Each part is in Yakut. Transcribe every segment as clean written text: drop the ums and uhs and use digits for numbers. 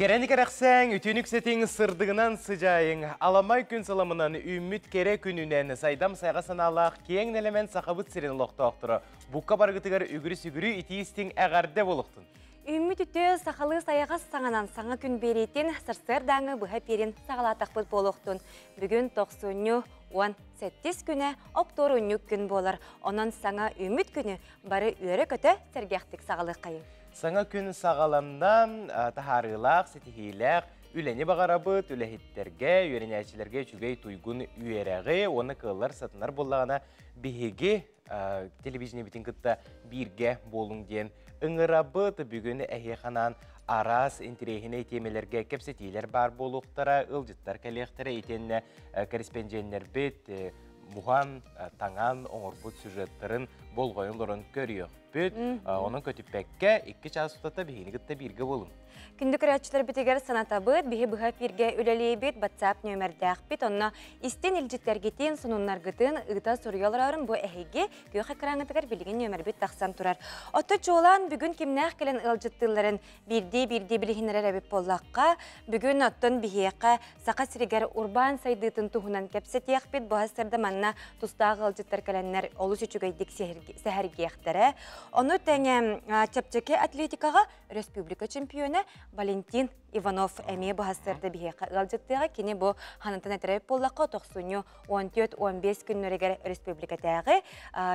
Кэрэни кэрэхсээҥ, үтүөнү үксэтиҥ, сырдыгынан сыдьаайыҥ, аламай күн сыламынан үүммүт кэрэ күнүнэн сайдам сайҕа санаалаах киэҥ нэлэмэн Сахабыт сирин олохтоохторо букка барыгытыгар үгүрү-сүгүрү итии-истиҥ эҕэрдэ буолуохтун! Үүммүт үтүө сахалыы сайаҕас саҥанан саҥа күн биэриитин сарсыардааҥы быһа эпиирин саҕалаатахпыт буолуохтун. Бүгүн тохсунньу 18 күнэ оптуорунньук күн буолар. Онон саҥа үүммүт күнү бары үөрэ-көтө сэргэхтик саҕалыаххайыҥ. Саҥа күн саҕаланна, таһаарыылаах, ситиһиилээх үлэни баҕарабыт, үлэһиттэргэ, үөрэнээччилэргэ үчүгэй туйгун үөрэҕи уонна кыаллар сатанар буоллаҕына биһиги телевидениебитин кытта бииргэ буолуҥ диэн ыҥырабыт. Бүгүн эһиэхэ анаан араас интэриэһинэй тиэмэлэргэ кэпсэтиилэр баар буолуохтара, ыалдьыттар кэлиэхтэрэ итиэннэ кэриспэндьиэннэрбит муһан, таҥан оҥорбут сюжеттарын болҕойон олорон көрүөх. Онон көтүппэккэ икки чаас устата биһигини кытта бииргэ буолуҥ. Күндү көрөөччүлэрбитигэр санатабыт, биһи быһа эфиргэ үлэлиибит, WhatsApp нүөмэрдээхпит, онно истин илдьиттэргитин, сонуннаргытын ыыта суруйа олорорун бу эһиги күөх экраҥҥытыгар билигин нүөмэрбит тахсан турар. Отто чуолаан бүгүн кимнээх кэлэн ыалдьыттыылларын биирдии-биирдии билиһиннэрэр эбит буоллахха, бүгүн оттон биһиэхэ Саха сиригэр урбаан сайдыытын туһунан кэпсэтиэхпит. Бу сарда манна тустаах ыалдьыттар кэлэннэр олус үчүгэйдик сэһэргиэхтэрэ. Ону тэҥэ чэпчэки атлетикаҕа республика чемпиона Валентин Иванов эмиэ бу сарда биһиэхэ ыалдьыттыаҕа. Кини бу ханантан этэрэ буоллахха, тохсунньу 14-15 күннэригэр республикатааҕы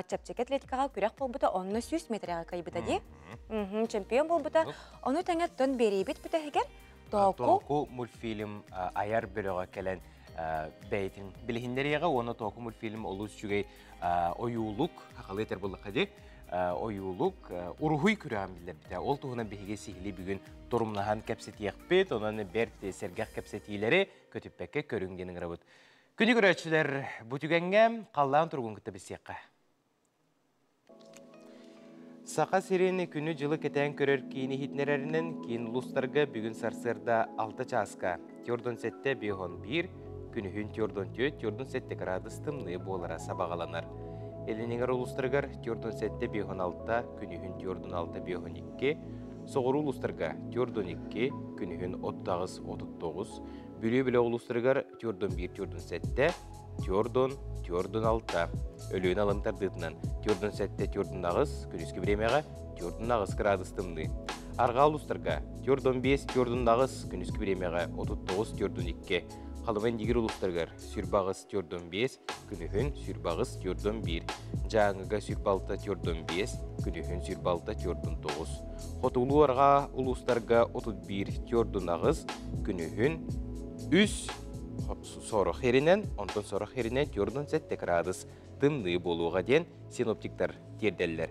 чэпчэки атлетикаҕа күрэх буолбута, онно 100 метрэҕэ кыайбыта дии. Чемпион буолбута. Ону тэҥэ тон биэриибит бүтэһигэр Тооку Тооку мультфильм айар бөлөҕө кэлэн бэйэтин билиһиннэриэҕэ уонна Тооку мультфильм олус үчүгэй ойуулук, хахалыы этэр буоллахха дии, ойуулук уруһуй күрэҕин биллэрбитэ. Ол туһунан биһиги сиһилии бүгүн торумнаһан кэпсэтиэхпит, онон бэрт сэргэх кэпсэтиилэри көтүппэккэ көрүҥ диэн ыҥырабыт. Күнү көрөөччүлэр, бу түгэҥҥэ халлаан туругун кытта билсиэххэ. Саха сирин күнү-дьылы кэтээн көрөр киин иһитиннэрэринэн, киин улуустарга бүгүн сарсыарда 6 чааска 47 511, күнүһүн 44 47 градус тымныы буолара сабаҕаланар. Илиниҥэр улуустарыгар 47 56, күнүһүн 46 52, соҕуруу улуустарга 42, күнүһүн 38 39, Бүлүү бөлөх улуустарыгар 41 47, Тюрдун, Тюрдун алта, Өлүөнэ алын тардыытынан Тюрдун сэттэ, Тюрдун аҕыс, күнүскү бириэмэҕэ Тюрдун аҕыс градус тымныы. Арҕаа улуустарга Тюрдун биэс, Тюрдун аҕыс, күнүскү бириэмэҕэ 39, Тюрдун икки. Халыма Индигир улуустарыгар сүүрбэ аҕыс, Тюрдун биэс, күнүһүн сүүрбэ аҕыс, Тюрдун биир. Дьааҥыга сүүрбэ алта, Тюрдун биэс, күнүһүн сүүрбэ алта, Тюрдун тоҕус. Хотугулуу арҕаа улуустарга 31, Тюрдун аҕыс, күнүһүн үс сорох эринэн, онтон сорох эринэн 47 градус тымныы буолуоҕа диэн синоптиктар тиэрдэллэр.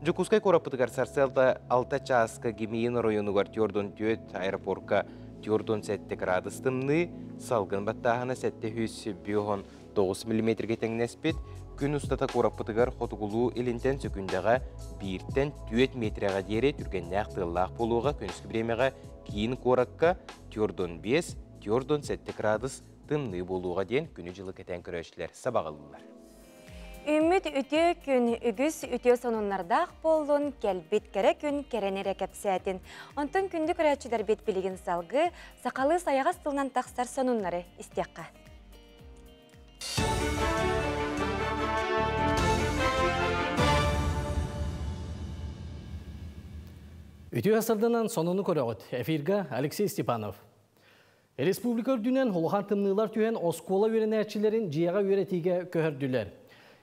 Дьокуускай куораппытыгар сарсыарда 6 чааска Гимиин оройуонугар 44 аэропорка 47 градус тымныы, салгын баттааһына 759 миллиметргэ тэҥнэспит. Күн устата куораппытыгар хотугулуу илинтэн сөкүндэҕэ 1-тэн 4 метрэҕэ диэри түргэннээх тыаллаах буолуоҕа. Күнүскү бириэмэҕэ киин куоракка 45 47 градус тымныы буолуоҕа диэн күнү-дьылы кэтээн көрөөччүлэр сабаҕалыыллар. Үүммүт үтүө күн үгүс үтүө сонуннардаах буоллун, кэлбит кэрэ күн кэрэни эрэ кэпсээтин. Онтон күндү көрөөччүлэрбит билигин салгыы сахалыы сайаҕас тылынан тахсар сонуннары истиэххэ. Үтүө сырдынан сонуну көрөҕүт. Эфирга Алексей Степанов. Республика үрдүнэн улахан тымныылар түһэн оскуола үөрэнээччилэрин дьиэҕэ үөрэтиигэ көһөрдүлэр.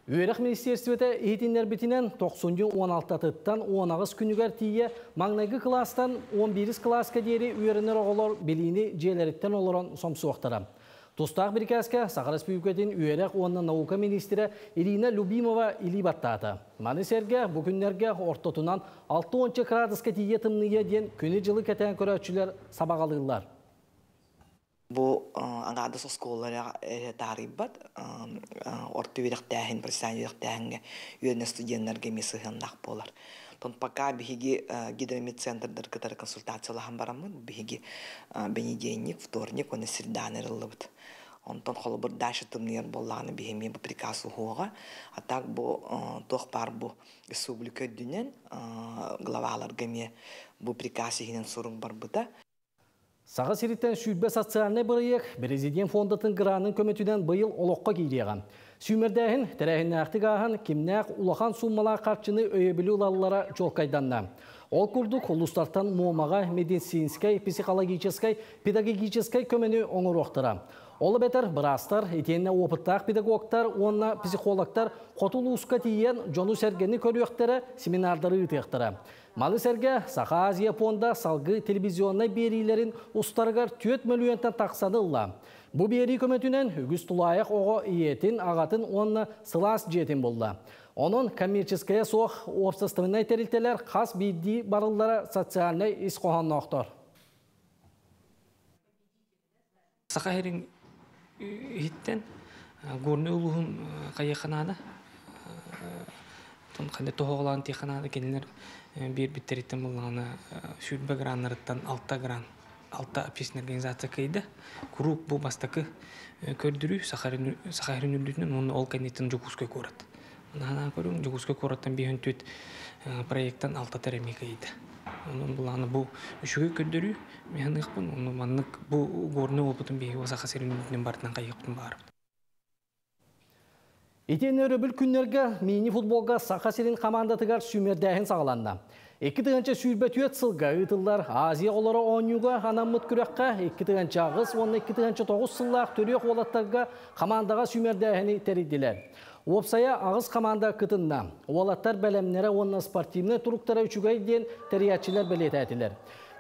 Үөрэх министиэристибэтэ иһитиннэрбитинэн тохсунньу 16-тыттан 18 күнүгэр тиийэ маҥнайгы кылаастан 11 кылааска диэри үөрэнэр оҕолор билиини дьиэлэриттэн олорон сомсуохтара. Тустаах бирикээскэ Саха Республикатын үөрэх уонна наука министрэ Ирина Любимова илии баттаата. Маны сэргэ бу күннэргэ ортотунан 60 кыраадыска тиийэ тымныйа диэн күнү-дьылы кэтээн көрөөччүлэр сабаҕалыыллар. Бу аҥаардас оскуолалара эрэ таарыйбат, орто үөрэхтээһин, профессиональнай үөрэхтээһиҥҥэ үөрэнэр студеннарга эмиэ сыһыаннаах буолар. Оттон пока биһиги гидромедцентрдар кытары консультациялаһан бараммыт, биһиги бэнидиэнньик, вторник уонна среда ырыллыбыт. Онтон холобур дальше тымныйар буоллаҕына биһи эмиэ бу приказ уһуоҕа. А так бу туох баар бу республика үрдүнэн главаларга эмиэ бу приказ иһинэн сурук барбыта. Саха сириттэн 20 социальнай бырайыак Президент фондатын гранын көмөтүнэн быйыл олоххо киириэҕэ. Сүүмэрдээһин тэрээһиннээхтик ааһан, кимнээх улахан сууммалаах харчыны өйөбүлү ылаллара чуолкайданна. Ол курдук, улуустартан Муомаҕа медицинскэй, психологическай, педагогическай көмөнү оҥоруохтара. Ол эбэтэр быраастар, итиэннэ опыттаах педагогтар уонна психологтар хоту улууска тиийэн дьону-сэргэни көрүөхтэрэ, семинардары ыытыахтара. Маны сэргэ Саха Азия пуонда салгыы телевизионнай биэриилэрин устарыгар 4 мөлүйүөнтэн тахсаны ылла. Бу биэрии көмөтүнэн үгүс тулаайах оҕо ийэтин, аҕатын уонна сылаас дьиэтин булла. Онон коммерческайа суох уопсастыбаннай тэрилтэлэр хас биирдии барыллара социальнай ис хоһоонноохтор. Саха сирин иһиттэн Горнай улууһун хайыаханаана ханна тоһоҕолоон тиэханаана кинилэр биэрбиттэриттэн буллаҕына 20 граннарыттан 6 гран 6 общественная организация кыайда. Куруук бу бастакы көрдөрүү Саха сирин үрдүнэн уонна ол кэнниттэн Дьокуускай куорат. Наһаа көрүҥ Дьокуускай куораттан 54 проекттан 6 эмиэ кыайда. Онон булааны бу үчүгэй көрдөрүү механыахпын, онно маннык бу горный опытын биһиги Саха сирин үрдүнэн барытынан хайыахпын баарбыт. Итиэннэ өрөбүл күннэргэ мини-футболга Саха сирин командатыгар сүүмэрдээһин саҕаланна. 2024 сылга ыытыллар Азия оҕолоро оонньууга анаммыт күрэххэ 2008 уонна 2009 сыллаах төрүөх уолаттарга командаҕа сүүмэрдээһини тэрийдилэр. Уопсайа 8 команда кытынна. Уолаттар бэлэмнэрэ уонна спортивнай туруктара үчүгэй диэн тэрийээччилэр бэлиэтээтилэр.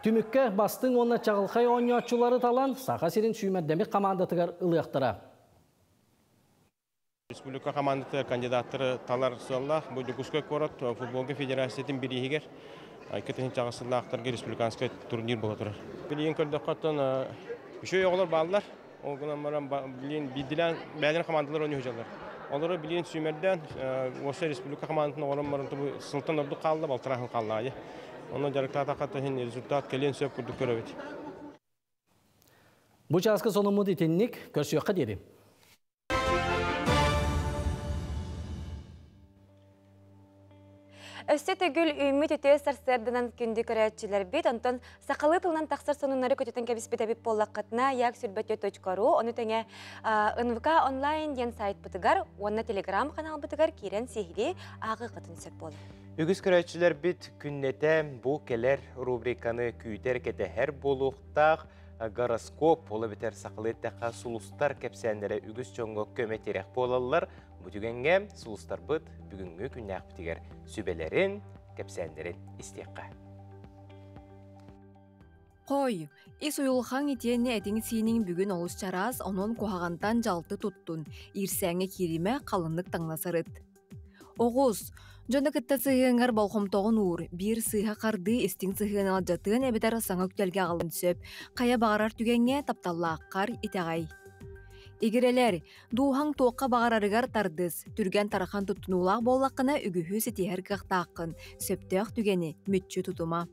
Түмүккэ бастыҥ уонна чаҕылхай оонньооччулары талан Саха сирин сүүмэрдэммит командатыгар ылыахтара. Республика командата кандидаттары талар сыаллаах бу Дьокуускай куорат футболга федерациятын бирииһигэр 2008 сыллаахтарга республиканскай турнир буола турар. Билигин көрдөххө үчүгэй оҕолор бааллар. Ол гынан баран билигин биирдилээн бэйэлэрин командалар оонньуу сылдьаллар. Олору билигин сүүмэрдээн уопсай республика командатын оҕолорун баран сылтан ордук хаалла, балтараа сыл хаалла. Онно дьарыктаатахха результат кэлиэн сөп курдук көрөбүт. Бу чааска сонуммут итинник көрсүөххэ диэри. Өссө төгүл үүммүт үтүө сарсыарданан күндү көрөөччүлэрбит, онтон сахалыы тылынан тахсар сонуннары көтүтэн кэбиспит эбит буоллаххытына, як-сүрбөтүө.ру, ону тэҥэ НВК онлайн диэн сайтпытыгар уонна телеграм каналбытыгар киирэн сиһилии ааҕыаххытын сөп буолар. Үгүс көрөөччүлэрбит күннэтэ бу кэлэр рубриканы күүтэр кэтэһэр буолуохтаах гороскоп, ол эбэтэр сахалыы эттэххэ сулустар кэпсээннэрэ үгүс дьоҥҥо көмө тирэх буолаллар. Бу түгэҥҥэ сулустарбыт бүгүҥҥү күннээхпитигэр сүбэлэрин, кэпсээннэрин истиэххэ. Хой, ис уйулҕаҥ итиэннэ этиҥ-сииниҥ бүгүн олус чараас, онон куһаҕантан дьалты туттун, иирсээҥҥэ кииримэ, халыҥнык таҥна сырыт. Оҕус, дьону кытта сыһыаҥҥар болҕомтоҕун уур, биир сыыһа хардыы истиҥ сыһыаны алдьатыан эбэтэр саҥа үктэлгэ аҕалыан сөп, хайа баҕарар түгэҥҥэ тапталлааххар итэҕэй. Игирэлэр, дууһаҥ туохха баҕарарыгар тардыс, түргэн тарахан туттунуулаах буоллаххына үгүһү ситиһэр кыахтааххын, сөптөөх түгэни мүччү тутума.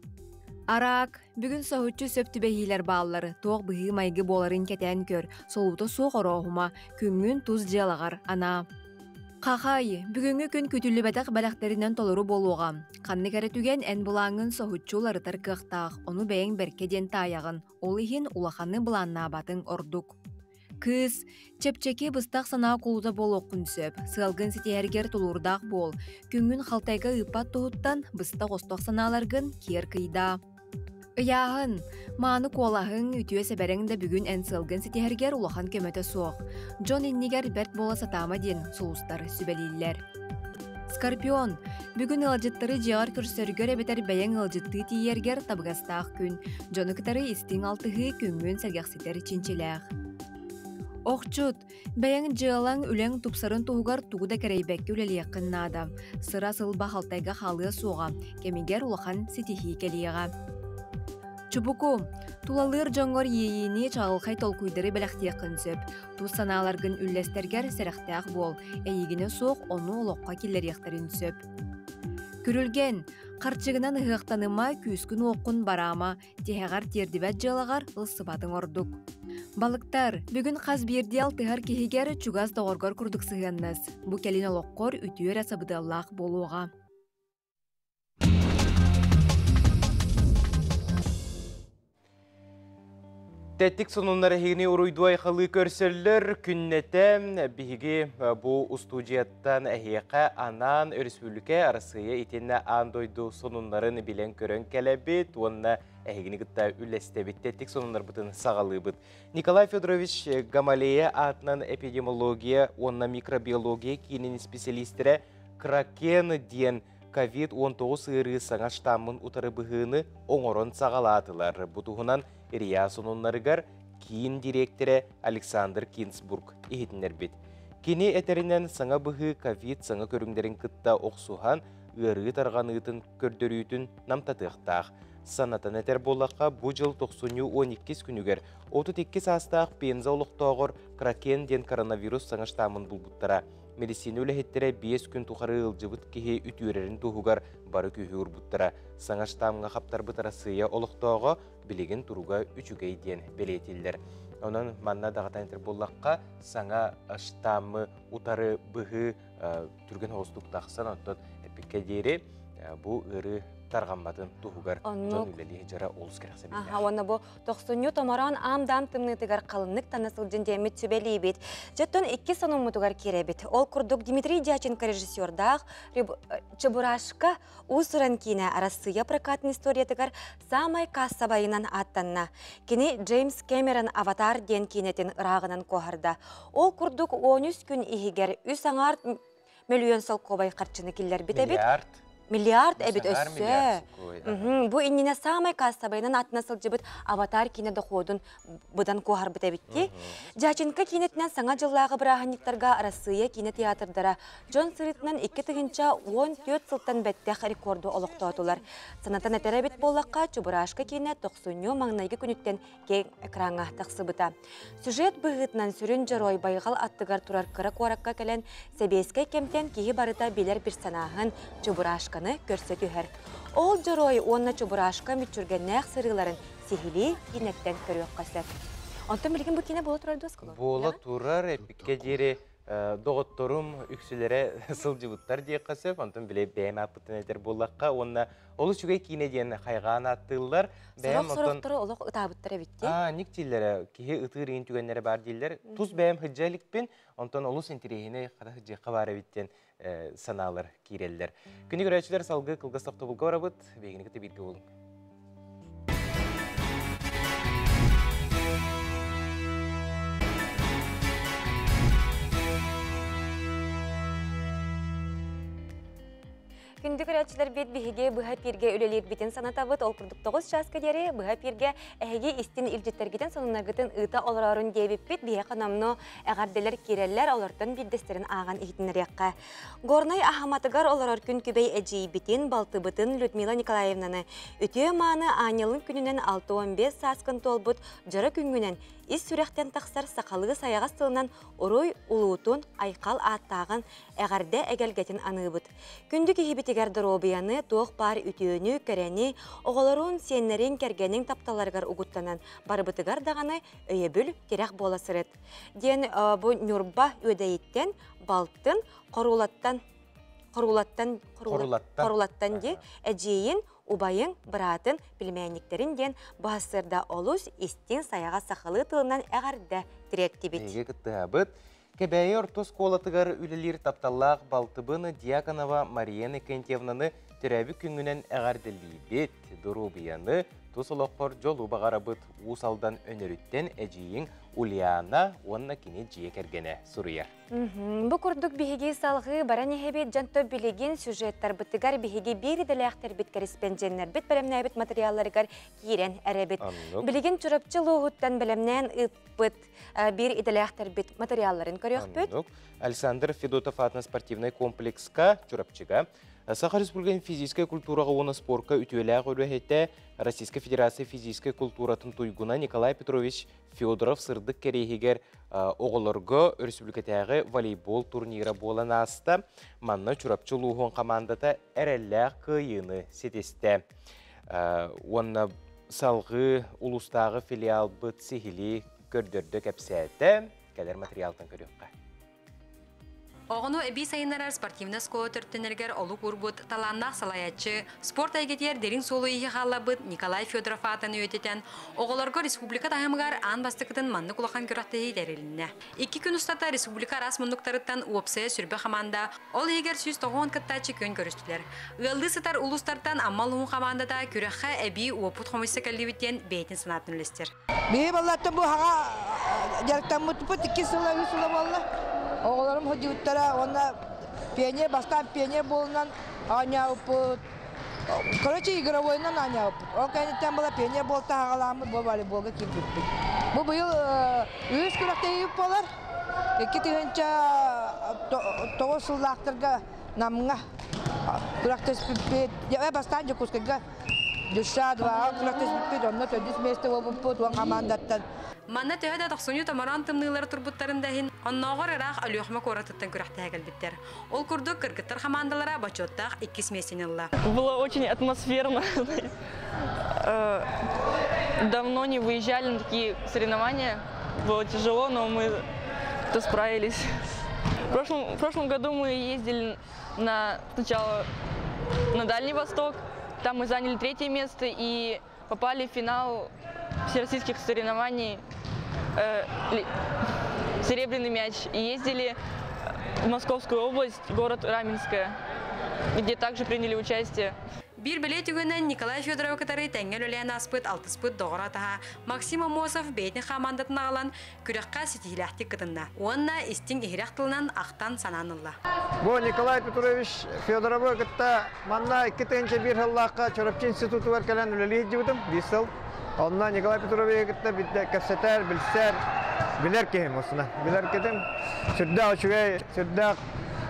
Араак, бүгүн соһуччу сөп түбэһиилэр бааллар, туох быһыы-майгы буоларын кэтээн көр, солуута суох орооһума, күҥҥүн тус дьыалаҕар анаа. Хахай, бүгүҥҥү күн күтүллүбэтэх бэлэхтэринэн толору буолуоҕа. Ханнык эрэ түгэн эн былааҥҥын соһуччу уларытар кыахтаах, ону бэйэҥ бэркэ диэн таайаҕын, ол иһин улаханы былааннаабатыҥ ордук. Кыыс, чэпчэки быстах санаа кулута буолуоххун сөп, сыалгын ситиһэргэр тулуурдаах буол, күҥҥүн халтайга ыыппат туһуттан быстах-остох санааларгын киэр кыйдаа. Ыйааһын, мааны куолаһыҥ, үтүө сэбэрэҥ да бүгүн эн сыалгын ситиһэргэр улахан көмөтө суох. Дьон иннигэр бэрт буола сатаама диэн сулустар сүбэлииллэр. Скорпион, бүгүн ыалдьыттары дьиэҕэр көрсөргөр эбэтэр бэйэҥ ыалдьыттыы тиийэргэр табыгастаах күн. Дьону кытары истиҥ алтыһыы күҥҥүн сэргэхситэр чинчилээх. Охчут, бэйэҥ дьыалаҥ, үлэҥ тупсарын туһугар тугу да кэрэйбэккэ үлэлиэххин наада. Сыра-сылба халтайга хаалыа суоҕа, кэмигэр улахан ситиһии кэлиэҕэ. Чубуку, тулалыыр дьоҥҥор иэйиини чаҕылхай толкуйдары бэлэхтиэххин сөп. Тус санааларгын үллэстэргэр сэрэхтээх буол, эйигинэ суох ону олоххо киллэриэхтэрин сөп. Күрүлгэн, харчыгынан ыһыахтаныма, күүскүн-уоххун бараама, тиһэҕэр тиэрдибэт дьыалаҕар ылсыбатыҥ ордук. Балыктар, бүгүн хас биирдии алтыһар киһигэр чугас доҕоргор курдук сыһыаннас. Бу кэлин олоххор үтүө эрэ сабыдыаллаах буолуоҕа. Тэттик сонуннар эһигини уруйдуу айхалыы көрсөллөр. Күннэтэ биһиги бу устуудьуйаттан эһиэхэ анаан өрөспүүбүлүкэ, Арассыыйа итиэннэ аан дойду сонуннарын билэн-көрөн кэлэбит уонна эһигини кытта үллэстэбит. Тэттик сонуннарбытын саҕалыыбыт. Николай Федорович Гамалея аатынан эпидемиология уонна микробиология киинин исписэлиистэрэ Кракен диэн ковид-19 ыарыы саҥа штаммын утары быһыыны оҥорон саҕалаатылар. Бу туһунан РИА сонуннарыгар киин дириэктэрэ Александр Кинсбург иһитиннэрбит. Кини этэринэн, саҥа быһыы ковид саҥа көрүҥнэрин кытта охсуһан, ыарыы тарҕаныытын көрдөрүүтүн намтатыахтаах. Санатан этэр буоллахха, бу дьыл тохсунньу 12 күнүгэр 32 саастаах Пенза олохтооҕор Кракен диэн коронавирус саҥа штаммын булбуттара. Медицина үлэһиттэрэ 5 күн тухары ыалдьыбыт киһи үтүөрэрин туһугар бары күүһү уурбуттара. Саҥа штаммҥа хаптарбыт Арассыыйа олохтооҕо билигин туруга үчүгэй диэн бэлиэтииллэр. Онон манна даҕатан этэр буоллахха, саҥа штаммы утары быһыы түргэн соҕустук тахсан, оттон эппиккэ диэри бу ыарыы тарҕамматын туһугар дьон үлэлии сылдьара олус кэрэхсэбиллээх. Аха, уонна бу тохсунньу томороон аам-даам тымныытыгар халыннык тана сылдьын диэммит сүбэлиибит. Дьэттон икки сонуммутугар киирэбит. Ол курдук Дмитрий Дьяченко режиссердаах Чебурашка уус-уран киинэ Арассыыйа прокатын историятыгар саамай каассабайынан ааттанна. Кини Джеймс Кэмерон «Аватар» диэн киинэтин ырааҕынан куоһарда. Ол курдук 13 күн иһигэр үс аҥаар мөлүйүөн солкуобай харчыны киллэрбит эбит. Миллиард. Миллиард эбит өссө. Бу иннинэ саамай каассабайынан атына сылдьыбыт «Аватар» киинэ доходун быдан куоһарбыт эбитти. Дьяченко киинэтинэн Саҥа дьыллааҕы бырааһынньыктарга Арассыыйа киинэ театрдара дьон сырыытынан 2014 сылтан бэттэх рекорду олохтоотулар. Санатан этэр эбит буоллахха, Чубурашка киинэ тохсунньу маҥнайгы күнүттэн киэҥ экраҥҥа тахсыбыта. Сюжет быһыытынан сүрүн дьоруой байҕал аттыгар турар кыра куоракка кэлэн, сэбиэскэй кэмтэн киһи барыта билэр персонаһын Чубурашканы көрсө түһэр. Ол дьоруой уонна Чубурашка мүччүргэннээх сырыыларын сиһилии киинэттэн көрүөххэ сөп. Онтон билигин бу киинэ буола турар дуо оскуола? Буола турар, эппиккэ диэри доҕотторум үксүлэрэ сылдьыбыттар диэххэ сөп. Онтон били бэйэм ааппыттан этэр буоллахха уонна олус үчүгэй киинэ диэн хайҕаан ааттыыллар. Бэйэм Сорох сорохтору олох ытаабыттар эбит дии. Аа, ник дииллэрэ, киһи ытыыр иин түгэннэрэ баар дииллэр. Тус бэйэм сылдьа иликпин, онтон олус интэриэһинэй хата сылдьыахха баар эбит диэн санаалар киирэллэр. Күнү көрөөччүлэр салгыы кылгас тохтобулга барабыт. Биһигини кытта бииргэ буолуҥ. Күндү көрөөччүлэрбит биһиги быһа эпииргэ үлэлиирбитин санатабыт. Ол курдук 9 чааска диэри быһа эпииргэ эһиги истин илдьиттэргитин сонуннаргытын ыыта олороорун диэбиппит. Биһиэхэ номнуо эҕэрдэлэр киирэллэр, олортон биирдэстэрин ааҕан иһитиннэриэххэ. Горнай Аһаматыгар олорор күн күбэй эдьиийбитин, балтыбытын Людмила Николаевнаны үтүө-мааны аанньалын күнүнэн 65 сааскын туолбут дьоро күҥҥүнэн ис сүрэхтэн тахсар сахалыы сайаҕас тылынан уруй улуутун, айхал ааттааҕын, эҕэрдэ эгэлгэтин аныыбыт. Күндү киһибитигэр доруобуйаны, туох баар үтүөнү, кэрэни, оҕолорун, сиэннэрин, кэргэниҥ тапталларыгар угуттанан барыбытыгар даҕаны өйөбүл, тирэх буола сырыт. Диэн бу Ньурба Үөдэйиттэн балтын Хорулаттан Хорулаттан Хорулаттан ди эдьиийин, убайын, быраатын, племянниктэрин диэн баһассыарда олус истиҥ сайаҕас сахалыы тылынан эҕэрдэ тириэртибит. Биһиги кыттыһабыт. Кэбээйи орто оскуолатыгар үлэлиир тапталлаах балтыбын Дьяконова Мария Иннокентьевнаны төрөөбүт күҥҥүнэн эҕэрдэлиибит. Доруобуйаны, тус олоххор дьолу баҕарабыт. Уус Алдан Өнөрүттэн эдьиийиҥ Ульяна уонна кини дьиэ кэргэнэ суруйар. Бу курдук биһиги салҕыы баран иһэбит дьонто билигин сюжеттарбытыгар биһиги биир идэлээхтэрбит кэриспэндьиэннэрбит бэлэмнээбит материалларыгар киирэн эрэбит. Билигин Чурапчы улууһуттан бэлэмнээн ыыппыт биир идэлээхтэрбит материалларын көрүөхпүт. Александр Федотов аатынан спортивнай комплекска Чурапчыга Саха Республикатын физическэй культураҕа уонна спорка үтүөлээх үлэһитэ Российскай Федерация физическэй культуратын туйгуна Николай Петрович Федоров сырдык кэриэһигэр оҕолорго өрөспүүбүлүкэтээҕи волейбол турнира буолан ааста. Манна Чурапчы улууһун хамаандата эрэллээх кыайыыны ситистэ. Уонна салҕыы улуустааҕы филиалбыт сиһилии көрдөрдө кэпсээтэ. Кэлэр материалтан көрүөххэ. Оҕону эбии сайыннарар спортивнай оскуола төрүттэнэригэр олук уурбут талааннаах салайааччы, спорт эйгэтигэр дириҥ суолу-ииһи хаалларбыт Николай Федоров аатын үйэтитэн, оҕолорго республика таһымыгар аан бастакытын маннык улахан күрэхтэһии тэрилиннэ. Икки күн устата республика араас муннуктарыттан уопсайа сүрбэ хамаанда, ол иһигэр 190 кыттааччы күөн көрүстүлэр. Ыаллыы сытар улуустартан Амма улууһун хамаандата күрэххэ эбии уопут хомуйса кэллибит диэн бэйэтин санаатын үллэстэр. Биһи баллаттан бу хаҕа дьарыктаммыппыт икки сыла, үс сыла буолла. Оҕолорум сылдьыбыттара уонна пионер, бастаан пионер буолунан оонньообуппут. Короче, игровойунан оонньообуппут. Ол кэнниттэн була пионер буолта хаҕалааммыт, бу волейболга киирбиппит. Бу быйыл үһүс күрэхтэһиибит буолар. 2009 сыллаахтарга Намҥа күрэхтэспиппит. Бастаан Дьокуускайга Дюша 2-ҕа күрэхтэспиппит, онно төрдүс миэстэ буолбуппут уон хамаандаттан. Манна төһө да тохсунньу томороон тымныылара турбуттарын да иһин, оннооҕор ыраах Өлүөхүмэ куоратыттан күрэхтэһэ кэлбиттэр. Ол курдук, кыргыттар хамаандалара бочуоттаах иккис миэстэни ылла. Было очень атмосферно. Давно не выезжали на такие соревнования. Было тяжело, но мы то справились. В прошлом году мы ездили сначала на Дальний Восток. Там мы заняли третье место и попали в финал всероссийских соревнований «Серебряный мяч». И ездили в Московскую область, город Раменское, где также приняли участие. Биир бэлиэ түгэнинэн Николай Федоровы кытары тэҥҥэ үлэлээн ааспыт алтыспыт доҕор атаһа Максим Аммосов бэйэтин хамаандатын аҕалан күрэххэ ситиһиилээхтик кытынна. Уонна истиҥ иһирэх тылынан ахтан санаан ылла. Бу Николай Петрович Федоровы кытта манна 2001 сыллаахха Чурапчы институтугар кэлэн үлэлии сылдьыбытым биир сыл. Онно Николай Петровиһы кытта кэпсэтэр, билсэр, билэр киһим осуна. Билэр китим сүрдээх үчүгэй, сүрдээх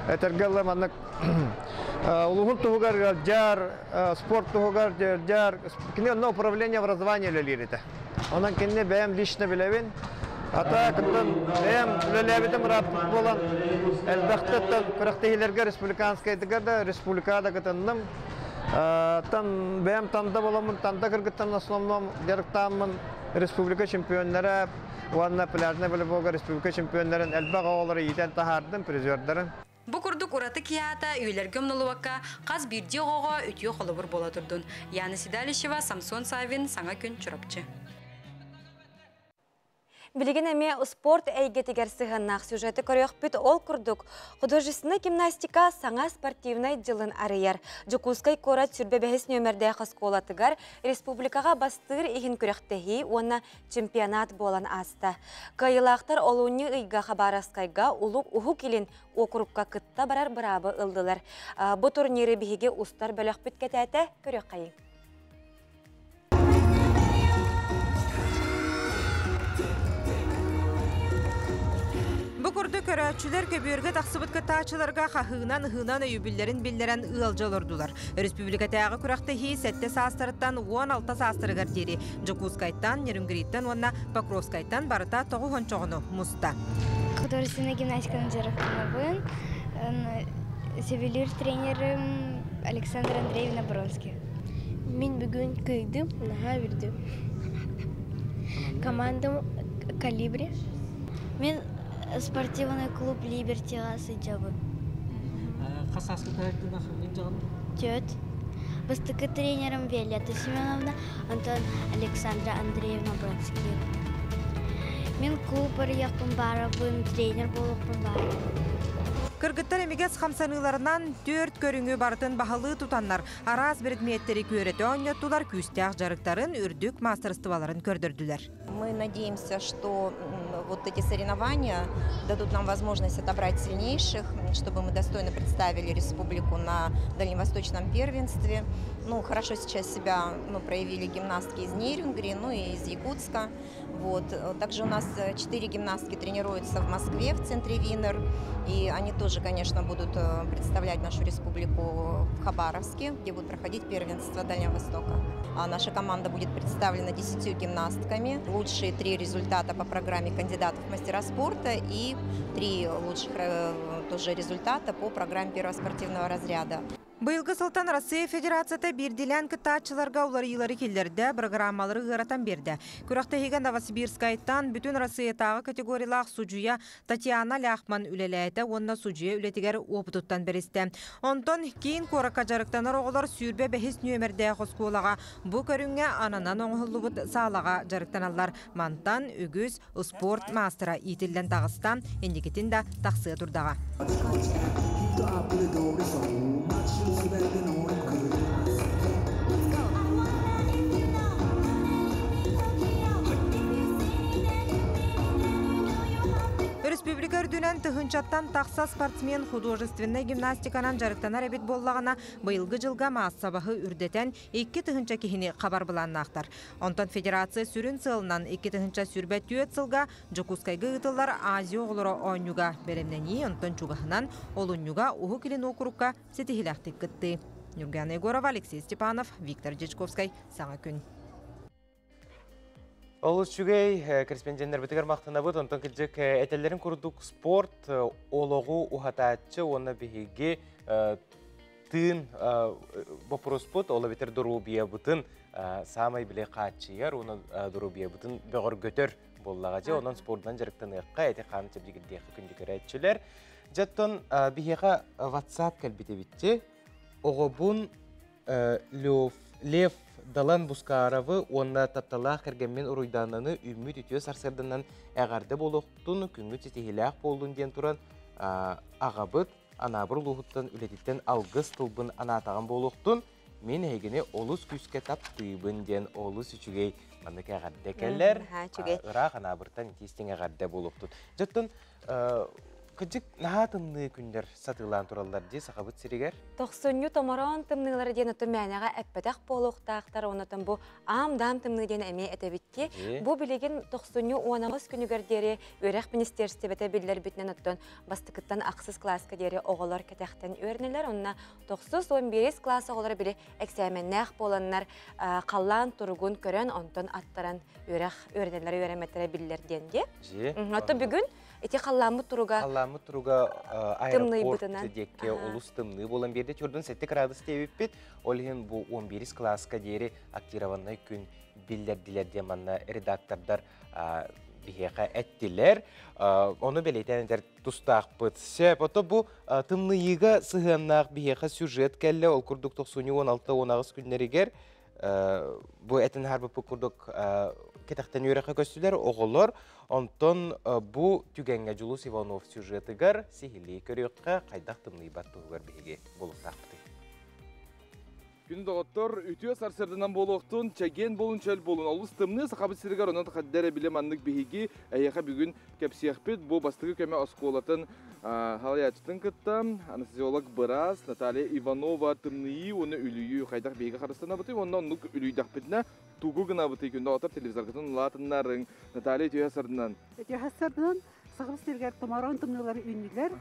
этэргэ ылла маннык улуһун туһугар ыалдьар, спорт туһугар ыалдьар, кини онно управление образования үлэлиир этэ. Онон кинини бэйэм лично билэбин. Ата кыттан бэйэм үлэлээбитим ырааппыт буолан элбэхтэ күрэхтэһиилэргэ республиканскайдыга да республикаҕа да кытынным. Тан бэйэм Танда боламмын, Танда кыргыттан основном дьарыктааммын республика чемпионнара уонна пляжный волейболга республика чемпионнарын элбэх оҕолору иитэн таһаардым, призердарын. Бу курдук ураты киһи аата үйэлэргэ умнуллубакка хас биирдии оҕоҕо үтүө холобур буола турдун. Яна Седалищева, Самсон Савин, Саҥа күн, Чурапчы. Билигин эмиэ спорт эйгэтигэр сыһыаннаах сюжеты көрүөхпүт. Ол курдук, художественнай гимнастика саҥа спортивнай дьылын арыйар. Дьокуускай куорат сүрбэ бэһис нүөмэрдээх оскуолатыгар республикаҕа бастыыр иһин күрэхтэһии уонна чемпионат буолан ааста. Кыайыылаахтар олунньу ыйга Хабаровскайга Улук Уһук Илин уокурукка кытта барар быраабы ыллылар. Бу турниры биһиги устар бөлөхпүт кэтээтэ көрүөххэйиҥ. Бу курдук көрөөччүлэр көбүөргэ тахсыбыт кыттааччыларга хаһыынан ыһыынан өйөбүллэрин биллэрэн ыалдьа олордулар. Өрөспүүбүлүкэтээҕи күрэхтэһии сэттэ саастарыттан 16 саастарыгар диэри Дьокуускайтан, Нерюнгриттэн уонна Покровскайтан барыта тоҕус ончоҕону муста. Художественнай гимнастиканы дьарыктанабын. Сөбүлүүр тренерим Александр Андреевна Бронский. Мин бүгүн кыайдым, наһаа үөрдүм. Командам «Калибри». Мин спортивный клуб «Либертиға» сылдьабын. Хас сааскыта Түөрт. Бастакы тренерим Виолетта Семеновна, онтон Александра Андреевна Бронских. Мин клуб арыйыахпын баарабын, тренер буолуохпун баарабын. Кыргыттар эмигэс хамсаныыларынан түөрт көрүҥү барытын баһылыы тутаннар, араас предметтэри күөрэтэ оонньоттулар, күүстээх дьарыктарын, үрдүк маастарыстыбаларын көрдөрдүлэр. Мы надеемся, что вот эти соревнования дадут нам возможность отобрать сильнейших, чтобы мы достойно представили республику на Дальневосточном первенстве. Ну, хорошо сейчас себя, ну, проявили гимнастки из Нерюнгри, ну и из Якутска. Вот. Также у нас четыре гимнастки тренируются в Москве в центре Винер. И они тоже, конечно, будут представлять нашу республику в Хабаровске, где будут проходить первенство Дальнего Востока. А наша команда будет представлена 10 гимнастками. Лучшие три результата по программе кандидатов в мастера спорта и три лучших тоже результата по программе первого спортивного разряда. Быйылгы сылтан Россия Федерацията биирдиилээн кыттааччыларга уларыйыылары киллэрдэ, программалары ыаратан биэрдэ. Күрэхтэһиигэ Новосибирскайтан бүтүн Россиятааҕы категориялаах судьуйа Татьяна Ляхман үлэлээтэ уонна судьуйа үлэтигэр уопутуттан бэристэ. Онтон киин куоракка дьарыктанар оҕолор 25 нүөмэрдээх оскуолаҕа бу көрүҥҥэ ананан оҥоһуллубут саалаҕа дьарыктаналлар. Мантан үгүс спорт маастара иитиллэн таҕыста, инникитин да тахсыа турдаҕа. Өрөспүүбүлүкэ үрдүнэн тыһыынчаттан тахса спортсмен художественнай гимнастиканан дьарыктанар эбит буоллаҕына, быйылгы дьылга маассабаһы үрдэтэн 2000 киһини хабар былааннаахтар. Онтон федерация сүрүн сыалынан 2024 сылга Дьокуускайга ыытыллар Азия оҕолоро оонньууга бэлэмнэнии, онтон чугаһынан олунньуга Уһук Илин уокурукка ситиһилээхтик кыттыы. Нюргана Егорова, Алексей Степанов, Виктор Дьячковскай. Саҥа күн. Олус үчүгэй корреспонденнарбытыгар махтанабыт. Онтон кырдьык этэллэрин курдук спорт олоҕу уһатааччы уонна биһиги тыын боппуруоспут, ол эбэтэр доруобуйабытын саамай били хааччыйар уонна доруобуйабытын бөҕөргөтөр буоллаҕа дьэ. Онон спордунан дьарыктаныахха, эти хааны чэбдигирдиэххэ күндү көрөөччүлэр. Дьэттон биһиэхэ WhatsApp кэлбит эбитти. Оҕобун Лев Далан Бускаровы уонна тапталаах кэргэммин Уруйдаананы үүммүт үтүө сарсыарданан эҕэрдэ буолуохтун, күҥҥүт ситиһиилээх буоллун диэн туран аҕабыт Анаабыр улууһуттан үлэтиттэн алгыс тылбын анаатаҕым буолуохтун, мин эһигини олус күүскэ таптыыбын диэн олус үчүгэй маннык эҕэрдэ кэлэр. Ыраах Анаабыртан итиистиҥ эҕэрдэ буолуохтун. Дьоттон кыдьык наһаа тымныы күннэр сатыылаан тураллар дии Сахабыт сиригэр. Тохсунньу томороон тымныылара диэн оттон мээнэҕэ эппэтэх буолуохтаахтар, оннотон бу аам-даам тымныы диэн эмиэ этэбит ки. Бу билигин тохсунньу 18 күнүгэр диэри үөрэх министиэристибэтэ биллэрбитинэн оттон бастакыттан ахсыс кылааска диэри оҕолор кэтэхтэн үөрэнэллэр. Онно тохсус 11 кылаас оҕолоро били эксээмэннээх буоланнар халлаан туругун көрөн, онтон аттаран үөрэх үөрэнэллэрэ үөрэммэттэрэ биллэр диэн дии. Оттон бүгүн ити халлааммыт туруга Халлааммыт туруга аэропорт диэкке олус тымныы буолан биэрдэ. Чурдун 7 градус диэбиппит. Ол иһин бу 11 кылааска диэри актированный күн биллэрдилэр диэн манна редактордар биһиэхэ эттилэр. Ону бэлиэтээн этэр тустаахпыт. Сөп, ото бу тымныйыыга сыһыаннаах биһиэхэ сюжет кэллэ. Ол курдук 90-16-18 күннэригэр бу этин харбыппыт курдук кэтэхтэн үөрэххэ көстүлэр оҕолор. Онтон бу түгэҥҥэ Дьулус Иванов сюжетыгар сиһилии көрүөххэ хайдах тымныйбат туһугар биһиги булуктаахпытый. Күн доҕоттор, үтүө сарсыарданан буолуохтун, чэгиэн буолун, чөл буолун. Олус тымныы Сахабыт сиригэр онон хадда эрэ билэ маннык биһиги эһиэхэ бүгүн кэпсиэхпит. Бу бастакы көмө оскуолатын салайааччытын кытта анестезиолог быраас Наталья Иванова тымныйыы уонна үлүйүү хайдах биһиги харыстанабытый уонна оннук үлүйдэхпитинэ тугу гынабытый күн доҕоттор телевизоргытын улаатыннарыҥ. Наталья үтүө сарсыарданан. Үтүө сарсыарданан Сахабыт сиригэр томороон тымныылар үүннүлэр.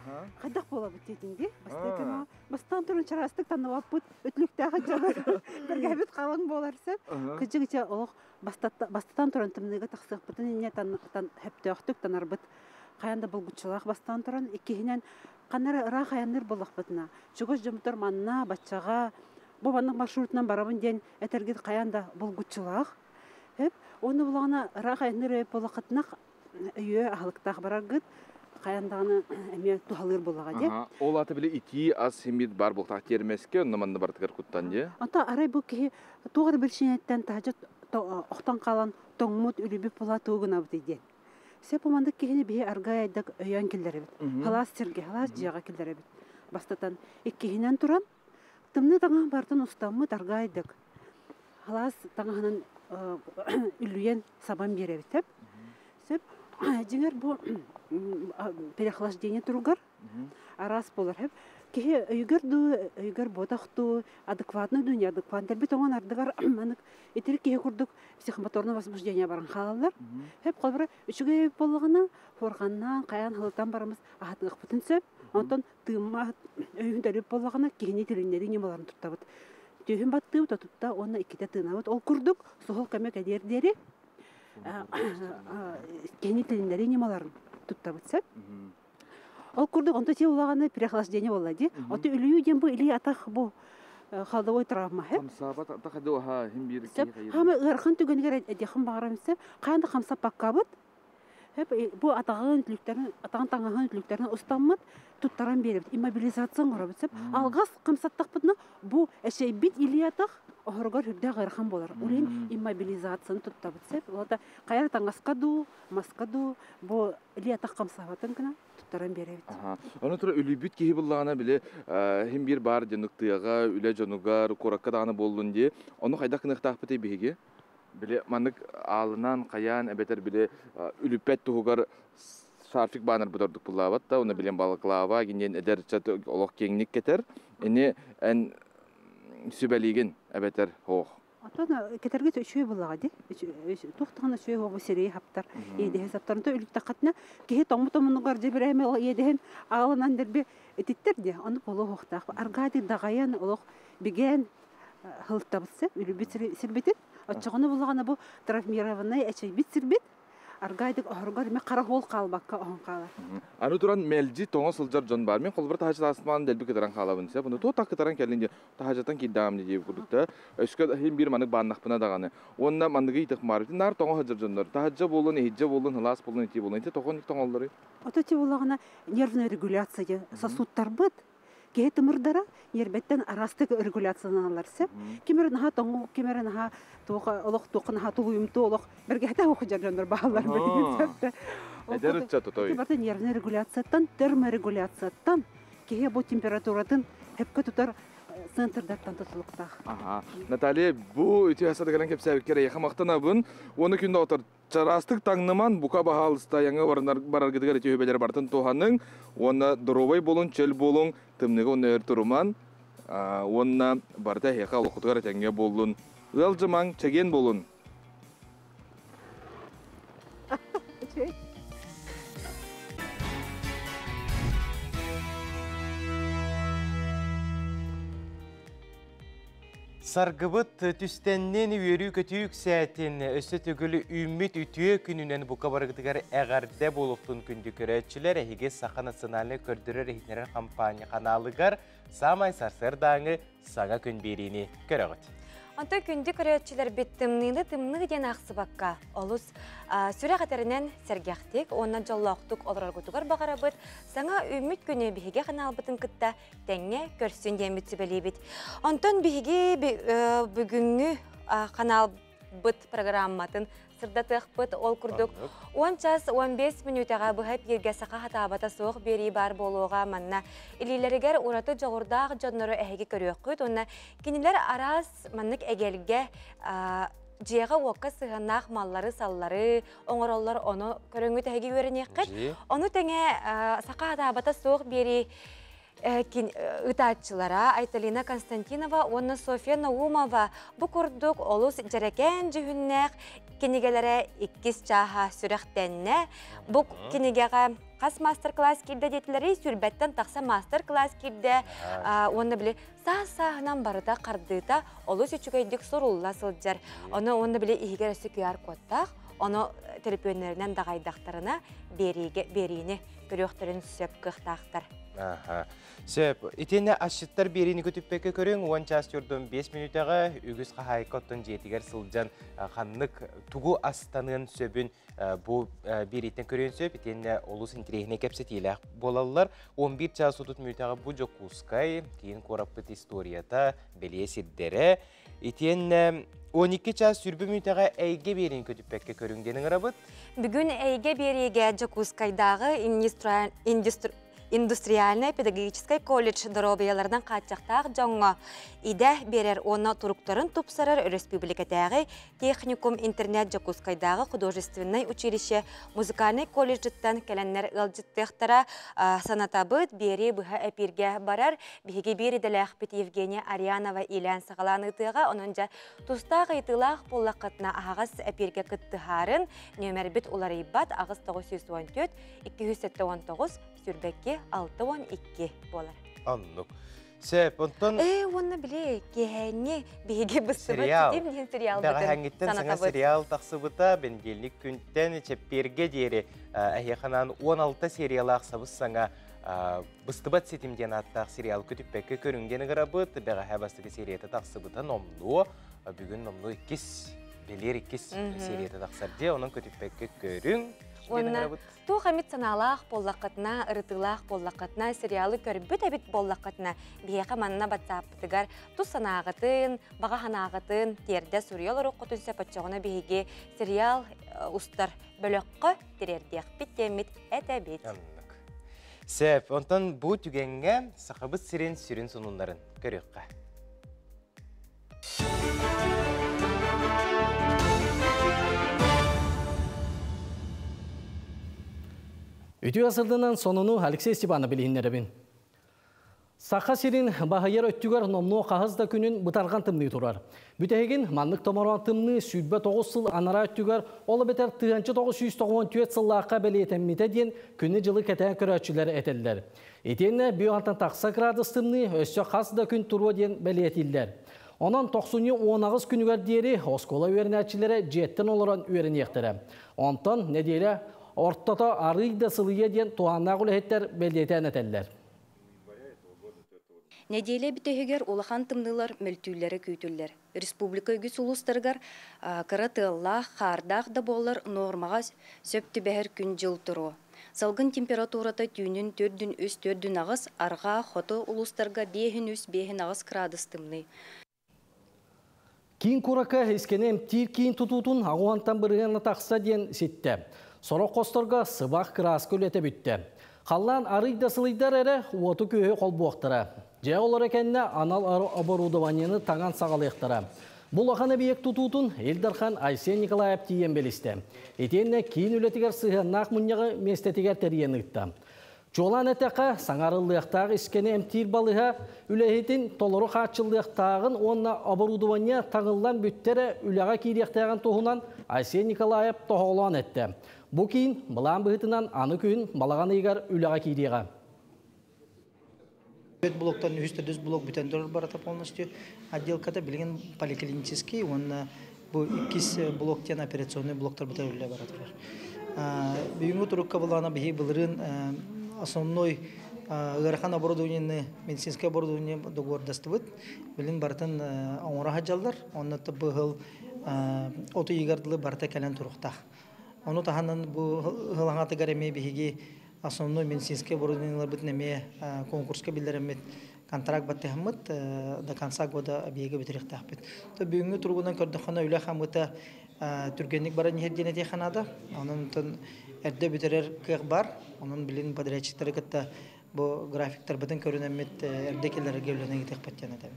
Хайдах буолабыт диэтиҥ дии. Бастакы бастаан туран чараастык танныбаппыт, өтүлүктээх дьалар бэргэһэбит халыҥ буолар сөп. Кыдьыгыча олох бастатан туран тымныыга тахсыахпытын инньэ хөптөөхтүк танарбыт хайан да булгуччулаах бастаан туран иккиһинэн ханна ыраах айанныыр буоллахпытына чугас дьоммутугар манна баччаҕа бу маннык маршрутунан барабын диэн этэргит хайан да булгуччулаах хөп уонна булаҕына ыраах айанныыр буоллаххытына өйүө аһылыктаах бараргыт хайан даҕаны эмиэ туһалыыр буоллаҕа дии. Ол аата били итии ас имит бар буолтаах тиэрмэскэ онно манна барытыгар куттан дии. Онто арай бу киһи туох эрэ биричиинэттэн таһдьа охтон хаалан тоҥмут үлүбүт була тугу гынабытый диэн. Сөп омандык киһини биһи аргай айдак өйөөн киллэрэбит. Халаас сиргэ, халаас дьиэҕэ киллэрэбит. Бастатан иккиһинэн туран тымныы таҥаһын барытын устаммыт аргайдык халаас таҥаһынан үллүйэн сабан биэрэбит сөп. Сөп. Дьиҥэр бу переохлаждение туругар араас буолар сөп. Киһи өйүгэр дуу, өйүгэр буотах дуу, адекватно дуу, неадекватно дэлби тоҥон ардыгар манык итирик киһи курдук психомоторное возбуждение баран хаалаллар. Хөп холобура үчүгэй буоллаҕына хуорҕаннаан, хайаан халытан бараммыт аһатыахпытын сөп. Онтон тыыммат өйүн төрүт буоллаҕына киһини тилиннэрии ньымаларын туттабыт. Түөһүн баттыыбыт, отутта уонна иккитэ тыынабыт. Ол курдук суһал көмө кэлиэр диэри киһини тилиннэрии ньымаларын туттабыт сөп. Ол курдук онто ти улаганы переохлаждение болла ди. Ото үлүйүү ден бу или атах бу холодовой травма хеп. Хамсаабат атах ха хим бир киһи. Хама ыархан түгэнигэр эдихан багарам сеп. Каанда хамсаппаккабыт. Хеп бу атагын үтлүктерин, атагын таңаһын үтлүктерин устаммыт, туттаран беребит. Иммобилизация оҥоробут сеп. Алгас хамсаттахпытына бу эшейбит или атах охоргор хүрдэ ыарахан болар. Улин иммобилизацияны туттабыт сеп. Олата кайра таңаска ду, маска ду, бу или атах хамсабатын гына туттаран беребит. Оны тура үлүбүт киһи буллаҕына били хим бир бар денук тыяга үлэ дьонугар куоракка даҕаны буоллун дии. Ону хайдах гыныахтаахпытый биһиги? Били маннык аалынан хайаан эбэтэр били үлүппэт туһугар шарфик баанар бутардык буллаабат да, уна билен балаклава гинен эдэр чат олох киэҥник кетер. Ини эн сүбэлиигин эбэтэр хоох. Отон кетерге үчүгэй буллаҕа ди. Туох даҕаны үчүгэй буолбу сирэйи хаптар. Иэдэһи саптар. Онто үлүктаххатына киһи тоҥмут омунугар дьэ ол иэдэһин аалынан дэрби этиттер ди. Ону болу хуохтаах. Аргаати даҕайан олох бигээн хылтабытсы үлүбүт сирбитин. Оччоҕуна буллаҕына бу травмированный эчэйбит сирбит. Аргайдык оһоргор эме қара хоол қалбакка оһон қалар. Аны туран мэлдьи тоҥо сылдьар дьон бар. Мин холбор таһачылаасмаан дэлби кытаран хаалабын сеп. Ону туох кытаран кэллин ди таһачатан киирдэҕим дии курдук Өскө хим бир манык бааннахпына даҕаны. Уонна манныгы ыйтых маар. Нар тоҥо сылдьар дьоннор. Таһаджа буолун, иһиджа буолун, хылаас буолун, ити буолун. Ити тохон тоҥоллору. Ото ти буллаҕына нервная регуляция сосудтарбыт. Киһи тымырдара нербеттен арастык регуляцияланалар сеп. Кимер наха тоңу, кимер наха туоха олох туоха наха тулуйумту олох бергехте оху жаржандар баалар билген септе. Эдэр ыччат тотой. Барта нервная регуляцияттан, терморегуляцияттан киһи бу температуратын хепке тутар центрдаттан тутулуктаах. Ага. Наталья, бу үтү хасады кэлэн кэпсээбиккэр эйиэхэ махтанабын. Уону күндө отор чараастык таҥныман бука баһаалыста яҥы бараргытыгар үтү хүбэлэр бартын туһаның. Уонна доруобай болун, чөл болуҥ, тымныга уонна өр туруман. Уонна барыта эһиэхэ олоххутугар этэҥҥэ буоллун. Ыалдьымаҥ, чэгиэн болун. Саргыбыт түстэннин үөрүү көтүү үксээтин өссө төгүл үүммүт үтүө күнүнэн бука барыгытыгар эҕэрдэ буолуохтун күндү көрөөччүлэр эһиги Саха национальнай көрдөрөр иһитиннэрэр компания каналыгар саамай сарсыардааҥы саҥа күн биэриини көрөҕүт. Онто күндү көрөөччүлэрбит тымныыны тымныы диэн аахсыбакка олус сүрэх этэринэн сэргэхтик уонна дьоллоохтук олороргутугар баҕарабыт. Саҥа үүммүт күнү биһиги каналбытын кытта тэҥҥэ көрсүн диэммит сүбэлиибит. Онтон биһиги бүгүҥҥү каналбыт программатын сырдатыахпыт. Ол курдук 10 час 15 мүнүүтэҕэ быһа эпииргэ саха хатаабата суох биэрии баар буолуоҕа. Манна илиилэригэр ураты дьоҕурдаах дьоннору эһиги көрүөххүт. Уонна кинилэр араас маннык эгэлгэ дьиэҕэ уокка сыһыаннаах маллары-саллары оҥороллор, ону көрөҥҥүт эһиги үөрэниэххит. Ону тэҥэ саха хатаабата суох биэрии ытааччылара Айталина Константинова уонна Софья Наумова бу курдук олус дьэрэкээн дьүһүннээх кинигэлэрэ иккис чааһа сүрэхтэннэ. Бу кинигэҕэ хас мастер-класс киирдэ диэтилэри сүрбэттэн тахса мастер-класс киирдэ. Уонна били саас-сааһынан барыта хардыыта олус үчүгэйдик сурулла сылдьар. Ону уонна били иһигэр өссө QR кодтаах, ону төлөпүөннэринэн даҕайдахтарына биэриини көрүөхтэрин сөп кыахтаахтар. Аха. Сөп. Итиэннэ асчыттар биэриини көтүппэккэ көрүҥ 10 час 45 мүнүүтэҕэ үгүс хаһаайка оттон дьиэтигэр сылдьан ханнык тугу астаныан сөбүн бу биэрииттэн көрүөн сөп. Итиэннэ олус интэриэһинэй кэпсэтиилээх буолаллар. 11 час 30 мүнүүтэҕэ бу Дьокуускай киин куораппыт историята, бэлиэ сирдэрэ. Итиэннэ 12 час 20 мүнүүтэҕэ эйгэ биэриини көтүппэккэ көрүҥ диэн ыҥырабыт. Бүгүн эйгэ биэриигэ Дьокуускайдааҕы индустриальнай педагогическай колледж доруобуйаларынан хааччахтаах дьоҥҥо идэ биэрэр уонна туруктарын тупсарар өрөспүүбүлүкэтээҕи техникум интернет Дьокуускайдааҕы художественнай училище музыкальнай колледжыттан кэлэннэр ыалдьыттыахтара. Санатабыт, биэрии быһа эпииргэ барар. Биһиги биир идэлээхпит Евгения Арианова иилээн саҕалаан ыытыаҕа. Онон дьэ тустаах ыйытыылаах буоллаххытына аһаҕас эпииргэ кыттыһаарын нүөмэрбит уларыйбат 8914 279 сүрбэкки 62 буолар. Оннук. Сөп, онтон Уонна били киэһээҥҥи биһиги быстыбат ситим диэн сериал Бэҕэһээҥҥиттэн саҥа сериал тахсыбыта, бэнидиэнньик күнтэн чэппиэргэ диэри эһиэхэ анаан 16 сериялаах сабыс саҥа Быстыбат ситим диэн ааттаах сериал көтүппэккэ көрүҥ диэн ыҥырабыт. Бэҕэһээ бастакы серията тахсыбыта номнуо. Бүгүн номнуо иккис, бэлиэр иккис серията тахсар дии. Онон көтүппэккэ көрүҥ диэн ыҥырабыт. Туох эмит санаалаах буоллаххытына, ырытыылаах буоллаххытына, сериалы көрбүт эбит буоллаххытына, биһиэхэ манна батсааппытыгар тус санааҕытын, баҕа санааҕытын тиэрдэ суруйа олоруоххутун сөп оччоҕуна биһиги сериал устар бөлөххө тириэрдиэхпит диэммит этэбит. Оннук. Сөп, онтон бу түгэҥҥэ Сахабыт сирин сүрүн сонуннарын көрүөххэ. Үтүө асырдынан сонуну Алексей Степанов билиһиннэрэбин. Саха сирин баһыйар өттүгэр номнуо хаһыс да күнүн бытарҕан тымныы турар. Бүтэһигин маннык томороон тымныы 29 сыл анараа өттүгэр, ол эбэтэр 1994 сыллаахха бэлиэтэммитэ диэн күнү-дьылы кэтээн көрөөччүлэр этэллэр. Итиэннэ бүө тахса градус тымныы өссө хас да күн туруо диэн бэлиэтииллэр. Онон тохсунньу 18 күнүгэр диэри оскуола үөрэнээччилэрэ дьиэттэн олорон үөрэниэхтэрэ. Онтон нэдиэлэ ортото арыый да сылыйа диэн туһааннаах үлэһиттэр бэлиэтээн этэллэр. Нэдиэлэ бүтэһигэр улахан тымныылар мөлтүүллэрэ күүтүллэр. Республика үгүс улуустарыгар кыра тыаллаах, хаардаах да буоллар нуормаҕа сөп түбэһэр күн-дьыл туруо. Салгын температурата түүнүн төрдүн үс, төрдүн аҕыс, арҕаа, хоту улуустарга биэһин үс, биэһин аҕыс градус тымныы. Киин куоракка искэни эмтиир киин тутуутун аҕуһантан бырыһыана тахса диэн ситтэ. Сорох хосторго сыбах кырааска үлэтэ бүттэ. Халлаан арый да сылыйдар эрэ уоту күөһү холбуохтара. Дьэ олор кэннэ анал оборудованиены таҥан саҕалыахтара. Бу улахан эбийиэк тутуутун Ил Дархан Айсен Николаев тиийэн билистэ. Итиэннэ киин үлэтигэр сыһыаннаах мунньаҕы миэстэтигэр тэрийэн ыытта. Чуолаан эттэххэ, саҥарыллыахтаах искэни эмтиир балыыһа үлэһитин толору хааччыллыахтааҕын уонна оборудование таҥыллан бүттэ эрэ үлэҕэ киириэхтээҕин туһунан Айсен Николаев тоһоҕолоон эттэ. Бу киин былаан быһыытынан аны күһүн балаҕан ыйыгар үлэҕэ киириэҕэ. Бет блоктан үһүс төрдүс блок бүтэн турар барыта полностью отделката билигин поликлинический уонна бу иккис блок диэн операционный блоктар бутар үлэ бара турар. Бүгүҥҥү турукка былаана биһи былырыын основной ыарахан оборудованиены медицинское оборудование договордастыбыт. Билин барытын оҥоро сылдьаллар. Онно быһыл оту ыйыгар дылы барыта кэлэн туруохтаах. Ону таһынан бу ыһылаҥатыгар эмиэ биһиги основной медицинское оборудованиеларбытын эмиэ конкурска биллэриммит контракт баттыһаммыт до конца года объеги бүтүрүөхтээхпит. То бүгүҥҥү туругунан көрдөххөнө үлэ хамыта түргэнник баран иһэр диэн этиэххэ наада. Онон эрдэ бүтэрэр кыах бар. Онон билин подрядчиктары кытта бу графиктарбытын көрүнэммит эрдэ келлерге үлэнэ китиэхпит диэн этэбин.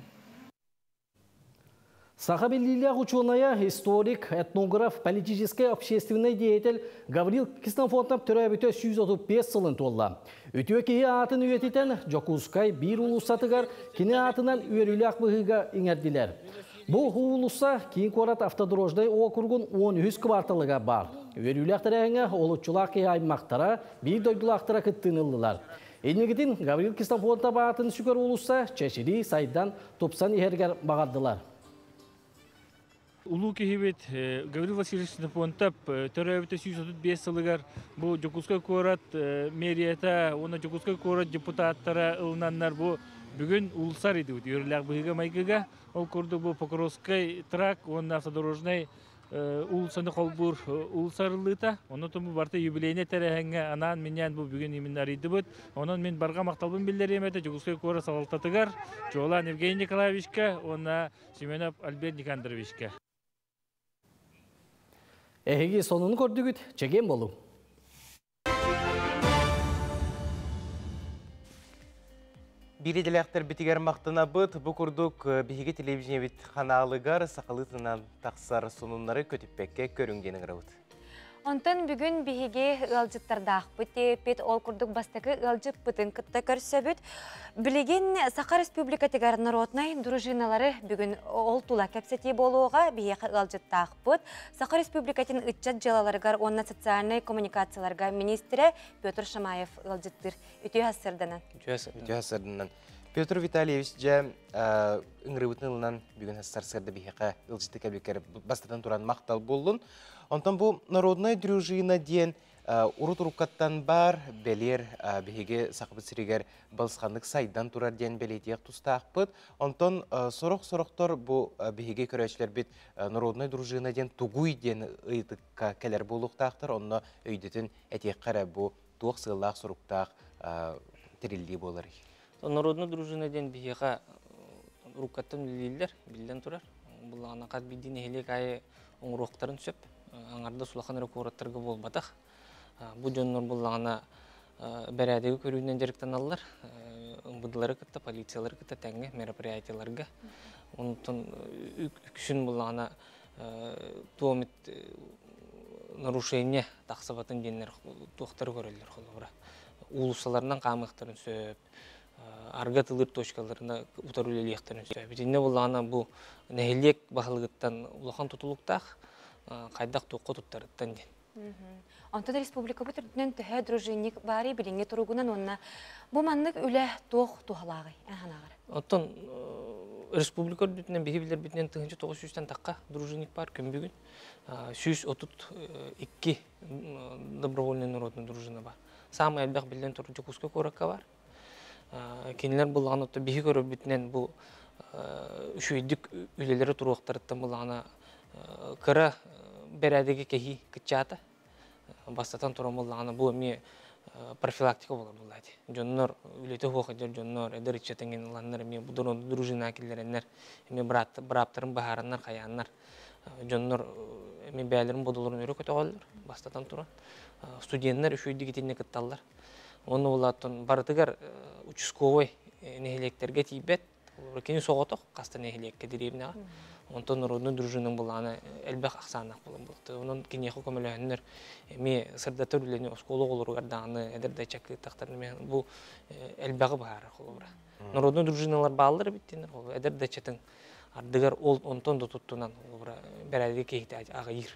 Саха биллиилээх учуонайа, историк, этнограф, политическай общественный деятель Гаврил Ксенофонтов төрөөбүтэ 135 сылын туолла. Үтүө киһи аатын үйэтитэн Дьокуускай биир уулуссатыгар кини аатынан үөрүүлээх быһыыга иҥэрдилэр. Бу уулусса киин куорат автодорожнай округун 13 кварталыгар бар. Үөрүүлээх тэрээһиҥҥэ олуччулаах киһи аймахтара, биир дойдулаахтара кыттыыны ыллылар. Инникитин Гаврил Ксенофонтов аатын сүгэр уулусса чэчирии сайдан тупсан иһэригэр баҕардылар. Улуу киһибит Гаврил Васильевич Ксенофонтов төрөөбүтэ 135 сылыгар бу Дьокуускай куорат мэрията уонна Дьокуускай куорат депутаттара ылынаннар бу бүгүн уулусса арыйдыбыт үөрүүлээх быһыыга-майгыга. Ол курдук бу Покровскай тракт уонна автодорожнай уулуссаны холбуур уулусса арыллыыта. Онон бу барыта юбилейнай тэрээһиҥҥэ анаан-минээн бу бүгүн именно арыйдыбыт. Онон мин барҕа махталбын биллэриэм этэ Дьокуускай куорат салалтатыгар, чуолаан Евгений Николаевичка уонна Семенов Альберт Никандровичка. Эһиги сонуну көрдүгүт, чэгиэн болуҥ. Биир идэлээхтэрбитигэр махтанабыт. Бу курдук биһиги телевидениебит ханаалыгар сахалыы тылынан тахсар сонуннары көтүппэккэ көрүҥ диэн ыҥырабыт. Онтон бүгүн биһиги ыалдьыттардаахпыт диэппит, ол курдук бастакы ыалдьыппытын кытта көрсөбүт. Билигин Саха Республикатыгар народнай дружиналары бүгүн ол тула кэпсэтии буолуоҕа биһиэхэ ыалдьыттаахпыт. Саха Республикатын ыччат дьыалаларыгар уонна социальнай коммуникацияларга министрэ Петр Шамаев ыалдьыттыыр. Үтүө сарсыарданан. Үтүө сарсыарданан. Петр Витальевич дьэ ыҥырыыбытын ылынан бүгүн сарсыарда биһиэхэ ыалдьытты кэлбиккэр бастатан туран махтал буоллун. Онтон бу народная дружина диэн Урут уруккаттан баар бэлиэр биһиги Сахабыт сиригэр балысханнык сайдан турар диэн бэлиэтиэх тустаахпыт. Онтон сорох-сорохтор бу биһиги көрөөччүлэрбит народнай дружина диэн тугуй диэн ыйытыкка кэлэр буолуохтаахтар. Онно өйдөтүн этиэххэ эрэ бу туох сыаллаах-соруктаах тэриллии буоларый? Народная дружина диэн биһиэхэ уруккаттан үлэлииллэр, биллэн турар. Буллаҕына хас биирдии нэһилиэк аайы оҥоруохтарын сөп. Аҥардас улахан эрэ куораттарга буолбатах. Бу дьоннор буллаҕына бэрээдэги көрүүнэн дьарыктаналлар. МВДлары кытта, полициялары кытта тэҥҥэ мероприятиеларга. Онтон үксүн буллаҕына туомит нарушение тахсыбатын диэннэр туохтары көрөллөр холобура. Уулуссаларынан хаамыахтарын сөп, арга тылыр точкаларына утары үлэлиэхтэрин сөп. Итиннэ буллаҕына бу нэһилиэк баһылыгыттан улахан тутулуктаах, хайдах туохха туттарыттан диэн. Онтон республикабыт үрдүнэн төһө дружинник баарый билиҥҥи туругунан уонна бу маннык үлэ туох туһалааҕый эн Оттон республика үрдүнэн биһи билэрбитинэн 1900-тэн тахха дружинник бар күн бүгүн 132 добровольный народный дружина бар. Самый элбэх биллэн турар Дьокуускай куоракка бар. Кинилэр буллаҕына отто биһи көрөрбүтүнэн бу үчүгэйдик үлэлэри туруохтарыттан буллаҕына кыра бэрээдэги кэһии кыччаата. Бастатан туран буллаҕына бу эмиэ профилактика буолар буолла ити. Дьоннор үлэтэ суох эдэр дьоннор эдэр ыччат эҥин ыланнар эмиэ бу дружина киллэрэннэр эмиэ бырааптарын быһаараннар хайааннар дьоннор эмиэ бэйэлэрин бодолорун өрө көтөҕөллөр бастатан туран студеннар үчүгэйдик итиннэ кытталлар. Онно булааттан барытыгар участковай нэһилиэктэргэ тиийбэт. Кини соҕотох хаста нэһилиэккэ дэриэбинэҕэ. Онтон народный дружина былаана элбэх ахсааннаах буолан буолта. Онон киниэхэ көмөлөһөннөр эмиэ сырдатар үлэни оскуола оҕолоругар даҕаны эдэр да ыччаккыттахтар бу элбэҕи быһаарар холобура. Народный дружиналар бааллар эбит диэннэр эдэр да ыччатын ардыгар ол онтон да туттунан холобура бэрээдэги киһитэ аҕыйыыр.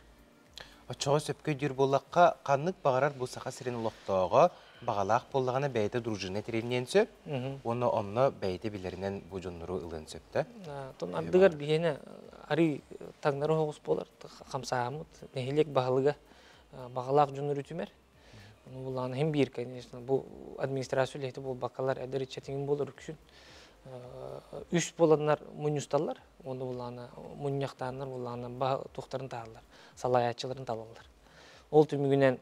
Оччоҕо сөпкө өйдүүр буоллахха, ханнык баҕарар бу Саха сирин олохтооҕо баҕалаах буоллаҕына бэйэтэ дружина тэриниэн сөп уонна онно бэйэтэ билэринэн бу дьоннору ылыан сөп да? Тон ардыгар биһиэнэ арый таҥнары оһоҕус буолар, хамсааммыт, нэһилиэк баһылыга баҕалаах дьоннору түмэр. Ону буллаҕына иһин биир, конечно, бу администрация үлэһитэ буолбаккалар эдэр ыччатыҥын буолар үксүн үс буоланнар мунньусталлар, уонна буллаҕына мунньахтааннар буллаҕына туохтарын тааллар, салайааччыларын талаллар. Ол түмүгүнэн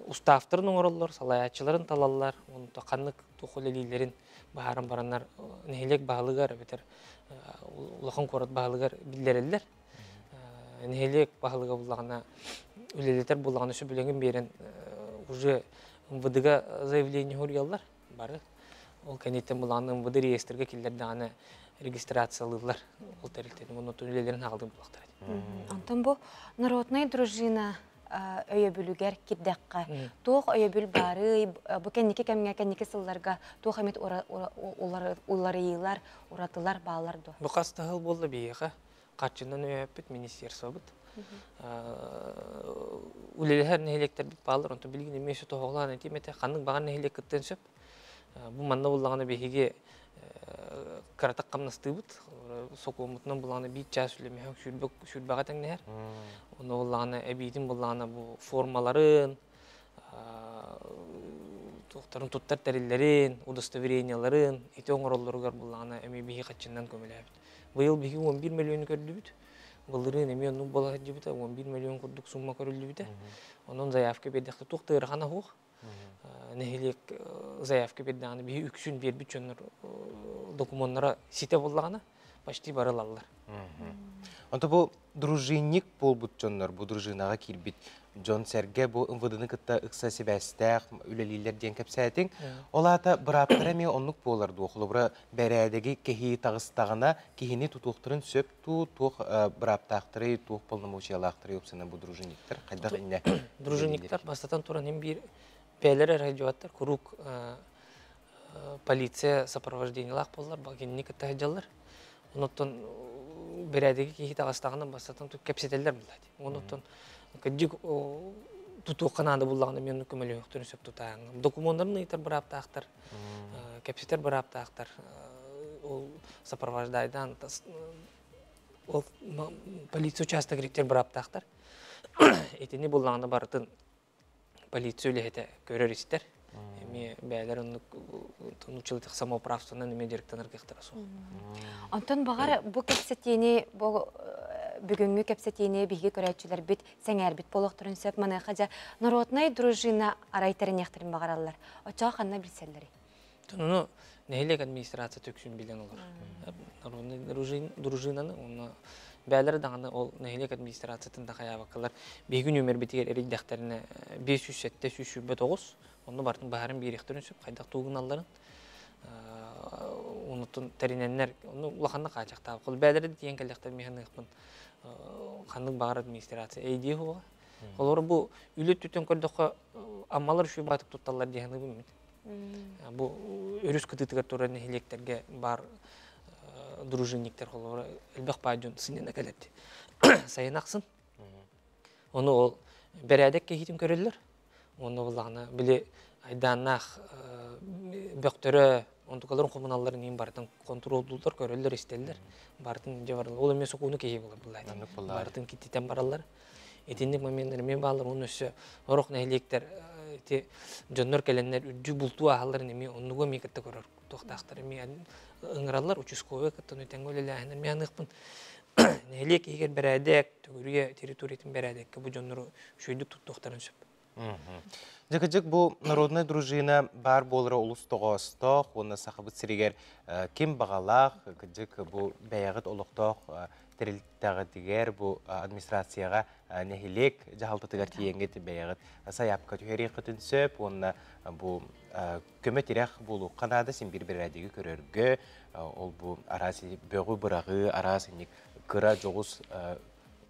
устаавтарын оҥороллор, салайааччыларын талаллар, онто ханнык туох үлэлииллэрин быһааран бараннар нэһилиэк баһылыгар эбэтэр улахан куорат баһылыгар биллэрэллэр. Нэһилиэк баһылыга буллаҕына үлэлэтэр буоллаҕына сөбүлэҥин биэрэн уже МВД-га заявление суруйаллар бары. Ол кэнниттэн булаҕына МВД реестргэ киллэрдэҕинэ регистрациялыыллар ол тэрилтэни оннуттан үлэлэрин хаалдын булахтар. Онтон бу народнай дружина өйөбүлүгэр кирдэххэ туох өйөбүл баарый бу кэнники кэмҥэ кэнники сылларга туох эмит уларыйыылар уратылар бааллар дуо? Бу хас да сыл буолла биһиэхэ харчынан өйөөппүт министерствобыт. Үлэлэһэр нэһилиэктэрбит бааллар, онтон билигин эмиэ өссө тоһоҕолоон этиим этэ, ханнык баҕар нэһилиэк кыттыан сөп. Бу манна буллаҕына биһиги кыратык хамнастыыбыт. Сокуоммутунан буллаҕына биир чаас үлэмиһэ сүүрбэҕэ тэҥнэһэр. Онно буллаҕына эбиитин буллаҕына бу формаларын, туохтарын туттар тэриллэрин, удостоверениеларын ити оҥороллоругар буллаҕына эмиэ биһиги хаччынан көмөлөһөбүт. Быйыл биһиги 11 мөлүйүөнү көрдүбүт. Былырыын эмиэ оннук буола сылдьыбыта, 11 мөлүйүөн курдук сумма көрүллүбүтэ. Онон заявка биэрдэхтэ туох да ыарахана суох. Нэһилиэк заявка биэрдэҕинэ биһи үксүн биэрбит дьоннор докумуоннара ситэ буоллаҕына почти бары ылаллар. Онто бу дружинник буолбут дьоннор, бу дружинаҕа киирбит дьон-сэргэ бу МВД-ны кытта ыкса сибээстээх үлэлииллэр диэн кэпсээтиҥ. Ол аата бырааптара эмиэ оннук буолар дуо? Холобура, бэрээдэги кэһии таҕыстаҕына киһини тутуохтарын сөп дуу, туох бырааптаахтарый, туох полномочиялаахтарый уопсайынан бу дружинниктар? Хайдах иннэ? Дружинниктар бастатан туран им биир бэйэлэрэ эрэ дьуаттар куруук полиция сопровождениелаах буоллар, кинини кытта сылдьаллар. Онуттан бэрээдэги киһи таҕыстаҕына бастатан кэпсэтэллэр булла. Онуттан кырдьык тутуохха наада буллаҕына мен көмөлөһүөхтэрин сөп тутааҥ. Докумуоннарын ыйытар бырааптаахтар, кэпсэтэр бырааптаахтар. Ол сопровождайдан ол полиция участок бырааптаахтар. Итини буллаҕына барытын Полиция үлэһитэ көрөр-истэр. Эми бээлер оннук нууччалыы самоуправствонан эми дьарыктанар кыахтара суох. Онтон баҕар бу кэпсэтиини бу бүгүҥҥү кэпсэтиини биһиги көрөөччүлэрбит сэҥээрбит буолуохтарын сөп. Маныаха дьэ народнай дружина арай тэриниэхтэрин баҕараллар. Оччоҕо ханна билсэллэрий? Ону нэһилиэк администрация төксүн билэн олор. Народный дружинаны уонна бээлэр даҕаны ол нэһилиэк администрациятын да хайаабаккалар биһиги нүөмэрбитигэр эрийдэхтэринэ 507 129 онно бартын баһарын биэриэхтэрин сөп хайдах туугуналларын онутун тэринэннэр ону улаханнык хаачахтаабаккалар бээлэрэ тиийэн кэллэхтэр миһаныахпын ханнык баҕар администрация эйдиэ суоҕа. Олору бу үлэ өттүттэн көрдөххө аммалар үчүгэй баҕатык тутталлар дии саныыбын мин. Бу өрүс кытыытыгар турар нэһилиэктэргэ баар дружинниктэр холобура элбэх баай дьон сынньана кэлэрди. Сайын ахсын. Ону ол бэрээдэк кэһиитин көрөллөр. Онно буллаҕына били айдааннаах бөхтөрө онтукаларын хомуналларын иһин барытын контролдууллар, көрөллөр, истэллэр. Барытын дьэ бараллар. Ол эмиэ сокуону кэһии буолар буллаайт. Барытын киттитэн бараллар. Итинник моменттар эмиэ бааллар. Уонна өссө сорох нэһилиэктэр ити дьоннор кэлэннэр үрдүк бултуу ааһалларын эмиэ оннугу эмиэ кытта көрөр туохтаахтар эмиэ ыҥыраллар участковай кытта тэҥҥэ үлэлээһин эмиэ аныахпын нэһилиэк иһигэр бэрээдэк төгүрүйэ территориятын бэрээдэккэ бу дьоннору үчүгэйдик туттуохтарын сөп. Дьэ бу народнай дружина баар буолара олус тоҕоостоох уонна Сахабыт сиригэр ким баҕалаах кырдьык бу бэйэҕит олохтоох тэрилтэҕитигэр бу администрацияҕа нэһилиэк дьаһалтатыгар тиийэҥҥит бэйэҕит сайаапка түһэриэххитин сөп уонна бу көмө-тирэх буолуохха наада син биир бэрээдэги көрөргө ол бу араас бөҕү быраҕыы араас инник кыра дьоҕус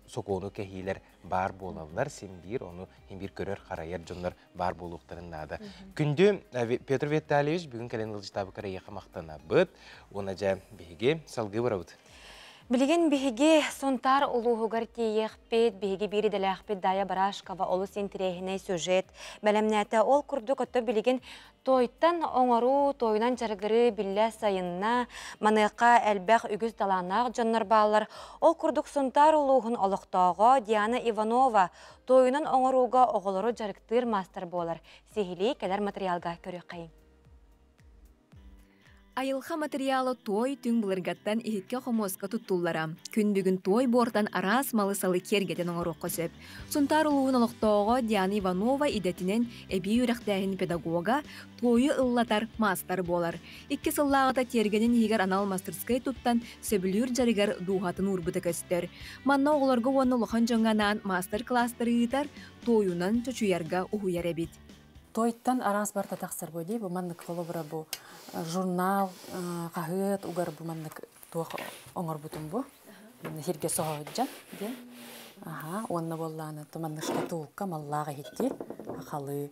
сокуону кэһиилэр баар буолаллар син биир ону син биир көрөр харайар дьоннор баар буолуохтарын наада. Күндү Петр Витальевич бүгүн кэлэн ыалдьытаабыккар эйиэхэ махтанабыт уонна дьэ биһиги салгыы барабыт. Билигин биһиги Сунтаар улууһугар тиийиэхпит, биһиги биир идэлээхпит Дая Барашкова олус интэриэһинэй сюжет бэлэмнээтэ. Ол курдук отто билигин Туойтан оҥоруу, туойунан дьарыгырыы биллэ сайынна. Маныаха элбэх үгүс талааннаах дьоннор бааллар. Ол курдук Сунтаар улууһун олохтооҕо Диана Иванова туойунан оҥорууга оҕолору дьарыктыыр маастар буолар. Сиһилии кэлэр материалга көрүөххэйиҥ. Айылҕа матырыйаала туой түҥ былыргаттан иһиккэ-хомуоска туттуллара. Күн бүгүн туой буортан араас малы-салы киэргэтэн оҥоруохха сөп. Сунтаар улууһун олохтооҕо Диана Иванова идэтинэн эбии үөрэхтээһин педагога, туойу ыллатар маастар буолар. Икки сыллааҕыта тиэргэнин иһигэр анал мастерскай туттан, сөбүлүүр дьарыгар дууһатын уурбута көстөр. Манна оҕолорго уонна улахан дьоҥҥо анаан маастар-кылаастары ыытар, туойунан чочуйарга уһуйар эбит. Тойтан араас барта тахсар бу дии, бу маннык холобура бу журнал, хаһыат угар бу маннык туох оҥорбутум бу. Хирге соһоһуджан диэн. Аха, уонна буоллааны маннык шкатулка маллаах иһитти, халы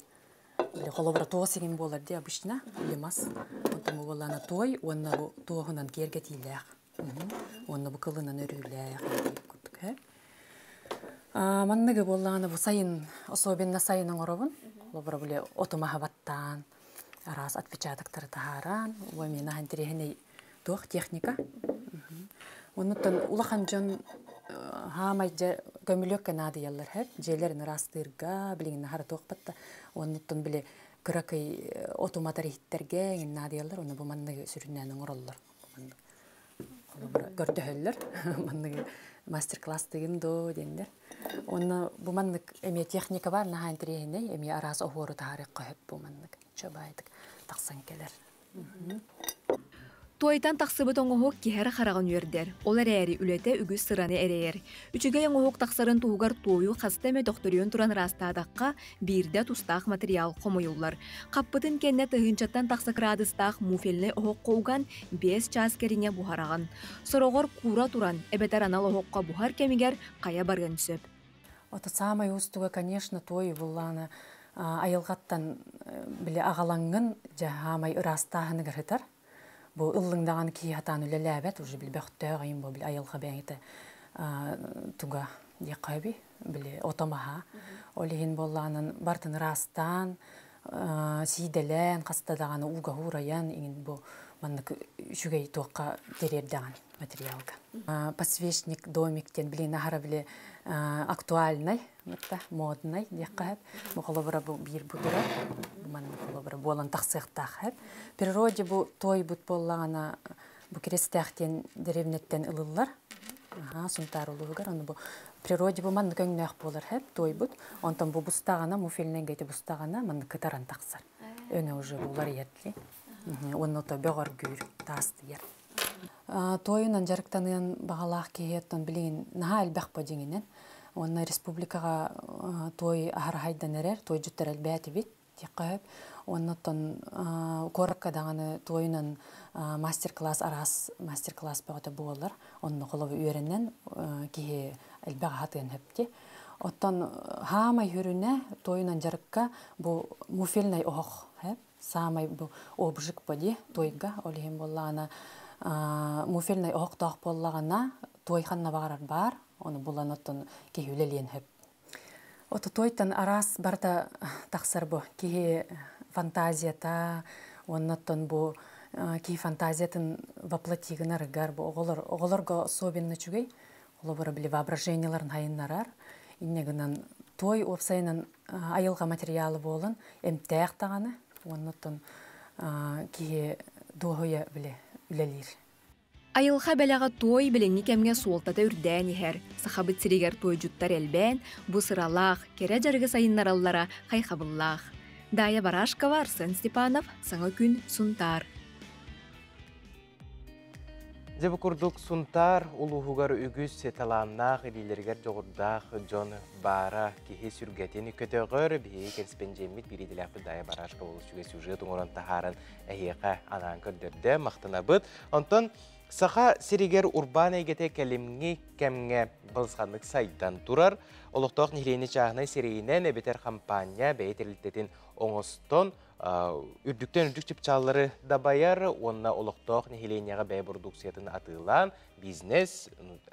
или холобура туос сигин буолар дии обычно, или мас. Онтон бу буоллаана туой уонна бу туоһунан киэргэтиилээх. Уонна бу кылынан өрүүлээх курдук. Манныгы буоллаҕына бу сайын, особенно сайын оҥоробун. Холобура били отумаһа баттаан, араас отпечатоктары таһааран, уо миэнэ интэриэһинэй туох техника. Оннуттан улахан дьон хаамай дьэ көмүлүөккэ наадыйаллар һэр, дьиэлэрин ыраастыырга, билигин аһара туохпат да. Оннуттан били кыракый отуматар иһиттэргэ эҥин наадыйаллар, ону бу манныгы сүрүннээн оҥороллор. Холобура көрдөһөллөр манныгы мастер-класс тыгын доо диэннэр. Онно бу маннык эмиэ техника бар наһаа интэриэһинэй, эмиэ араас оһуору таһаарыахха сөп бу маннык чобаайдык тахсан кэлэр. Туойтан тахсыбыт оҥоһук киһи эрэ хараҕын үөрдэр. Ол эрээри үлэтэ үгүс сыраны эрэйэр. Үчүгэй оҥоһук тахсарын туһугар туойу хаста эмэ төхтөрүйэн туран ыраастаатахха, биирдэ тустаах материал хомуйуллар. Хаппытын кэннэ тыһыынчаттан тахса кыраадыстаах муфельнай оһоххо уган 5 чаас кэриҥэ буһараҕын. Сороҕор куура туран, эбэтэр анал оһоххо буһар кэмигэр хайа барыан сөп. Это самое уустуга, конечно, туой буллааны айылҕаттан били аҕалаҥҥын дьэ хаамай ыраастааһыныгар сытар. Бу ыллыҥдаҕан киһи хатаан үлэлээбэт, уже били бөхтөөх айым бу били айылҕа бэйэтэ туга диэххэ били отомаһа. Ол иһин буоллаанын бартын ыраастаан, сиидэлээн, хаста даҕаны ууга уурайан иҥин бу маннык үчүгэй туохха тириэрдэҕин материалга. Подсвечник домик диэн билин аһара били актуальнай, мытта моднай диэххэ сөп. Бу холобура бу биир бу турар. Манна холобура буолан тахсыахтаах сөп. Природе бу туойбут буоллаҕына бу Киристээхтиэн деревнеттен ылыллар. Аха, Сунтаар улууһугар ону бу природе бу маннык өҥнөөх буолар хэп туойбут. Онтон бу бустаҕына, муфельнай гэти бустаҕына маннык кытаран тахсар. Өҥө уже уларыйар. Уонна то бөҕөргүүр, таастыйар. Туойунан дьарыктаныан баҕалаах киһи оттон билигин наһаа элбэх бо дьиҥинэн. Уонна республикаҕа туой аһарахайдан эрэр, туойдьуттар элбээтибит диэххэ сөп. Уонна оттон куоракка даҕаны туойунан мастер-класс араас мастер-класс бөҕөтө буолар. Онно холобу үөрэнэн киһи элбэх аһатыан сөп Оттон хаамай хүрүнэ туойунан дьарыкка бу муфельнай оһох саамай бу обжиг поди туойга ол иһин буоллаҕына муфельнай оһохтоох буоллаҕына туой ханна баҕарар баар ону булан оттон киһи үлэлиэн сөп Ото туойтан араас барыта тахсар бу киһи фантазията уонна оттон бу киһи фантазиятын воплоти гынарыгар бу оҕолор оҕолорго особенно үчүгэй холобура били воображениеларын хайыннарар инньэ гынан туой уопсайынан айылҕа материалы буолан эмтээх даҕаны уонна оттон киһи дуоһуйа били үлэлиир. Айылҕа бэлэҕэ туой билиҥҥи кэмҥэ суолтата үрдээн иһэр. Сахабыт сиригэр туойдьуттар элбээн, бу сыралаах, кэрэ дьарыгы сайыннараллара хайхабыллаах. Дая Барашкова, Арсен Степанов, Саҥа күн, Сунтаар. Дьэ бу курдук Сунтаар улууһугар үгүс талааннаах, илиилэригэр дьоҕурдаах дьон баара киһи сүргэтин көтөҕөр. Биһиги кэрэспэндьиэммит биир идэлээхпит Дая Барашкова олус үчүгэй сюжет оҥорон таһааран эһиэхэ анаан көрдөрдө, махтанабыт. Онтон Саха сиригэр урбаан эйгэтэ кэлимҥи кэмҥэ балысханнык сайдан турар. Олохтоох нэһилиэнньэ чааһынай сирэйинэн эбэтэр хампаанньа бэйэ тэрилтэтин оҥостон үрдүктэн үрдүк чыпчааллары дабайар уонна олохтоох нэһилиэнньэҕэ бэйэ бородууксуйатын атыылаан бизнес,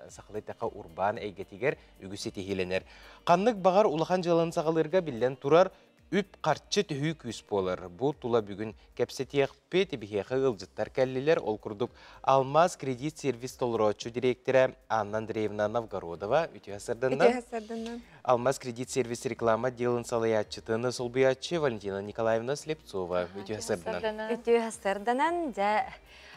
сахалыы эттэххэ урбаан эйгэтигэр үгүс ситиһиилэнэр. Ханнык баҕар улахан дьыаланы саҕалыырга биллэн турар үп-харчы төһүү күүс буолар. Бу тула бүгүн кэпсэтиэхпит, биһиэхэ ыалдьыттар кэллилэр. Ол курдук Алмаз кредит сервис толорооччу дириэктэрэ Анна Андреевна Новгородова үтүө сарданнан. Үтүө сарданнан. Алмаз кредит сервис реклама отделын салайааччытын солбуйааччы Валентина Николаевна Слепцова үтүө сарданан. Үтүө сарданан, дьэ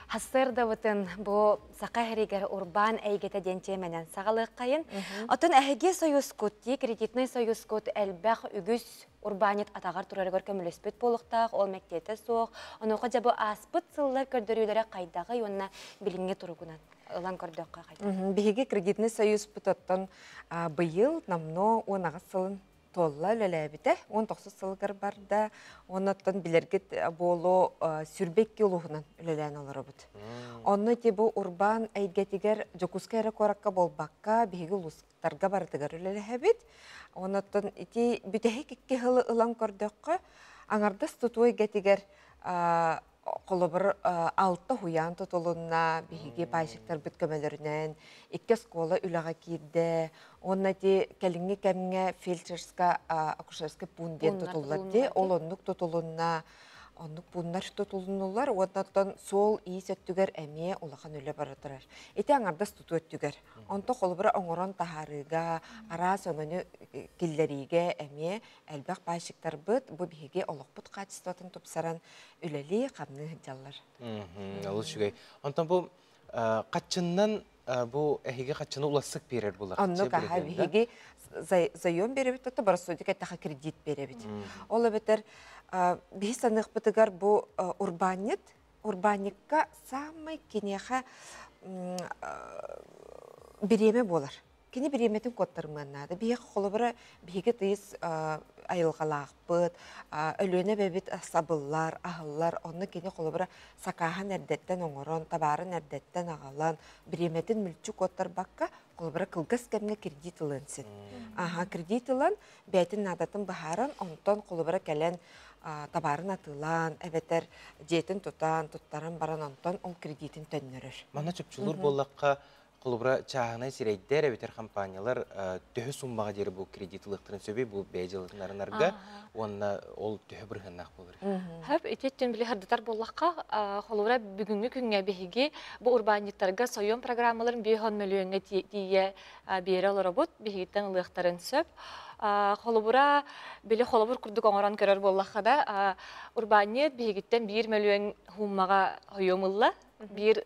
Хассыардабытын бу саха иһэригэр урбаан эйгэтэ диэн тиэмэнэн саҕалыаххайын. Оттон эһиги союзкут, дии кредитный союзкут элбэх үгүс урбаанньыт атаҕар турарыгар көмөлөспүт буолуохтаах, ол мэктиэтэ суох. Онуоха дьэ бу ааспыт сыллар көрдөрүүлэрэ хайдаҕый уонна билиҥҥи туругунан ылан көрдөххө хайдах? Биһиги кредитный союзпут оттон быйыл номнуо 18 сылын туолла үлэлээбитэ. 19 сылыгар барда. Оннуттан билэргит буолуо 22 улууһунан үлэлээн олоробут. Онно ити бу урбаан эйгэтигэр Дьокуускай эрэ куоракка буолбакка, биһиги улуустарга барытыгар үлэлэһэбит. Оннуттан ити бүтэһик икки сылы ылан көрдөххө, аҥардас тутуу эйгэтигэр холобур алта уһуйаан тутулунна, биһиги пайщиктарбыт көмөлөрүнэн икки оскуола үлэҕэ киирдэ. Уонна ити кэлиҥҥи кэмҥэ фельдшерско акушерский пункт диэн тутуллар дии. Ол оннук тутулунна, оннук пууннар тутулуннулар. Уонна оттон суол-иис өттүгэр эмиэ улахан үлэ бара турар. Ити аҥардас тутуу өттүгэр. Онто холобура оҥорон таһаарыыга, араас өҥөнү киллэриигэ эмиэ элбэх пайщиктарбыт бу биһиги олохпут хаачыстыбатын тупсаран үлэлии хамныы сылдьаллар. Олус үчүгэй. Онтон бу хаччыннан бу эһиги хаччыны улассык биэрэр булар. Оннук аха биһиги заем беребит то барасудик эттэхэ кредит беребит. Ол эбэтэр биһи саныахпытыгар бу урбаанньыт урбаанньыкка самай киниэхэ бириэмэ буолар. Кини бириэмэтин куоттарымыан наада. Биһиэхэ холобура биһиги тыйыс айылҕалаахпыт, Өлүөнэ эбэбит сабыллар, аһыллар, онно кини холобура сакааһын эрдэттэн оҥорон, табаарын эрдэттэн аҕалан, бириэмэтин мүлчү куоттарбакка, холобура кылгас кэмҥэ кредит ылыан син. Аха, кредит ылан, бэйэтин наадатын быһааран, онтон холобура кэлэн табаарын атыылаан, эбэтэр дьиэтин тутан, туттаран баран, онтон ол кредитин төннөрөр. Манна чопчулуур буоллахха, Холобура чааһынай сирэйдэр эбэтэр компаниялар төһө суммаҕа диэри бу кредит ылыахтарын сөбүй бу бэйэ дьыалатын арынарга уонна ол төһө бырыһыаннаах буолар? Хөп ити били хардытар буоллахха, холобура бүгүҥҥү күҥҥэ биһиги бу урбаанньыттарга сойуом программаларын 5 мөлүйүөҥҥэ тиийэ биэрэ олоробут, биһигиттэн ылыахтарын сөп. Холобура, били холобур курдук оҥорон көрөр буоллахха да, урбаанньыт биһигиттэн 1 мөлүйүөн хууммаҕа хойуом ылла. Биир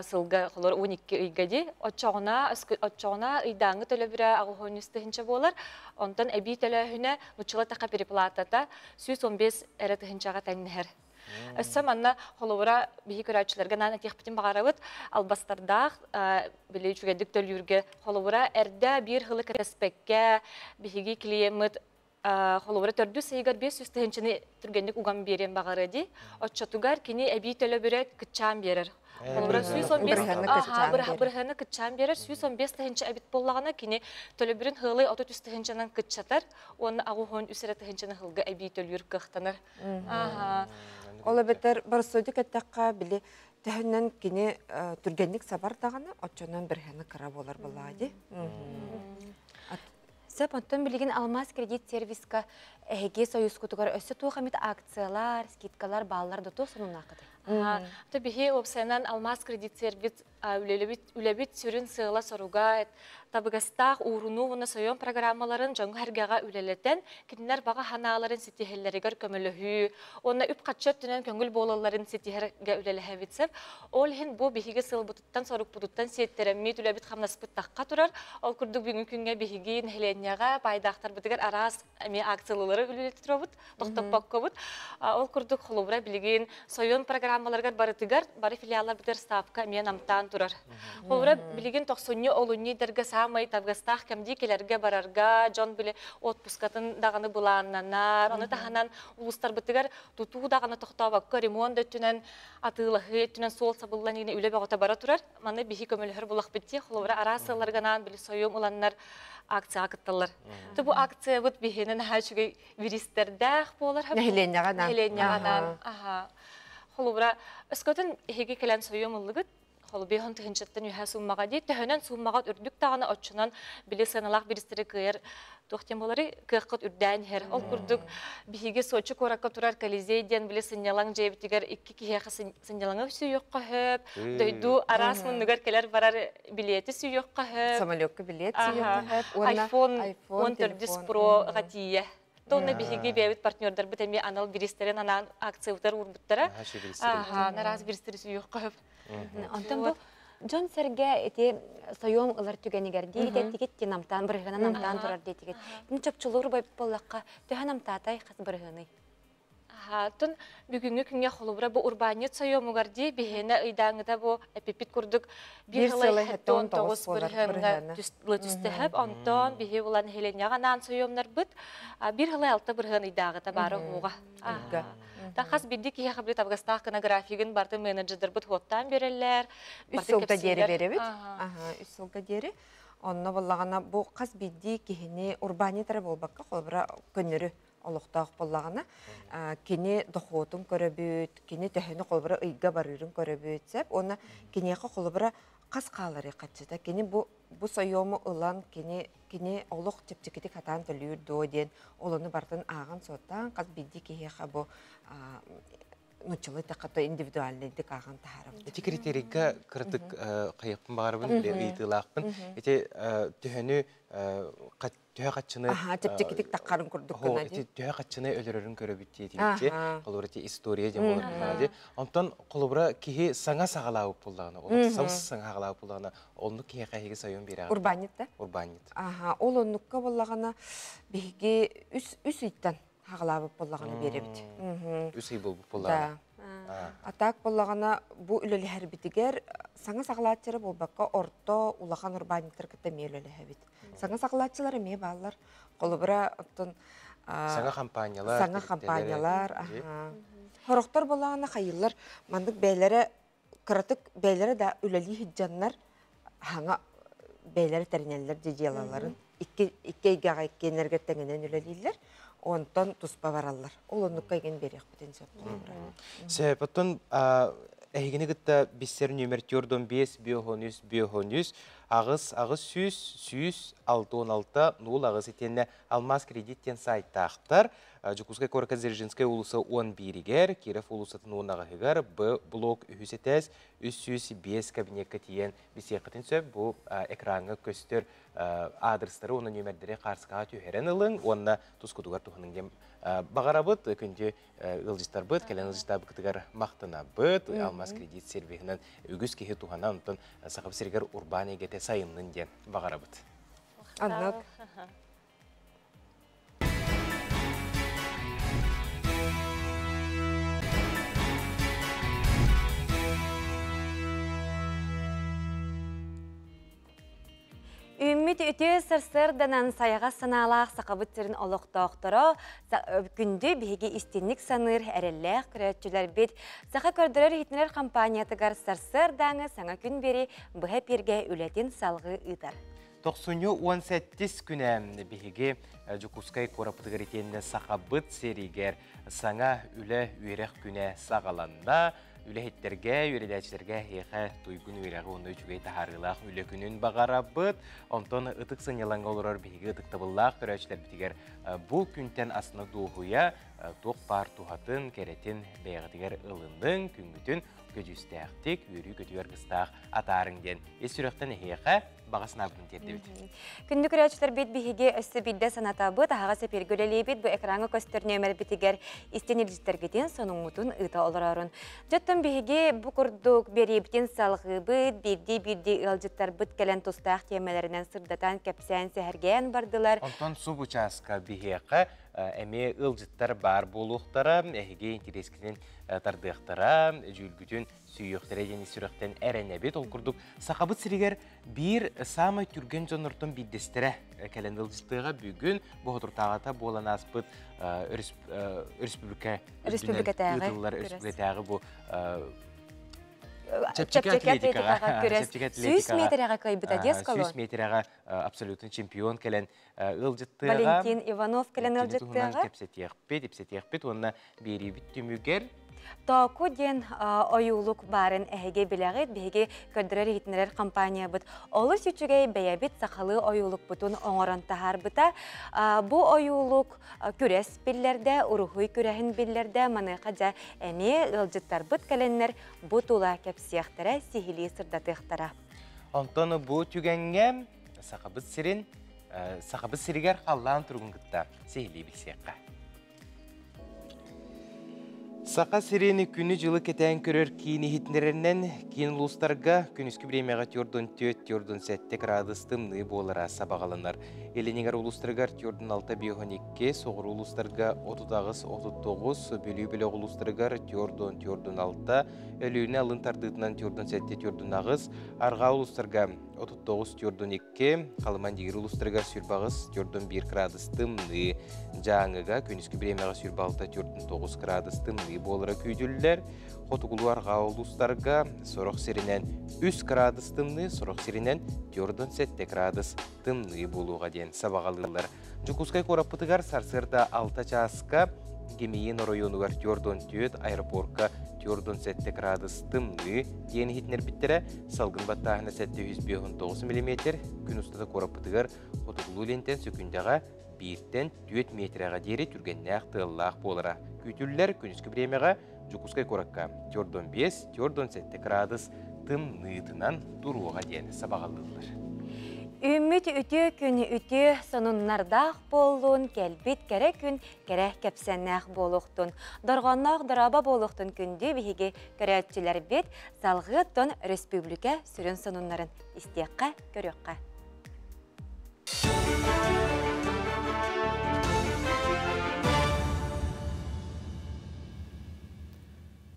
сылга холор 12 ыйга ди. Оччоҕуна, оччоҕуна ыйдааҥҥы төлөбүрэ 83 тыһынча буолар. Онтон эбии төлөөһүнэ нуччала таха переплатата 115 эрэ тыһынчаҕа тэҥнэһэр. Өссө манна холобура биһи көрөөччүлэргэ наан этиэхпитин баҕарабыт албастардаах били үчүгэйдик төлүүргэ холобура эрдэ биир хылы кэтэспэккэ биһиги клиеммыт холобура төрдүс ыйыгар 500 тыһыынчаны түргэнник уган биэриэн баҕарыа дии. Оччотугар кини эбии төлөбүрэ кыччаан биэрэр. Холобура 115 бырыһыаны кыччаан биэрэр, 115 тыһыынча эбит буоллаҕына, кини төлөбүрүн хылый 33 тыһыынчанан кыччатар уонна 83 эрэ тыһыынчаны хылга эбии төлүүр кыахтанар. Ол эбэтэр боростуойдук эттэххэ, били төһөннөн кини түргэнник сабар даҕаны, оччонон бырыһыаны кыра буолар буоллаҕа дии. Сөп, оттон билигин Алмаз кредит сервиска эһиги союзкутугар өссө туох эмит акциялар, скидкалар бааллар да туох сонуннааххытый? То биһи уопсайынан Алмаз кредит сервис үлэбит сүрүн сыала-соруга табыгастаах уурунуу уонна сойуон программаларын дьоҥҥо-сэргэҕэ үлэлэтэн, кинилэр баҕа санааларын ситиһэллэригэр көмөлөһүү уонна үп-харчы өттүнэн көҥүл буолалларын ситиһэргэ үлэлэһэбит сөп. Ол иһин бу биһиги сыалбытыттан, сорукпутуттан сиэттэрэммит үлэбит-хамнаспыт тахха турар. Ол курдук бүгүҥҥү күҥҥэ биһиги нэһилиэнньэҕэ, паайдаахтарбытыгар араас эмиэ акциялары үлэлэтэ турабыт, тохтоппоккобут. Ол курдук холобура билигин сойуон программаларыгар барытыгар бары филиалларбытыгар ставка эмиэ намтаан турар. Холобура билигин тохсунньу олунньу ыйдарга саамай табыгастаах кэмдии кэлэргэ барарга дьон били отпускатын даҕаны былааннанар. Ону таһынан улуустарбытыгар тутуу даҕаны тохтообокко ремонт да өттүнэн атыылаһыы өттүнэн суол сабыллан иһин үлэ бөҕөтө бара турар. Маны биһи көмөлөһөр булахпыт дии. Холобура араас сылларга анаан били сойуом ыланнар акцияҕа кытталлар. То бу акциябыт биһиэнэ наһаа үчүгэй бириистэрдээх буолар. Нэһилиэнньэҕэ анаан. Нэһилиэнньэҕэ анаан. Аха. Холобура, өскөтүн эһиги кэлэн сойуом ыллыгыт, холобуйаһын тыһынчаттан үһэ сууммаҕа дии, төһөнөн сууммаҕа үрдүк даҕаны оччонон били сыаналаах биристэри кыайар туох диэн буоларый кыаххыт үрдээн иһэр. Ол курдук биһиги Сочи куоракка турар Колизей диэн били сынньалаҥ дьиэбитигэр икки киһиэхэ сынньалаҥы сүүйүөххэ сөп, дойду араас муннугар кэлэр-барар билиэти сүүйүөххэ сөп. Самолекка билиэт сүүйүөххэ сөп. iPhone 14 Pro-га тиийэ. Тонна биһиги бэйэбит партнердарбыт эмиэ анал биристэрин анаан акциябытар уурбуттара. Аха, нараас биристэри сүүйүөххэ сөп. Онтон бу дьон сэргэ ити сойуом ылар түгэнигэр диир этигит ти намтаан бырыһыана намтаан турар диэтигит. Итини чопчулуур буоллахха төһө намтаатай хас бырыһыаный? Тун бүгүҥҥү күҥҥэ холобура бу урбаанньыт сойуомугар дии биһиэнэ ыйдааҥыта бу эпиппит курдук биир сылай 79 бырыһыаҥҥа түстэһэп онтон биһи булан нэһилиэнньэҕэ анаан сойуомнарбыт биир сылай 6 бырыһыан ыйдааҕыта баара уһуга. Та хас биирдии киһиэхэ били табыгастаах гына графигын барытын менеджердарбыт хуоттаан биэрэллэр. Үс сылга диэри биэрэбит. Үс сылга диэри. Онно буоллаҕына бу хас биирдии киһини урбаанньыт эрэ буолбакка холобура көннөрү олохтоох буоллаҕына кини дохуотун көрөбүт, кини төһөнү холобура ыйга барыырын көрөбүт сөп уонна киниэхэ холобура хас хааларый хаччыта кини бу бу сойуому ылан кини кини олох чэпчэкитик хатаан төлүүр дуо диэн олону барытын ааҕан суоттаан хас биирдии киһиэхэ бу нуччалыы эттэххэ индивидуальныйдык ааҕан таһаарабыт. Ити критерийга кыратык хайыахпын баҕарабын, ыйытыылаахпын. Ити төһөнү төһө хаччыны чэпчэкитик таххарын курдук гына ити төһө хаччыны өлөрөрүн көрөбүт диэтигитчи холобура ити история диэн буолар буоллаҕа дии онтон холобура киһи саҥа саҕалаабыт буоллаҕына ол сабыс саҥа саҕалаабыт буоллаҕына оннук киһиэхэ эһиги сайын биэрэҕит урбаанньыт да урбаанньыт аха ол оннукка буоллаҕына биһиги үс үс ыйтан хаҕалаабыт буоллаҕына биэрэбит үс ый буолбут буоллаҕына А так буоллаҕына бу үлэлэһэрбитигэр саҥа саҕалааччылары буолбакка орто улахан урбаанньыттары кытта эмиэ үлэлэһэбит. Саҥа саҕалааччылар эмиэ бааллар. Холобура, оттон саҥа компаниялар, саҥа компаниялар, Хорохтор буоллаҕына хайыыллар маннык бэйэлэрэ кыратык бэйэлэрэ да үлэлии сылдьаннар хаҥа бэйэлэрэ тэринэллэр дьыалаларын икки икки эйгэҕэ иккиэннэригэр тэҥинэн үлэлииллэр онтон туспа бараллар ол оннукка игин биэриэхпитин сөп холобура сөп оттон. Эһигини кытта биссэр нүөмэр 45 53 53 8 800 166 08 итиэннэ Алмаз кредит диэн сайтаахтар. Дьокуускай куоракка Дзержинскэй уулусса 11-игэр, Киров уулуссатын 18-ыгар Б блок үһүс этээс 305 кабинекка тиийэн билсиэххитин сөп. Бу экраҥҥа көстөр аадырыстары уонна нүөмэрдэри хаарыскаҕа түһэрэн ылыҥ уонна тускутугар туһаныҥ диэн баҕарабыт. Күндү ыалдьыттарбыт, кэлэн ыалдьыттаабыккытыгар махтанабыт. Алмаз кредит сервиһинэн үгүс киһи туһанан, онтон Сахабыт сиригэр урбаан эйгэтэ сайыннын диэн баҕарабыт. Аннык. Үүммүт үтүө сарсыарданан сайаҕас санаалаах Сахабыт сирин олохтоохторо күндү биһиги истинник саныыр эрэллээх көрөөччүлэрбит Саха көрдөрөр-иһитиннэрэр компаниятыгар сарсыардааҥы саҥа күн биэри быһа эпииргэ үлэтин салҕыы ыытар. Тохсунньу 17 күнэ биһиги Дьокуускай куораппытыгар итиэннэ Сахабыт сиригэр саҥа үлэ үөрэх күнэ саҕаланна. Үлэһиттэргэ, үөрэнээччилэргэ эһиэхэ туйгун үөрэҕи уонна үчүгэй таһаарыылаах үлэ күнүн баҕарабыт. Онтон ытык сынньалаҥҥа олорор биһиги ытыктабыллаах көрөөччүлэрбитигэр бу күнтэн астына дуоһуйа туох баар туһатын, кэрэтин бэйэҕитигэр ылыныҥ, күҥҥүтүн көдьүүстээхтик, үөрүү-көтүү аргыстаах атаарыҥ диэн ис сүрэхтэн эһиэхэ баҕа санаабытын тиэрдэбит. Күндү көрөөччүлэрбит биһиги өссө биирдэ санатабыт, аһаҕас эпииргэ үлэлиибит, бу экраҥҥа көстөр нүөмэрбитигэр истин илдьиттэргитин, сонуҥҥутун ыыта олорорун. Дьоттон биһиги бу курдук биэриибитин салҕыыбыт, биирдии-биирдии ыалдьыттарбыт кэлэн тустаах тиэмэлэринэн сырдатан, кэпсээн, сэһэргээн бардылар. Онтон субучааска биһиэхэ эмиэ ыалдьыттар баар буолуохтара, эһиги интэриэскитин тардыахтара, дьүүлгүтүн сүүйүөхтэрэ диэн сүрэхтэн эрэнэбит. Ол курдук Сахабыт сиригэр биир саамай түргэн дьоннортон биирдэстэрэ кэлэн ыалдьыттыаҕа бүгүн бу соторутааҕыта буолан ааспыт өрөспүүбүлүкэ ыытыллар өрөспүүбүлүкэтээҕи бу чэпчэки атлетикаҕа күрэс 100 метрэҕэ кыайбыта диэс 100 метрэҕэ абсолютный чемпион кэлэн ыалдьыттыаҕа Валентин Иванов кэлэн ыалдьыттыаҕа кэпсэтиэхпит, ипсэтиэхпит уонна биэриибит түмүгэр Тооку диэн ойуулук баарын эһиги билэҕит, биһиги көрдөрөр-иһитиннэрэр компаниябыт олус үчүгэй бэйэбит сахалыы ойуулукпутун оҥорон таһаарбыта. Бу ойуулук күрэс биллэрдэ, уруһуй күрэһин биллэрдэ, маныаха дьэ эмиэ ыалдьыттарбыт кэлэннэр бу тула кэпсиэхтэрэ, сиһилии сырдатыахтара. Онтон бу түгэҥҥэ Сахабыт сирин Сахабыт сиригэр халлаан туругун кытта сиһилии билсиэххэ. Саха сирин күнү-дьылы кэтээн көрөр киин иһитиннэрэринэн, киин улуустарга күнүскү бириэмэҕэ 44-47 градус тымныы буолара сабаҕаланар. Илиниҥэр улуустарыгар 46-52, соҕуруу улуустарга 38-39, Бүлүү бөлөх улуустарыгар 44-46, Өлүөнэ алын тардыытынан 47-48, арҕаа улуустарга 39-42, Халыман Дигир улуустарыгар 28-41 градус тымныы, Дьааҥыга күнүскү бириэмэҕэ 26-49 градус тымныы буолара күүтүллэр. Хотугулуу арҕаа улуустарга сорох сиринэн 3 градус тымныы, сорох сиринэн 47 градус тымныы буолуоҕа диэн сабаҕалыыллар. Дьокуускай куораппытыгар сарсыарда 6 чааска Гемиин оройуонугар 44, аэропорка 47 градус тымныы диэн иһитиннэрбиттэрэ. Салгын баттааһына 759 мм, күн устата куораппытыгар хотугулуу лентэн сөкүндэҕэ бииртэн 4 метрэҕэ диэри түргэннээх тыаллаах буолара күүтүллэр. Күнүскү бириэмэҕэ Дьокуускай куоракка 45, 47 градус тымныытынан туруоҕа диэн сабаҕалыыллар. Үүммүт үтүө күн үтүө сонуннардаах буоллун, кэлбит кэрэ күн кэрэ кэпсэннээх буолуохтун, дорҕоонноох дорообо буолуохтун күндү биһиги көрөөччүлэрбит салҕыы оттон республика сүрүн сонуннарын истиэххэ, көрүөххэ.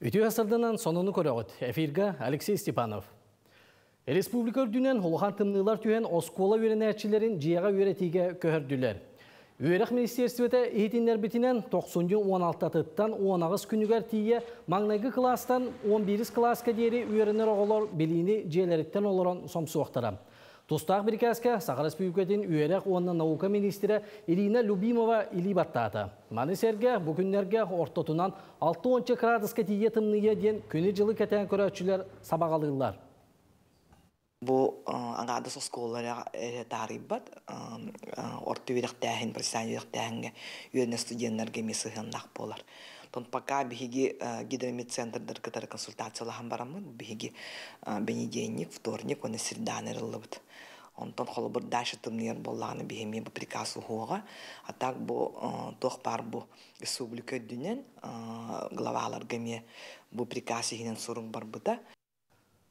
Үтүө сырдынан сонуну көрөҕүт. Эфирга Алексей Степанов. Республика үрдүнэн улахан тымныылар түһэн оскуола үөрэнээччилэрин дьиэҕэ үөрэтиигэ көһөрдүлэр. Үөрэх министерствота иһитиннэрбитинэн 96-тыттан 18 күнүгэр тиийэ маҥнайгы кылаастан 11 кылааска диэри үөрэнэр оҕолор билиини дьиэлэриттэн олорон сомсуохтара. Тустаах бирикээскэ Саха Республикатын үөрэх уонна наука министрэ Ирина Любимова илии баттаата. Маны сэргэ бу күннэргэ ортотунан 60 кыраадыска тиийэ тымныйа диэн күнү-дьылы кэтээн көрөөччүлэр сабаҕалыыллар. Бу аҥаардас оскуолалара эрэ таарыйбат, орто үөрэхтээһин, профессиональнай үөрэхтээһиҥҥэ үөрэнэр студеннарга эмиэ сыһыаннаах буолар. Оттон пока биһиги гидромедцентрдар кытары консультациялаһан бараммыт, биһиги бэнидиэнньик, вторник уонна среда ырыллыбыт. Онтон холобур дальше тымныйар буоллаҕына биһи эмиэ бу приказ уһуоҕа. А так бу туох баар бу республика үрдүнэн главаларга эмиэ бу приказ иһинэн сурук барбыта.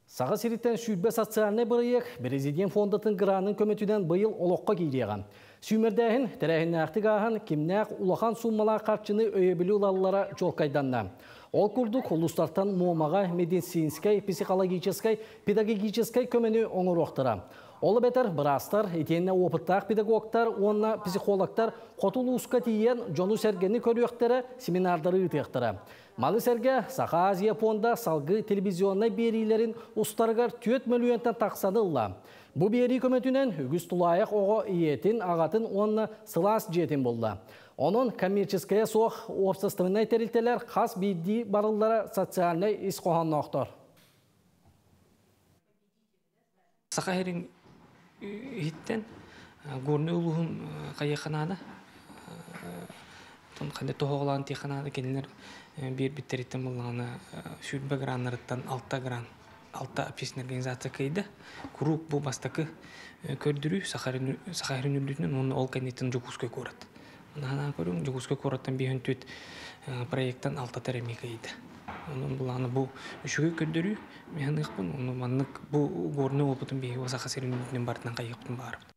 Саха сириттэн 20 социальнай бырайыак Президент фондатын гранын көмөтүнэн быйыл олоххо киириэҕэ. Сүүмэрдээһин тэрээһиннээхтик ааһан, кимнээх улахан сууммалаах харчыны өйөбүлү ылаллара чуолкайданна. Ол курдук, улуустартан Муомаҕа медицинскэй, психологическай, педагогическай көмөнү оҥоруохтара. Ол эбэтэр быраастар, итиэннэ опыттаах педагогтар уонна психологтар хоту улууска тиийэн дьону-сэргэни көрүөхтэрэ, семинардары ыытыахтара. Маны сэргэ Саха Азия пуонда салгыы телевизионнай биэриилэрин устарыгар 4 мөлүйүөнтэн тахсаны ылла. Бу биэрии көмөтүнэн үгүс тулаайах оҕо ийэтин, аҕатын уонна сылаас дьиэтин булла. Онон коммерческайа суох уопсастыбаннай тэрилтэлэр хас биирдии барыллара социальнай ис хоһоонноохтор. Саха сирин иһиттэн Горнай улууһун хайыаханаана ханна тоһоҕолоон тиэханаана кинилэр биэрбиттэриттэн буллаҕына 20 граннарыттан 6 гран 6 общественная организация кыайда. Куруук бу бастакы көрдөрүү Саха сирин үрдүнэн уонна ол кэнниттэн Дьокуускай куорат. Наһаа көрүҥ Дьокуускай куораттан 54 проекттан 6 эмиэ кыайда. Онон булааны бу үчүгэй көрдөрүү механыахпын, ону маннык бу горный опытын биһиги Саха сирин үрдүнэн барытынан хайыахпын баарбыт.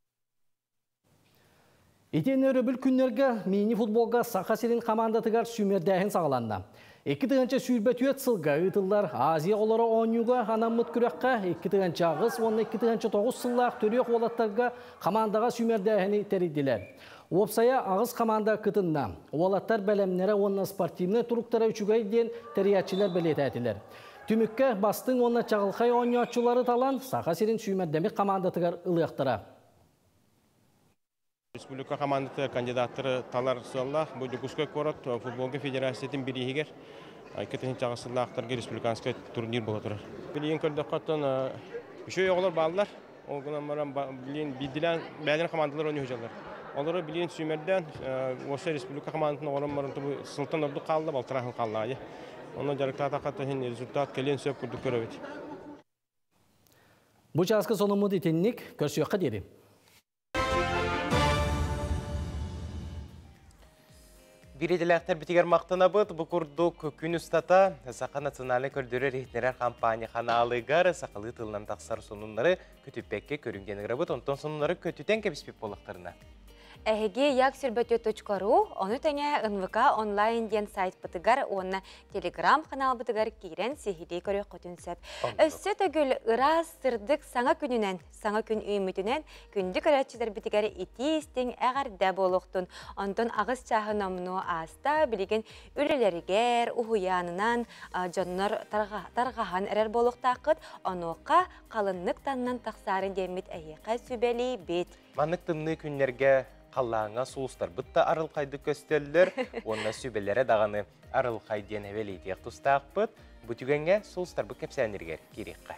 Итиэннэ өрөбүл күннэргэ мини-футболга Саха сирин хамаандатыгар сүүмэрдээһин саҕаланна. 2024 сылга ыытыллар Азия оҕолоро оонньууга анаммыт күрэххэ 2008 уонна 2009 сыллаах төрүөх уолаттарга хамаандаҕа сүүмэрдээһини тэрийдилэр. Уопсайа аҕыс хамаанда кытынна. Уолаттар бэлэмнэрэ уонна спортивнай туруктара үчүгэй диэн тэрийээччилэр бэлиэтээтилэр. Түмүккэ бастыҥ уонна чаҕылхай оонньооччулары талан Саха сирин сүүмэрдэммит хамаандатыгар ылыахтара. Республика хамаандата кандидаттары талар сыаллаах бу Дьокуускай куорат футболга федерациятын бирииһигэр 2008 сыллаахтарга республиканскай турнир буола турар. Билигин көрдөххө оттон үчүгэй оҕолор бааллар. Ол гынан баран билигин биирдилээн бэйэлэрин хамаандалар оонньуу сылдьаллар. Олору билигин сүүмэрдээн уопсай республика хамаандатын оҥорон баран тобу сылтан ордук хаалла, балтараа сыл хаалла аайы. Онно дьарыктаатахха иһин результат кэлиэн сөп курдук көрөбүт. Бу чааска сонуммут итинник, көрсүөххэ диэри. Биир идэлээхтэрбитигэр махтанабыт. Бу курдук күн устата Саха национальнай көрдөрөр иһитиннэрэр компания ханаалыгар сахалыы тылынан тахсар сонуннары көтүппэккэ көрүҥ диэн ыҥырабыт. Онтон сонуннары көтүтэн кэбиспит буоллахтарына. Эһиги яксүрбөтүө.ру, ону тэҥэ НВК онлайн диэн сайтпытыгар уонна телеграм ханаалбытыгар киирэн сиһилии көрүөххүтүн сөп. Өссө төгүл ыраас, сырдык саҥа күнүнэн, саҥа күн үүммүтүнэн күндү көрөөччүлэрбитигэр итии-истиҥ эҕэрдэ буолуохтун. Онтон аҕыс чааһы номнуо ааста, билигин үлэлэригэр, уһуйаанынан дьоннор тарҕаһан эрэр буолуохтааххыт. Онуоха халыннык таннан тахсаарын диэммит эһиэхэ сүбэлиибит. Маннык тымныы күннэргэ халлааҥҥа сулустарбыт да арылхайдык көстөллөр уонна сүбэлэрэ даҕаны арылхай диэн эбэлиитиэх тустаахпыт. Бу түгэҥҥэ сулустарбыт кэпсээннэригэр киириэххэ.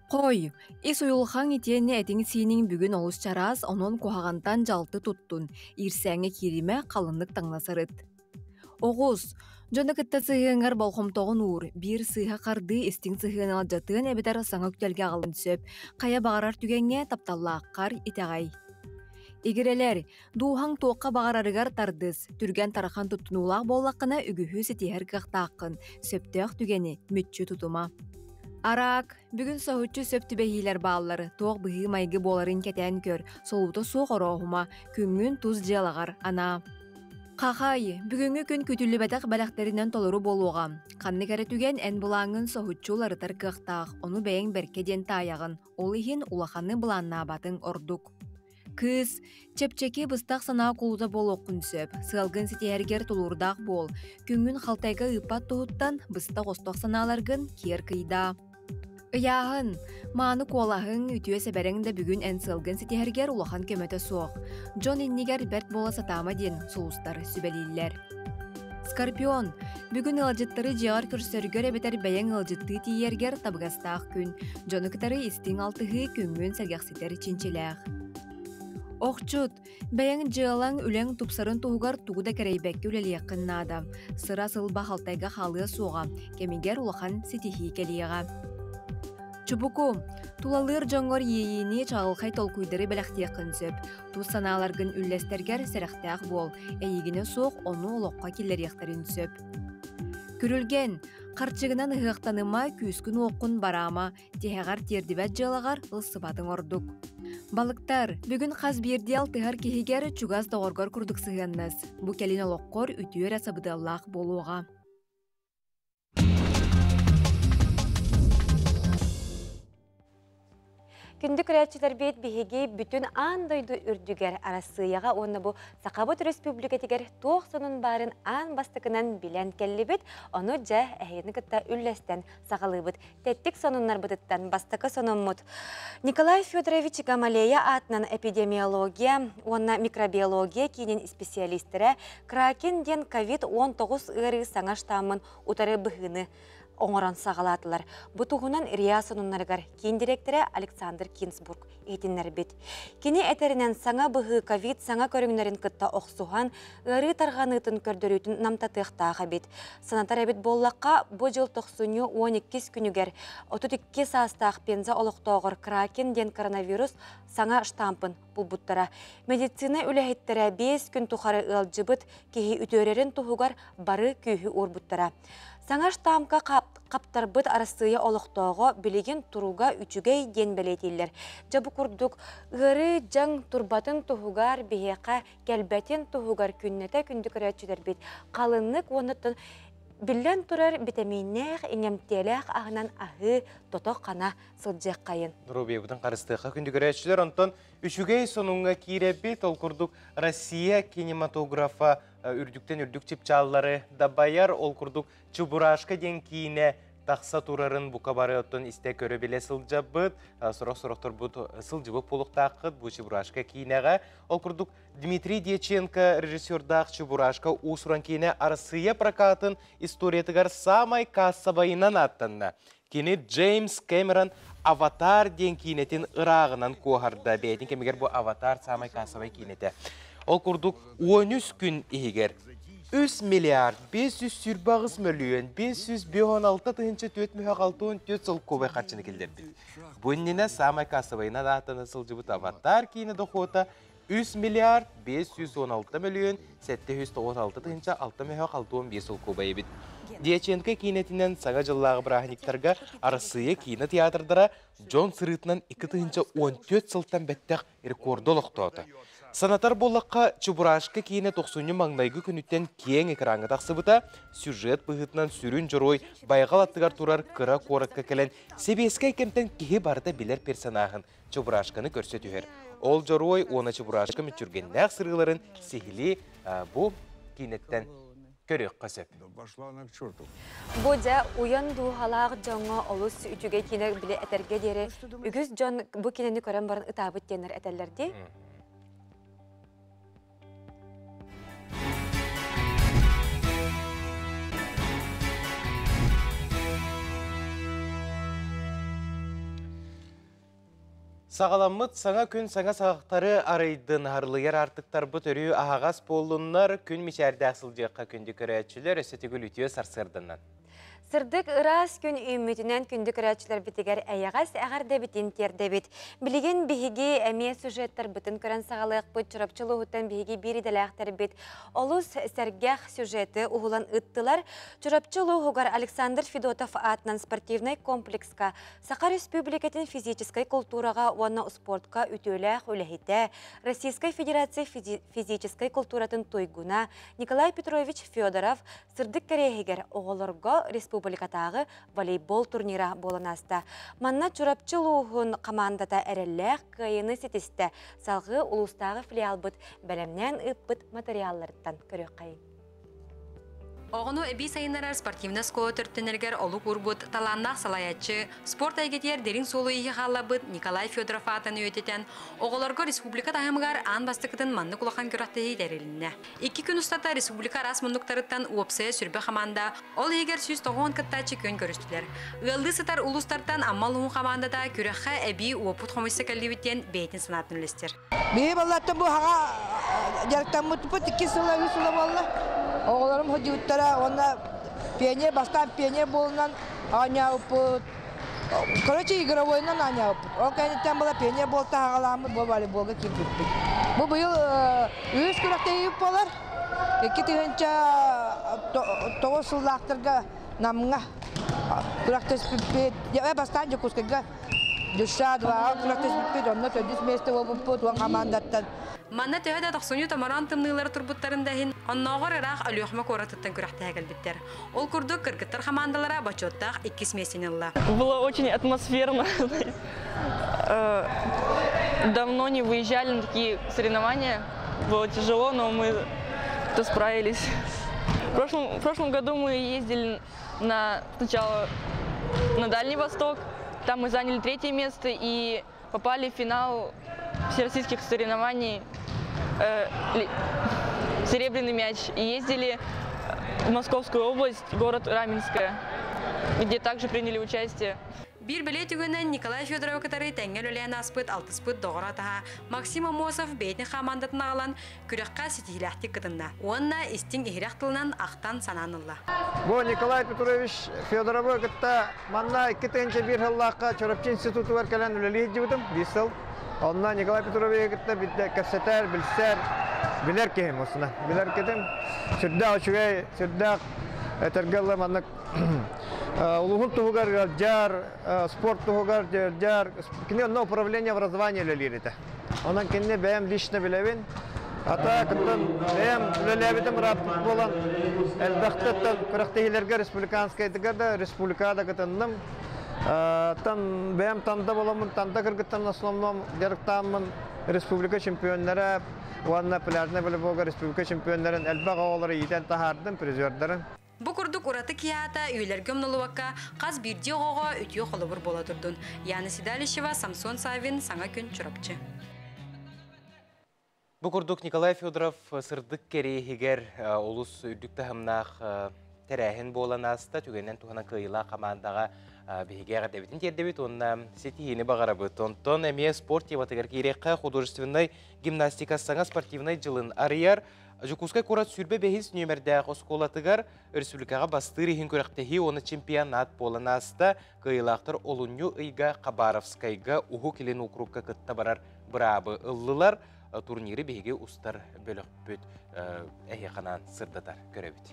Хой, ис уйулҕаҥ итиэннэ этиҥ-сииниҥ бүгүн олус чараас, онон куһаҕантан дьалты туттун, иирсээҥҥэ кииримэ, халыннык таҥна сырыт. Оҕус, дьону кытта сыһыаҥҥар болҕомтоҕун уур, биир сыыһа хардыы истиҥ сыһыаны алдьатыан эбэтэр саҥа үктэлгэ аҕалыан сөп, хайа баҕарар түгэҥҥэ тапталлааххар итэҕэй. Игирэлэр, дууһаҥ туохха баҕарарыгар тардыс, түргэн тархан туттунуулаах буоллаххына үгүһү ситиһэр кыахтааххын, сөптөөх түгэни мүччү тутума. Араак, бүгүн соһуччу сөп түбэһиилэр бааллар, туох быһыы-майгы буоларын кэтээн көр, солуута суох орооһума, күҥҥүн тус дьыалаҕар анаа. Хахай, бүгүҥҥү күн күтүллүбэтэх бэлэхтэринэн толору буолуоҕа. Ханнык эрэ түгэн эн былааҥҥын соһуччу уларытар кыахтаах, ону бэйэҥ бэркэ диэн таайаҕын, ол иһин улаханы былааннаабатыҥ ордук. Кыыс, чэпчэки быстах санаа кулута буолуоххун сөп, сыалгын ситиһэргэр тулуурдаах буол, күҥҥүн халтайга ыыппат туһуттан быстах-остох санааларгын киэр кыйдаа. Ыйааһын, мааны куолаһыҥ, үтүө сэбэрэҥ да бүгүн эн сыалгын ситиһэргэр улахан көмөтө суох. Дьон иннигэр бэрт буола сатаама диэн сулустар сүбэлииллэр. Скорпион, бүгүн ыалдьыттары дьиэҕэр көрсөргөр эбэтэр бэйэҥ ыалдьыттыы тиийэргэр табыгастаах күн. Дьону кытары истиҥ алтыһыы күҥҥүн сэргэхситэр чинчилээх. Охчут, Бэйэҥ дьыалаҥ, үлэҥ тупсарын туһугар тугу да кэрэйбэккэ үлэлиэххин наада. Сыра-сылба халтайга хаалыа суоҕа, кэмигэр улахан ситиһии кэлиэҕэ. Чубуку, тулалыыр дьоҥҥор иэйиини, чаҕылхай толкуйдары бэлэхтиэххин сөп. Тус санааларгын үллэстэргэр сэрэхтээх буол, эйигинэ суох ону олоххо киллэриэхтэрин сөп. Күрүлгэн, харчыгынан ыһыахтаныма, күүскүн-уоххун бараама, Тиһэҕэр тиэрдибэт дьыалаҕар ылсыбатыҥ ордук. Балыктар, бүгүн хас биирдии алтыһар киһигэр чугас доҕоргор курдук сыһыаннас. Бу кэлин олоххор үтүө эрэ сабыдыаллаах буолуоҕа. Күндү көрөөччүлэрбит биһиги бүтүн аан дойду үрдүгэр Арассыыйаҕа уонна бу Сахабыт Өрөспүүбүлүкэтигэр туох сонун баарын аан бастакынан билэн кэллибит. Ону дьэ эһигини кытта үллэстэн саҕалыыбыт. Тэттик сонуннарбытыттан бастакы сонуммут Николай Федорович Гамалея аатынан эпидемиология уонна микробиология киинин исписийэлиистэрэ Кракен диэн ковид-19 ыарыы саҥа штаммын утары быһыыны оҥорон саҕалаатылар. Бу туһунан РИА сонуннарыгар киин дириэктэрэ Александр Кинсбург иһитиннэрбит. Кини этэринэн саҥа быһыы ковид саҥа көрүҥнэрин кытта охсуһан, ыарыы тарҕаныытын көрдөрүүтүн намтатыахтаах эбит. Санатар эбит буоллахха, бу дьыл тохсунньу 12 күнүгэр 32 саастаах Пенза олохтооҕор Кракен диэн коронавирус саҥа штампын булбуттара. Медицина үлэһиттэрэ 5 күн тухары ыалдьыбыт киһи үтүөрэрин туһугар бары күүһү уурбуттара. Саҥа штамка хаптарбыт Арассыыйа олохтооҕо билигин туруга үчүгэй диэн бэлиэтииллэр. Дьэ бу курдук ыарыы дьаҥ турбатын туһугар биһиэхэ кэлбэтин туһугар күннэтэ күндү көрөөччүлэрбит халыннык уонна биллэн турар битэмииннээх, иҥэмтиэлээх аһынан аһыы тото-хана сылдьыаххайын. Доруобуйабытын харыстыахха күндү көрөөччүлэр, онтон үчүгэй сонуҥҥа киирэбит, ол курдук Россия кинематографа үрдүктэн үрдүк чыпчааллары дабайар, ол курдук Чебурашка диэн киинэ тахса турарын бука бары оттон истэ көрө билэ сылдьабыт, сорох-сорохторбут сылдьыбыт буолуохтааххыт бу Чебурашка киинэҕэ. Ол курдук Дмитрий Дьяченко режиссердаах Чебурашка уус-уран киинэ Арассыыйа прокатын историятыгар саамай каассабайынан ааттанна. Кини Джеймс Кэмерон «Аватар» диэн киинэтин ырааҕынан куоһарда. Бэйэтин кэмигэр бу «Аватар» саамай каассабай киинэтэ. Ол курдук 13 күн иһигэр 3 миллиард 528 мөлүйүөн 556 тыһыынча 464 солкуобай харчыны киллэрбит. Бу иннинэ саамай каассабайынан ааттана сылдьыбыт «Аватар» киинэ дохуота 3 миллиард 516 мөлүйүөн 796 тыһыынча 665 солкуобай эбит. Дьяченко киинэтинэн Саҥа дьыллааҕы бырааһынньыктарга Арассыыйа киинэ театрдара дьон сырыытынан 2014 сылтан бэттэх рекорду олохтоото. Санатар буоллахха, Чебурашка киинэ тохсунньу маҥнайгы күнүттэн киэҥ экраҥҥа тахсыбыта, сюжет быһыытынан сүрүн дьоруой байҕал аттыгар турар кыра куоракка кэлэн сэбиэскэй кэмтэн киһи барыта билэр персонаһын Чебурашканы көрсө түһэр. Ол дьоруой уонна Чебурашка мүччүргэннээх сырыыларын сиһилии бу киинэттэн көрүөххэ сөп. Бу дьэ уйан дууһалаах дьоҥҥо олус үчүгэй киинэ били этэргэ диэри үгүс дьон бу киинэни көрөн баран ытаабыт диэннэр этэллэр дии. Саҕаламмыт саҥа күн саҥа саҕахтары арыйдын, арлыйар аартыктарбыт өрүү аһаҕас буоллуннар, күн мичээрдээх сылдьыахха күндү көрөөччүлэр, өссө төгүл үтүө сарсыарданан. Сырдык ыраас күн үүммүтүнэн күндү көрөөччүлэрбитигэр эйэҕэс эҕэрдэбитин тиэрдэбит. Билигин биһиги эмиэ сюжеттарбытын көрөн саҕалыахпыт. Чурапчы улууһуттан биһиги биир идэлээхтэрбит олус сэргэх сюжеты уһулан ыттылар. Чурапчы улууһугар Александр Федотов аатынан спортивнай комплекска Саха Республикатын физическэй култуураҕа уонна успуортка үтүөлээх үлэһитэ, Российскай Федерация физическэй култууратын туйгуна Николай Петрович Федоров сырдык кэриэһигэр оҕолорго республикатааҕы волейбол турнира буолан ааста. Манна Чурапчы улууһун хамаандата эрэллээх кыайыыны ситистэ. Салгыы улуустааҕы филиалбыт бэлэмнээн ыыппыт материалларыттан көрүөххэйиҥ. Оҕону эбии сайыннарар спортивнай оскуола төрүттэнэригэр олук уурбут талааннаах салайааччы, спорт эйгэтигэр дириҥ суолу-ииһи хаалларбыт Николай Федоров аатын үйэтитэн, оҕолорго республика таһымыгар аан бастакытын маннык улахан күрэхтэһии тэрилиннэ. Икки күн устата республика араас муннуктарыттан уопсайа сүрбэ хамаанда, ол иһигэр 190 кыттааччы күөн көрүстүлэр. Ыаллыы сытар улуустартан Амма улууһун хамаандата күрэххэ эбии уопут хомуйса кэллибит диэн бэйэтин санаатын үллэстэр. Биһи баллаттан бу хаҥа дьарыктаммыппыт икки сыла, үс сыла буолла. Оҕолорум сылдьыбыттара уонна пионер, бастаан пионер буолунан оонньообуппут. Короче, игровойунан оонньообуппут. Ол кэнниттэн була пионер буолта хаҕалааммыт бу волейболга киирбиппит. Бу быйыл үһүс күрэхтэһиибит буолар. 2009 сыллаахтарга Намҥа күрэхтэспиппит. Бастаан Дьокуускайга Дюша 2-ҕа күрэхтэспиппит, онно төрдүс миэстэ буолбуппут уон хамаандаттан. Манна төһө да тохсунньу томороон тымныылара турбуттарын да иһин, оннооҕор ыраах Өлүөхүмэ куоратыттан күрэхтэһэ кэлбиттэр. Ол курдук, кыргыттар хамаандалара бочуоттаах иккис миэстэни ылла. Было очень атмосферно. Давно не выезжали на такие соревнования. Было тяжело, но мы то справились. В прошлом году мы ездили на, сначала на Дальний Восток. Там мы заняли третье место и попали в финал всероссийских соревнований «Серебряный мяч». И ездили в Московскую область, город Раменское, где также приняли участие. Биир бэлиэ түгэнинэн Николай Федоровы кытары тэҥҥэ үлэлээн ааспыт алтыспыт доҕоро атаһа Максим Аммосов бэйэтин хамаандатын аҕалан күрэххэ ситиһиилээхтик кытынна уонна истиҥ иһирэх тылынан ахтан санаан ылла. Бу Николай Петрович Федоровы кытта манна 2001 сыллаахха Чурапчы институтугар кэлэн үлэлии сылдьыбытым биир сыл. Онно Николай Петровиһы кытта кэпсэтэр, билсэр, билэр киһим осуна. Билэр китим. Сүрдээх үчүгэй, сүрдээх этэргэ дылы маннык улуһун туһугар ыалдьар, спорт туһугар ыалдьар. Кини онно управление образования үлэлиир этэ. Онон кинини бэйэм лично билэбин. Ата кыттан бэйэм үлэлээбитим ырааппыт буолан элбэхтэ күрэхтэһиилэргэ республиканскайдыга да республикаҕа да кытынным. Тан бэйэм Танда боламмын, Танда кыргыттан основном дьарыктааммын республика чемпионнара уонна пляжнай волейболга республика чемпионнарын элбэх оҕолору иитэн таһаардым, призердарын. Бу курдук ураты киһи аата үйэлэргэ умнуллубакка хас биирдии оҕоҕо үтүө холобур буола турдун. Яна Седалищева, Самсон Саввин, Саҥа күн, Чурапчы. Бу курдук Николай Федоров сырдык кэриэһигэр олус үрдүк таһымнаах тэрээһин буолан ааста. Түгэнинэн туһанан кыайыылаах хамаандаҕа биһиги эҕэрдэбитин тиэрдэбит уонна ситиһиини баҕарабыт. Онтон эмиэ спорт тематыгар киириэххэ художественнай гимнастика саҥа спортивнай дьылын арыйар. Дьокуускай куорат 25 нүөмэрдээх оскуолатыгар республикаҕа бастыыр иһин күрэхтэһии уонна чемпионат буолан ааста. Кыайыылаахтар олунньу ыйга Хабаровскайга Уһук Илин округка кытта барар быраабы ыллылар. Турниры биһиги устар бөлөхпүт эһиэхэ сырдатар көрөбүт.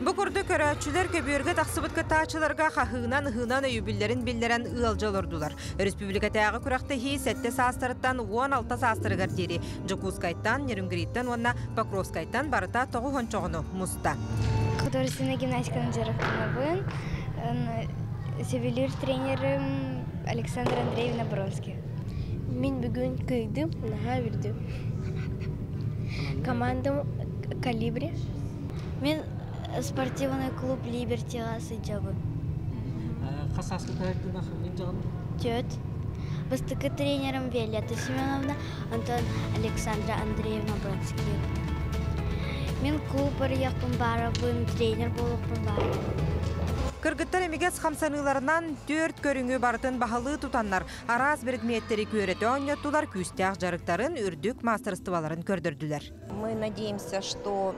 Бу курдук көрөөччүлэр көбүөргэ тахсыбыт кыттааччыларга хаһыынан ыһыынан өйөбүллэрин биллэрэн ыалдьа олордулар. Өрөспүүбүлүкэтээҕи күрэхтэһии сэттэ саастарыттан 16 саастарыгар диэри Дьокуускайтан, Нерюнгриттэн уонна Покровскайтан барыта тоҕус ончоҕону муста. Художественнай гимнастиканан дьарыктанабын. Сөбүлүүр тренерим Александр Андреевна Бронский. Мин бүгүн кыайдым, наһаа үөрдүм. Командам «Калибри». Мин спортивный клуб «Либертиға» сылдьабын. Хас сааскытын Түөрт. Бастакы тренерим Виолетта Семеновна, онтон Александра Андреевна Бронских. Мин клуб барыахпын баарабын, тренер буолуохпун баарабын. Кыргыттар эмигэс хамсаныыларынан түөрт көрүҥү барытын баһылыы тутаннар, араас предметтэри күөрэтэ оонньоттулар, күүстээх дьарыктарын, үрдүк маастарыстыбаларын көрдөрдүлэр. Мы надеемся, что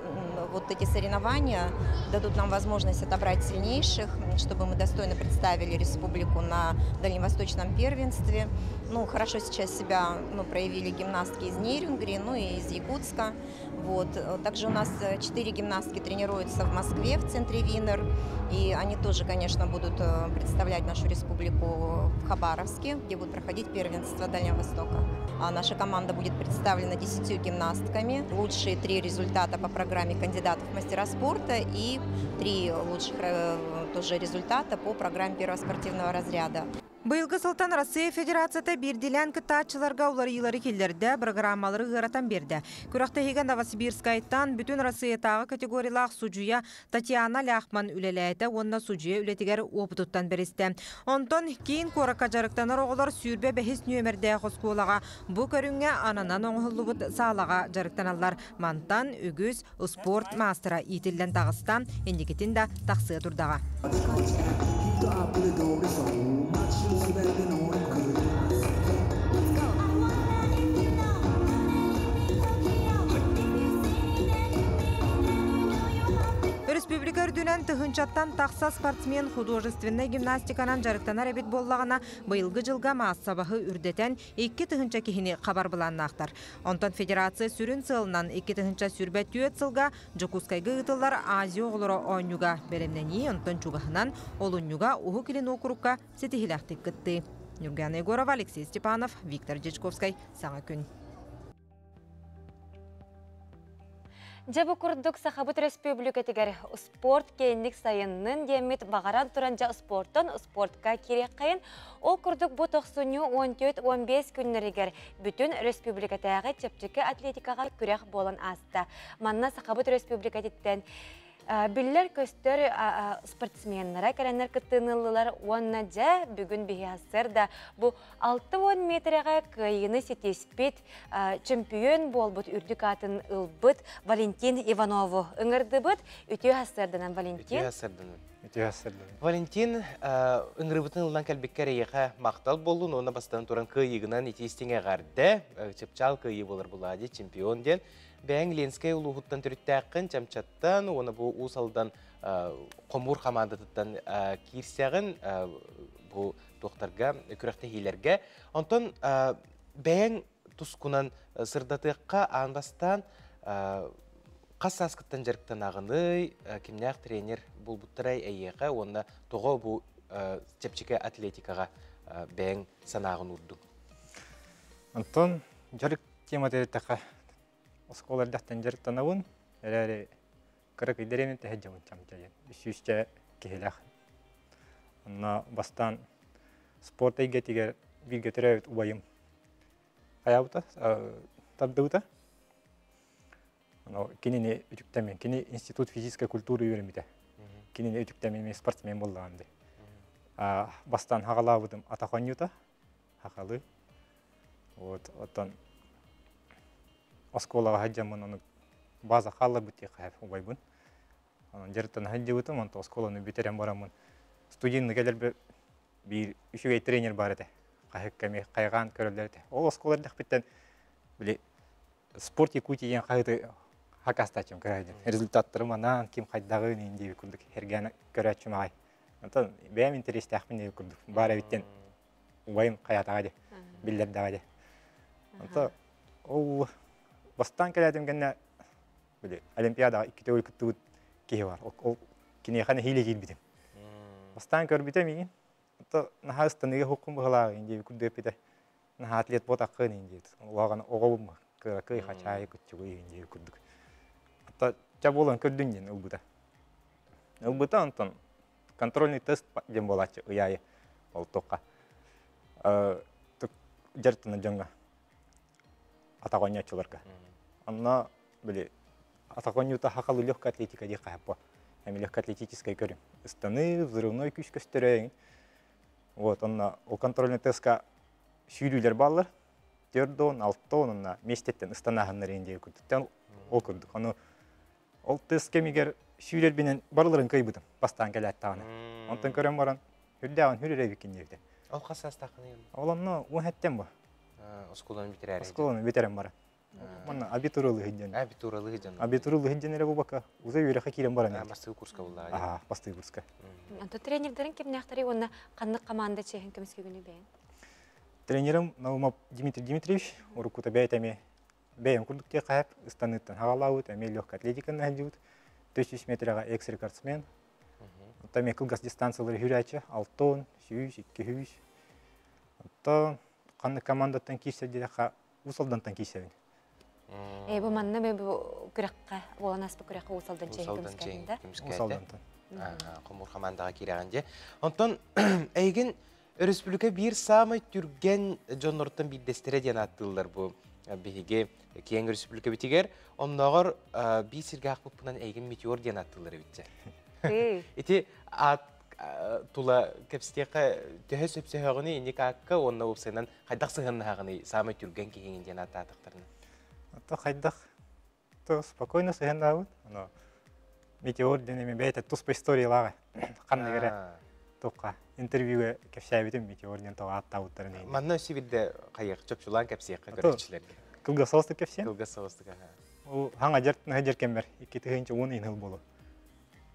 вот эти соревнования дадут нам возможность отобрать сильнейших, чтобы мы достойно представили республику на Дальневосточном первенстве. Ну, хорошо сейчас себя ну, проявили гимнастки из Нерюнгри, ну и из Якутска. Вот. Также у нас четыре гимнастки тренируются в Москве в центре Винер. И они тоже, конечно, будут представлять нашу республику в Хабаровске, где будут проходить первенство Дальнего Востока. А наша команда будет представлена 10 гимнастками. Лучшие три результата по программе кандидатов в мастера спорта и три лучших тоже результата по программе первого спортивного разряда. Быйылгы сылтан Россия Федерацията биирдиилээн кыттааччыларга уларыйыылары киллэрдэ, бырагыраамалары ыаратан биэрдэ. Күрэхтэһиигэ Новосибирскайтан бүтүн Россиятааҕы категориялаах судьуйа Татьяна Ляхман үлэлээтэ уонна судьуйа үлэтигэр уопутуттан бэристэ. Онтон киин куоракка дьарыктанар оҕолор 25 нүөмэрдээх оскуолаҕа бу көрүҥҥэ ананан оҥоһуллубут саалаҕа дьарыктаналлар. Мантан үгүс спорт маастара иитиллэн таҕыста, инникитин да тахсыа турдаҕа. Өрөспүүбүлүкэ үрдүнэн тыһыынчаттан тахса спортсмен художественнай гимнастиканан дьарыктанар эбит буоллаҕына, быйылгы дьылга маассабаһы үрдэтэн 2000 киһини хабар былааннаахтар. Онтон федерация сүрүн сыалынан 2024 сылга Дьокуускайга ыытыллар Азия оҕолоро оонньууга бэлэмнэнии, онтон чугаһынан олунньуга Уһук Илин уокурукка ситиһилээхтик кыттыы. Нюргана Егорова, Алексей Степанов, Виктор Дьячковскай. Саҥа күн. Дьэ бу курдук Сахабыт Өрөспүүбүлүкэтигэр спорт киэҥник сайыннын диэммит баҕаран туран дьэ спортан спортка киириэххэйин. Ол курдук бу тохсунньу 14-15 күннэригэр бүтүн өрөспүүбүлүкэтээҕи чэпчэки атлетикаҕа күрэх буолан ааста. Манна Сахабыт Өрөспүүбүлүкэтиттэн биллэр-көстөр спортсменнара кэлэннэр кыттыыны ыллылар уонна дьэ бүгүн биһи да бу 60 метрэҕэ кыайыыны ситиспит чемпион буолбут үрдүк аатын ылбыт Валентин Иванову ыҥырдыбыт. Үтүө сарсыарданан Валентин. Үтүө сарсыарданан. Үтүө сарсыарданан. Валентин ыҥырыбытын ылынан кэлбиккэр эйиэхэ махтал буоллун уонна бастан туран кыайыыгынан итии-истиҥ эҕэрдэ чыпчаал кыайыы буолар булади чемпион диэн бэйэҥ Ленскэй улууһуттан төрүттээххин Чамчаттан уонна бу Уус Алдан хомуур хамаандатыттан киирсэҕин бу туохтарга күрэхтэһиилэргэ. Онтон бэйэҥ тускунан сырдатыахха аан бастаан хас сааскыттан дьарыктанаҕыный, кимнээх тренер булбуттарай эйиэхэ уонна тоҕо бу чэпчэки атлетикаҕа бэйэҥ санааҕын уурдуҥ? Онтон дьарык темата эттэххэ оскуола эрдэхтэн дьарыктанабын, эрээри кыра кыйдар тэһэ дьабын чамчайын үсүүсчэ киһилээх. Онно бастаан спорт эйгэтигэр бииргэ төрөөбүт убайым хайаабыта, тардыбыта. Кинини үтүктэмин, кини Институт физической культуры үөрэммитэ. Кинини үтүктэмин спортсмен буоллаҕым дии. Бастаан хаҕалаабытым атах оонньуута, хахалы. Вот, оттон оскуолаҕа сылдьаммын ону база хаалларбыт диэххэ убайбын. Онон дьарыктана сылдьыбытым, онтон оскуоланы бүтэрэн бараммын студенты кэлэрбэр биир үчүгэй тренер баар этэ. Хаһыкка эмиэ хайҕаан көрөллөр этэ. Ол оскуола эрдэхпиттэн били спорт Якутии диэн хаһыаты хакастааччым көрөөдүм. Результаттарым анаан ким хайдаҕын иин диэбит курдук эргээн көрөөччүм аҕай. Онтон бэйэм интэриэстээхпин диэбит курдук баар эбиттэн убайым хайаатаҕа дии, биллэрдэҕэ дии. Онто ол бастаан кэлээтим кэннэ били Олимпиадаҕа икки төгүл кыттыбыт киһи бар. Ол киниэхэ нэһиилэ киирбитим. Бастаан көрбүтэ миигин. Онто наһаа ыстаныыга хуккум быһылааҕын диэбит курдук эппитэ. Наһаа атлет буотаххын иин диэбит. Улахан оҕобум кыракый хачаайы куччугуй иин диэбит курдук. Онто ча буолан көрдүн диэн ылбыта. Ылбыта онтон контрольный тест диэн буолааччы ый аайы ол туохха дьарыктана дьоҥҥо атах оонньооччуларга. Онно били атах оонньуута хахалы легкая атлетика диэх хаһаппа. Эми легкая атлетическай көрүҥ. Ыстаныы, взрывной күүс көстөрө. Вот онно ол контрольный тестка сүүрүүлэр бааллар. Төрдон, алтон онно миэстэттэн ыстанааһыннар иин диэки курдук. Ол курдук. Ону ол тест кэмигэр сүүрэрбинэн барыларын кыайбытым бастаан кэлээт даҕаны. Онтон көрөн баран үрдээҕин хүрэр эбиккин диэбитэ. Ол хас саастааххыный? Ол онно уон хэттэн бу. Оскуоланы бүтэрээри. Оскуоланы бүтэрэн баран. Манна абитуралы сылдьан. Абитуралы сылдьан. Абитуралы сылдьан эрэ бу уже үөрэххэ киирэн баран. Бастыы курска буллаа. Аа, бастыы курска. Онто тренердерин кимнээхтэрий уонна ханнык команда чиэһин көмүскүгүнүй бэйэҥ? Тренерим Наумов Дмитрий Дмитриевич, уруккута бэйэтэ эмиэ бэйэм курдук диэххэ сөп, ыстаныыттан хаҕалаабыт, эмиэ легкая атлетиканы сылдьыбыт, 400 метрэҕэ экс-рекордсмен. Оттон эмиэ кылгас дистанциялары хүрээччи, 6, 100, 200. Оттон ханнык командаттан киирсэр диэтэххэ, Уус Алдантан киирсэбин. Э, бу манна бу күрэххэ, буолан ааспыт күрэххэ Уус Алдан чэйин көмүскээтин да? Уус Алдантан. Хомуур хамаандаҕа киирэҕин дии. Онтон эйигин Өрөспүүбүлүкэ биир саамай түргэн дьонноруттан биирдэстэрэ диэн ааттыыллар бу биһиги киэҥ өрөспүүбүлүкэбитигэр. Оннооҕор биир сиргэ аахпыппынан эйигин метеор диэн ааттыыллар эбит дьэ. Ити аат тула кэпсэтиэххэ төһө сөпсөһөҕүнүй инник аакка уонна уопсайынан хайдах сыһыаннаһаҕыный саамай түргэн киһиҥин диэн ааттаатахтарына? То хайдах То спокойно сыһыаннаабыт. Ону метеор диэн эми бэйэтэ туспа историялааҕа. Ханнык эрэ туохха интервьюга кэпсээбитим метеор диэн тоҕо ааттаабыттарын иһин. Манна өссө биирдэ хайыах чопчулаан кэпсиэххэ көрөөччүлэргэ. Кылгас соҕустук кэпсиэм. Кылгас соҕустук аха. Ол хаҥа дьэр наһа дьэр кэммэр 2010 иһин болу.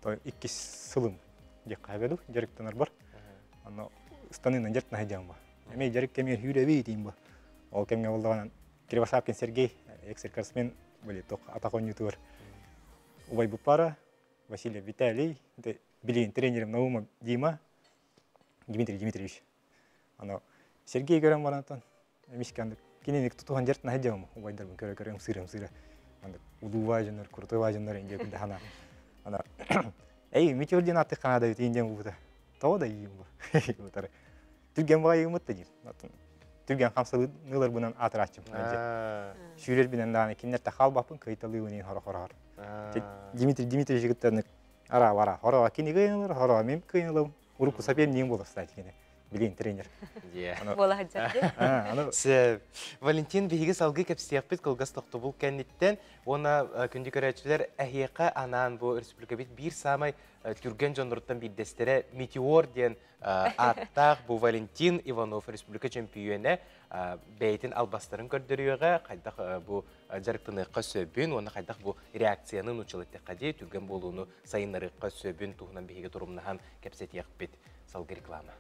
То иккис сылым диэххэ эбэду дьарыктанарбар. Онно ыстаныынан дьэрт наһа дьаҥ ба. Эми дьарык кэмигэр хүүрэби итиим ба. Ол кэмҥэ боллаҕынан Кривошапкин Сергей, экс-рекордсмен были тох атах оонньуутугар убайбыт пара Василий Виталий, билигин тренерим Наумов Дима, Дмитрий Дмитриевич. Аны Сергей көрөн барантан эмискэ кинини тутуһан дьэрт наһа дьаҕым убайдарбын көрө-көрө ымсыыра-ымсыыра андык улуу дьоннор, крутой дьоннор инде күндэ хана. Ана эй метеор диэн аты Канада бит индиан бута. Того да иим бу. Түргэн баҕайыгымыт да диир. Түргэн хамсаныыларбынан аатырааччым. Сүүрэрбинэн даҕаны кинилэртэ хаалбаппын, кыайталыыбын иһин хоро-хорохор. Дмитрий Дмитриевич кытта ара бара хоро кини кыайылар, хоро мен кыайылым. Урукку сопернигим буолар, кстати, кини. Билин тренер. Буола сылдьар. Валентин биһиги салгыы кэпсиэхпит кылгас тохтобул кэнниттэн уонна күндү көрөөччүлэр эһиэхэ анаан бу республикабыт биир саамай түргэн дьонноруттан биирдэстэрэ Метеор диэн ааттаах бу Валентин Иванов республика чөмпүйүөнэ бэйэтин албастарын көрдөрүөҕэ, хайдах бу дьарыктаныахха сөбүн уонна хайдах бу реакцияны нууччалыттахха дии түргэн буолууну сайыннарыахха сөбүн туһунан биһиги турумнаһан кэпсэтиэхпит. Салгыы реклама.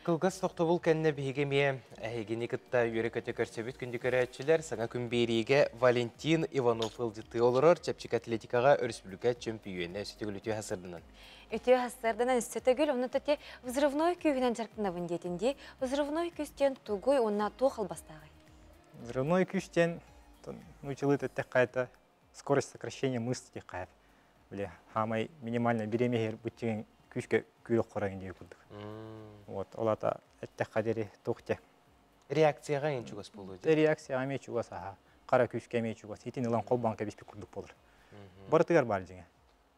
Кылгас тохтобул кэннэ биһиги эмиэ эһигини кытта үөрэ-көтө көрсөбүт күндү көрөөччүлэр. Саҥа күн биэриигэ Валентин Иванов ыалдьыттыы олорор чэпчэки атлетикаҕа өрөспүүбүлүкэ чөмпүйүөнэ өссө төгүл үтүө сарсыарданан. Үтүө сарсыарданан өссө төгүл онно тати взрывной күүһүнэн дьарыктанабын диэтин дии. Взрывной күүс диэн тугуй уонна туох албастааҕый? Взрывной күүс диэн нууччалыы эттэххэ это скорость сокращения мышц диэххэ били хаамай минимальный бириэмэ быччыгын күүскэ күүрэх хоройун диир курдук. Вот, ол ата эттэххэ диэри туох те. Реакцияҕа эн чугас буолуо дии. Реакцияҕа эмиэ чугас аха. Хара күүскэ эмиэ чугас. Итин ылан холбоон кэбиспит курдук болор. Барытыгар бар дьиҥэ.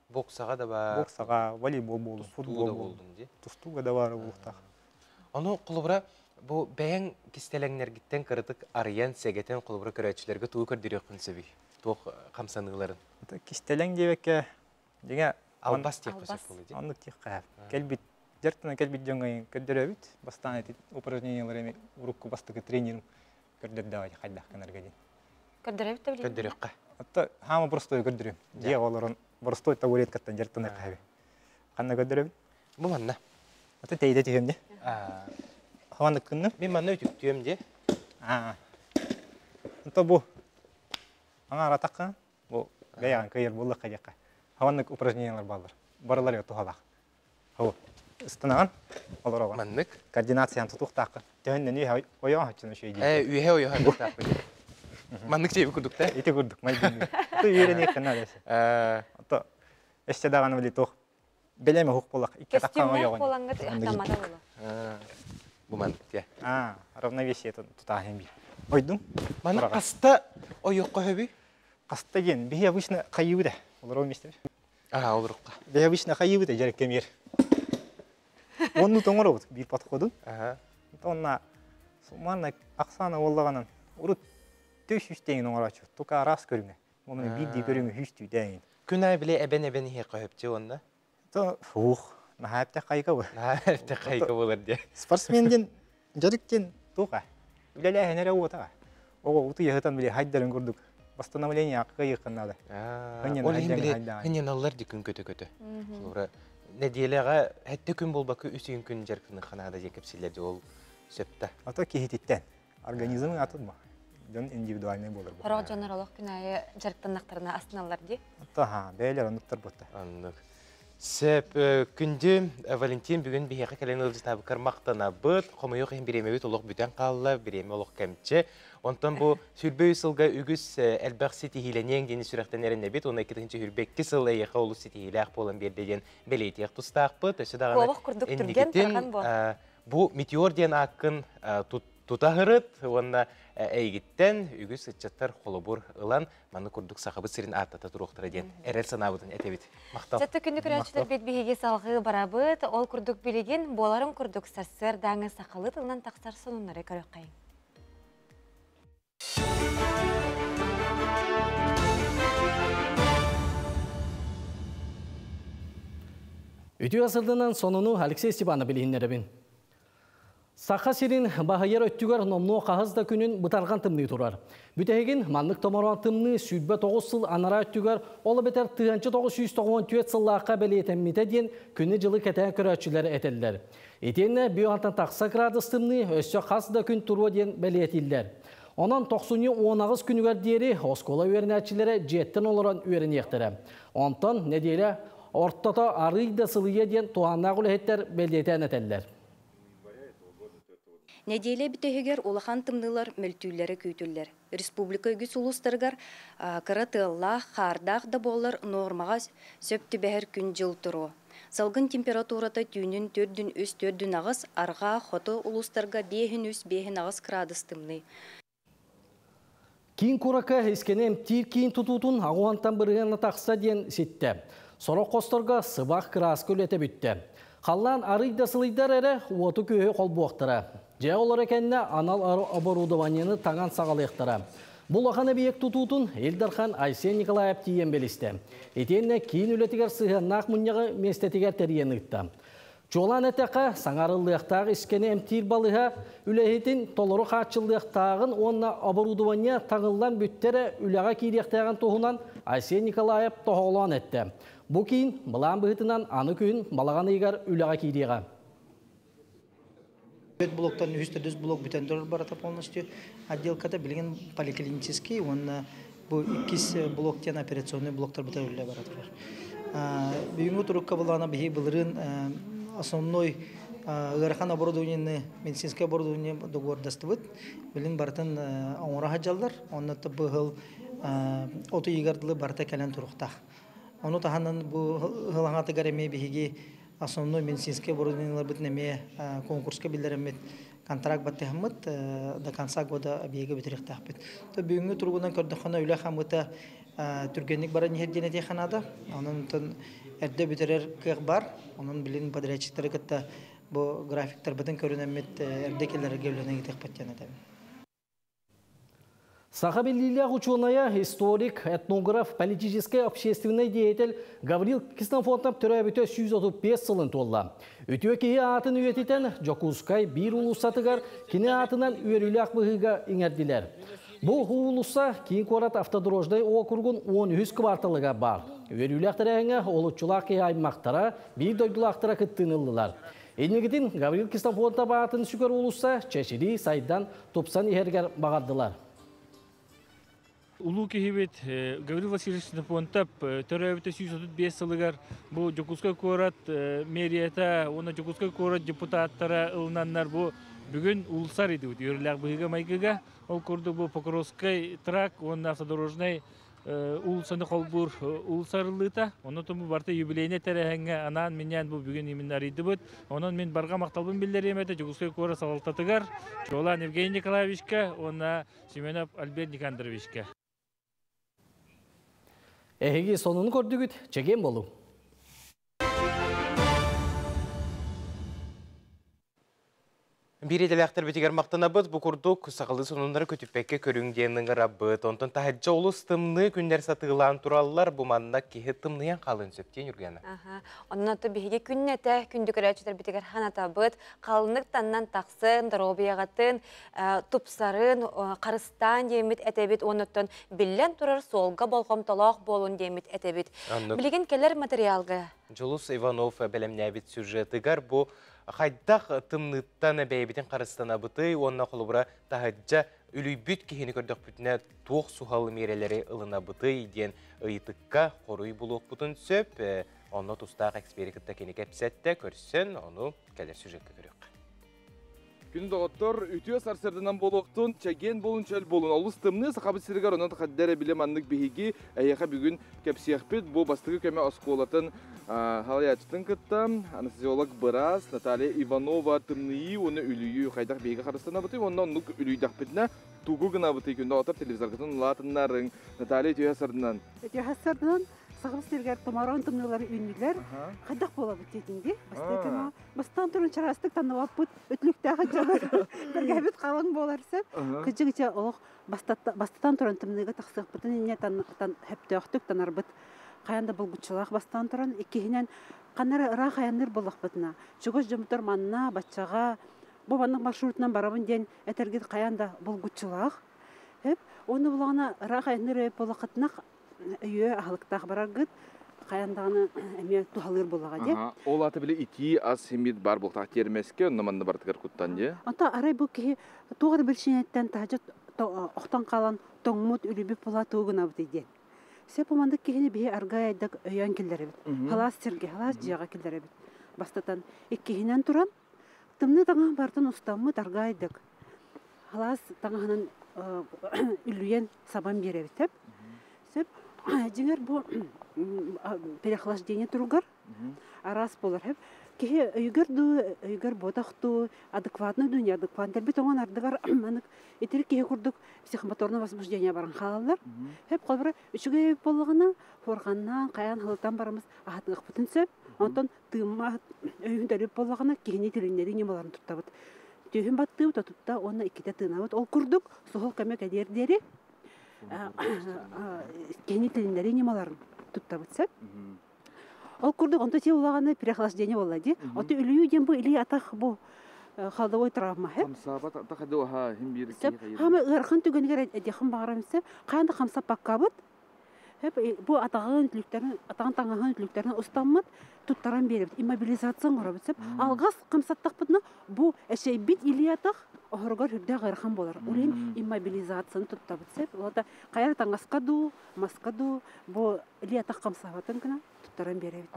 Боксаҕа да бар. Боксаҕа, волейбол буоллун, футбол буоллун дии. Тустууга да бар буолуохтаах. Ону холобура бу бэйэҥ кистэлэҥнэргиттэн кыратык арыйан, сэгэтэн холобура көрөөччүлэргэ тугу көрдөрүөххүн сөбүй? Туох хамсаныыларын? Кистэлэҥ диэбэккэ, дьиҥэ албас диэххэ сөп буолуо дии. Оннук диэххэ. Кэлбит дьартынан кэлбит дьоҥҥо көрдөрөбүт. Бастаан эти упражнениялары эми урукку бастакы тренерим көрдөрдөҕө хайдах гынарга диэн. Көрдөрөбүт да билигин. Көрдөрүөххэ. Отто хаама простой көрдөрүм. Дьиэ олорон простой табуреткаттан дьартана хаби. Ханна көрдөрөбүт? Бу манна. Аты тейде түһүм де. Хаваннык кынным. Мин манна үтүктүөм де. Аа. Онто бу аҥаар атахха бу бэйэҕин кыайар буоллахха диэххэ. Хаваннык упражнениялар бааллар. Барылар туһалаах. Хо ыстанаҕын олороҕун. Маннык. Координацияны тутуохтааххын. Төһөннөн үөһэ ойоҕон хаччын үчүгэй дии. Ээ, үөһэ ойоҕон тутуохтаахпын. Маннык чэйби курдук да? Ити курдук майгынныыр. Ото үөрэниэххин наада. Ото өссө даҕаны били туох бэлэм уһук буолах икки атахха ойоҕун. Буолаҥҥыт таммата буолуо. Бу маннык дьэ. Аа, равновесие тутааһын биир. Ойдуҥ? Маны хаста ойоххо хөбүй? Хаста диэн биһи обычно хайыыбыт ээ. Олорор миэстэбит. Аа, олорукка. Биһи обычно хайыыбыт ээ дьэрик кэмиэр. Онну тоҥоробут биир подходун. Онна суммарно ахсаана буоллаҕынан урут төс үстэҥин оҥорооччу. Тука араас көрүҥэ. Оны биирдии көрүҥү хүүстүүтээҥин. Күн аайы били эбэн-эбэн иһиэххэ сөпчү уонна? То фух, наһаа эптэх хайка бу. Наһаа эптэх хайка буолар диэ. Спортсмен диэн дьарык диэн туох үлэлээһин эрэ уота. Оҕо утуйаһытан били хайдарын курдук восстановление кыайыаххын наада. Ол иһин били хынньаналлар ди күн көтө-көтө. Холобура нэдиэлэҕэ сэттэ күн буолбакка үс күн дьарыктаныахха наада диэн кэпсииллэр дии ол сөп да. Ото киһититтэн организмын атынма. Дьон индивидуальный буолар. Сорох дьоннор олох күн аайы дьарыктаннахтарына астыналлар дии. Ата бэйэлэр оннуктар буотта. Оннук. Сөп, күндү Валентин бүгүн биһиэхэ кэлэн ыалдьытаабыккар махтанабыт. Хомойуох иһин бириэмэбит олох бүтэн хаалла, бириэмэ олох кэмчи. Онтон бу сүрбөй сылга үгүс элбэх ситиһиилэниэҥ диэни сүрэхтэн эрэнэбит. Уонна 2022 сыл эйиэхэ олус ситиһиилээх буолан биэрдэ диэн бэлиэтиэх тустаахпыт. Өссө даҕаны Куобах курдук түргэн тарҕан буол. Бу метеор диэн ааккын тутаһырыт уонна эйигиттэн үгүс ыччаттар холобур ылан манны курдук сахабыт сирин ааттата туруохтара диэн эрэл санаабытын этэбит. Махтал. Сэтте күндү көрөөччүлэр бит биһиги салгыы барабыт. Ол курдук билигин буоларын курдук сарсыардааҥы сахалыы тылынан тахсар сонуннары көрүөххэйиҥ. Үтүө сырдынан сонуну Алексей Степанов билиһиннэрэбин. Саха сирин баһыйар өттүгэр номнуо хаһыс да күнүн бытарҕан тымныы турар. Бүтэһигин маннык томороон тымныы 29 сыл анараа өттүгэр, ол эбэтэр 1994 сыллаахха бэлиэтэммитэ диэн күнү-дьылы кэтээн көрөөччүлэр этэллэр. Итиэннэ бүө тахса градус тымныы өссө хас да күн туруо диэн бэлиэтииллэр. Онон тохсунньу 18 күнүгэр диэри оскуола үөрэнээччилэрэ дьиэттэн олорон үөрэниэхтэрэ. Онтон нэдиэлэ ортото арыый да сылыйа диэн туһааннаах үлэһиттэр бэлиэтээн этэллэр. Нэдиэлэ бүтэһигэр улахан тымныылар мөлтүүллэрэ күүтүллэр. Республика үгүс улуустарыгар кыра тыаллаах, хаардаах да буоллар нуормаҕа сөп түбэһэр күн-дьыл туруо. Салгын температурата түүнүн төрдүн үс төрдүн аҕыс, арҕаа хоту улуустарга биэһин үс биэһин аҕыс градус тымныы. Киин куоракка искэни эмтиир киин тутуутун аҕуһантан бырыһыана тахса диэн ситтэ. Сорох хосторго сыбах кырааска үлэтэ бүттэ. Халлаан арый да сылыйдар эрэ уоту күөһү холбуохтара. Дьэ олор кэннэ анал оборудованиены таҥан саҕалыахтара. Бу улахан эбийиэк тутуутун Ил Дархан Айсен Николаев тиийэн билистэ. Итиэннэ киин үлэтигэр сыһыаннаах мунньаҕы миэстэтигэр тэрийэн ыытта. Чуолаан эттэххэ, саҥарыллыахтаах искэни эмтиир балыһа үлэһитин толору хааччыллыахтааҕын уонна оборудование таҥыллан бүттэрэ үлэҕэ киириэхтээҕин туһунан Айсен Николаев тоһоҕолоон эттэ. Бу киин былаан быһыытынан аны күһүн балаҕан ыйыгар үлэҕэ киириэҕэ. Төрт блоктан үһүс төрдүс блок бүтэн турар барыта полностью отделката билигин поликлинический уонна бу иккис блок диэн операционный блоктар бутар үлэ бара турар. Бүгүҥҥү турукка былаана биһи былырыын основной ыарахан оборудованиены медицинское оборудование договордастыбыт. Билин барытын оҥоро сылдьаллар. Онно быһыл от ыйыгар дылы барыта кэлэн туруохтаах. Ону таһынан бу ыһылаҥатыгар эмиэ биһиги основной медицинскэй оборудованиеларбытын эмиэ конкурска биллэриммит контракт баттыһаммыт до конца года объеги бүтүрүөхтээхпит. То бүгүҥҥү туругунан көрдөххөнө үлэ хамыта түргэнник баран иһэр диэн этиэххэ наада. Онон эрдэ бүтэрэр кыах бар. Онон билин подрядчиктары кытта бу графиктарбытын көрүнэммит эрдэ келлерге үлэни ыытыахпыт диэн этэбин. Саха биллиилээх учуонайа, историк, этнограф, политическай общественный деятель Гаврил Ксенофонтов төрөөбүтэ 135 сылын туолла. Үтүө киһи аатын үйэтитэн Дьокуускай биир уулуссатыгар кини аатынан үөрүүлээх быһыыга иҥэрдилэр. Бу уулусса киин куорат автодорожнай округун 13 кварталыгар баар. Үөрүүлээх тэрээһиҥҥэ олуччулаах киһи аймахтара, биир дойдулаахтара кыттыыны ыллылар. Инникитин Гаврил Ксенофонтов аатын сүгэр уулусса чэчирии сайдан, тупсан иһэригэр баҕардылар. Улуу киһибит Гаврил Васильевич Ксенофонтов төрөөбүтэ 135 сылыгар бу Дьокуускай куорат мэрията уонна Дьокуускай куорат депутаттара ылынаннар бу бүгүн уулусса арыйдыбыт үөрүүлээх быһыыга-майгыга. Ол курдук бу Покровскай тракт уонна автодорожнай уулуссаны холбуур уулусса арыллыыта. Онон бу барыта юбилейнай тэрээһиҥҥэ анаан-минээн бу бүгүн именно арыйдыбыт. Онон мин барҕа махталбын биллэриэм этэ Дьокуускай куорат салалтатыгар, чуолаан Евгений Николаевичка уонна Семенов Альберт Никандровичка. Эһиги сонуну көрдүгүт, чэгиэн болуҥ. Биир идэлээхтэрбитигэр махтанабыт, бу курдук сахалыы сонуннары көтүппэккэ көрүҥ диэн ыҥырабыт. Онтон таһырдьа олус тымныы күннэр сатыылаан тураллар, бу манна киһи тымныйан хаалыан сөп диэн Юргена. Онон биһиги күннэтэ күндү көрөөччүлэрбитигэр ханатабыт, халыннык таннан тахсын, доруобуйаҕытын тупсарын, харыстаан диэммит этэбит, оннуттан биллэн турар суолга болҕомтолоох буолун диэммит этэбит. Билигин кэлэр материалга. Дьулус Иванов бэлэмнээбит сюжетыгар бу хайдах тымныыттан бэйэбитин харыстанабытый уонна холобура таһырдьа үлүйбүт киһини көрдөхпүтүнэ туох суһал миэрэлэри ылынабытый диэн ыйытыкка хоруй булуохпутун сөп. Онно тустаах эксперти кытта кини кэпсэттэ, көрсөн, ону кэлэр сюжекка көрүөххэ. Күндү доҕоттор, үтүө сарсыарданан буолуохтун, чэгиэн буолун, чөл буолун. Олус тымныы Сахабыт сиригэр онон хаддэр эбилэ маннык биһиги эһиэхэ бүгүн кэпсиэхпит. Бу бастакы көмө оскуолатын салайааччытын кытта анестезиолог быраас Наталья Иванова тымныйыы уонна үлүйүү хайдах биһиги харыстанабытый уонна оннук үлүйдэхпитинэ тугу гынабытый күндү доҕоттор телевизоргытын улаатыннарыҥ. Наталья үтүө сарсыарданан. Үтүө сарсыарданан Сахабыт сиригэр томороон тымныылар үүннүлэр. Хайдах буолабыт диэтиҥ дии. Бастакы бастаан туран чараастык танныбаппыт, өтүлүктээх дьонор бэргэһэбит халыҥ буолар сөп. Кыдьык ичэ олох бастатан туран тымныыга тахсыахпытын инньэ хөптөөхтүк танарбыт. Хайан да булгуччулаах бастаан туран. Иккиһинэн, ханна эрэ ыраах айанныыр буоллахпытына, чугас дьоммутугар манна, баччаҕа, бу маннык маршрутунан барабын диэн этэргит хайан да булгуччулаах. Хөп. Уонна булаҕына ыраах айанныыр буоллаххытына өйүө аһылыктаах бараргыт хайан даҕаны эмиэ туһалыыр буоллаҕа дии. Ол аата били итии ас симмит бар буолтаах тиэрмэскэ онно манна бартыгар куттан дии. Онто арай бу киһи туох эрэ биричиинэттэн таһдьа охтон хаалан тоҥмут үлүбүт була тугу гынабытый диэн. Сөп омандык киһини биһи аргай айдак өйөөн киллэрэбит. Халаас сиргэ, халаас дьиэҕэ киллэрэбит. Бастатан иккиһинэн туран тымныы таҥаһын бартын устаммыт аргаайдык халаас таҥаһынан үллүйэн сабан биэрэбит сөп. Сөп. Дьиҥэр бу переохлаждение туругар араас буолар сөп. Киһи өйүгэр дуу, өйүгэр буотах дуу, адекватный дуу, неадекватный бит оҥон ардыгар манык итирик киһи курдук психомоторное возбуждение баран хаалаллар. Хөп холобура үчүгэй буоллаҕына хуорҕаннаан, хайаан хылытан бараммыз аһатыахпытын сөп. Онтон тыыммат өйүн төрүт буоллаҕына киһини тилиннэрии ньымаларын туттабыт. Түөһүн баттыыбыт, отутта уонна иккитэ тыынабыт. Ол курдук суһал көмө кэлиэр диэри киһини тилиннэрии ньымаларын туттабыт сөп. Ол курдук онто ти улаҕаны переохлаждение буолла дии. Ото үлүйүү диэн бу илии атах бу холодовой травма Хамсаабат атах эдуаха хим биир сөп. Хама ыарахан түгэнигэр эдиэхин баҕарам сөп. Хаан да хамсаппаккабыт Бу атаҕын үтүлүктэрин, атаҕын таҥаһын үтүлүктэрин устаммыт, туттаран биэрэбит. Иммобилизация оҥоробут сөп. Алҕас хамсаттахпытына, бу эчэйбит илии атах оһоругар үрдээх ыарахан буолар. Ол иһин иммобилизацияны туттабыт сөп. Ол хайа да таҥаска дуу, маска дуу, бу илии атах хамсаабатын гына туттаран биэрэбит.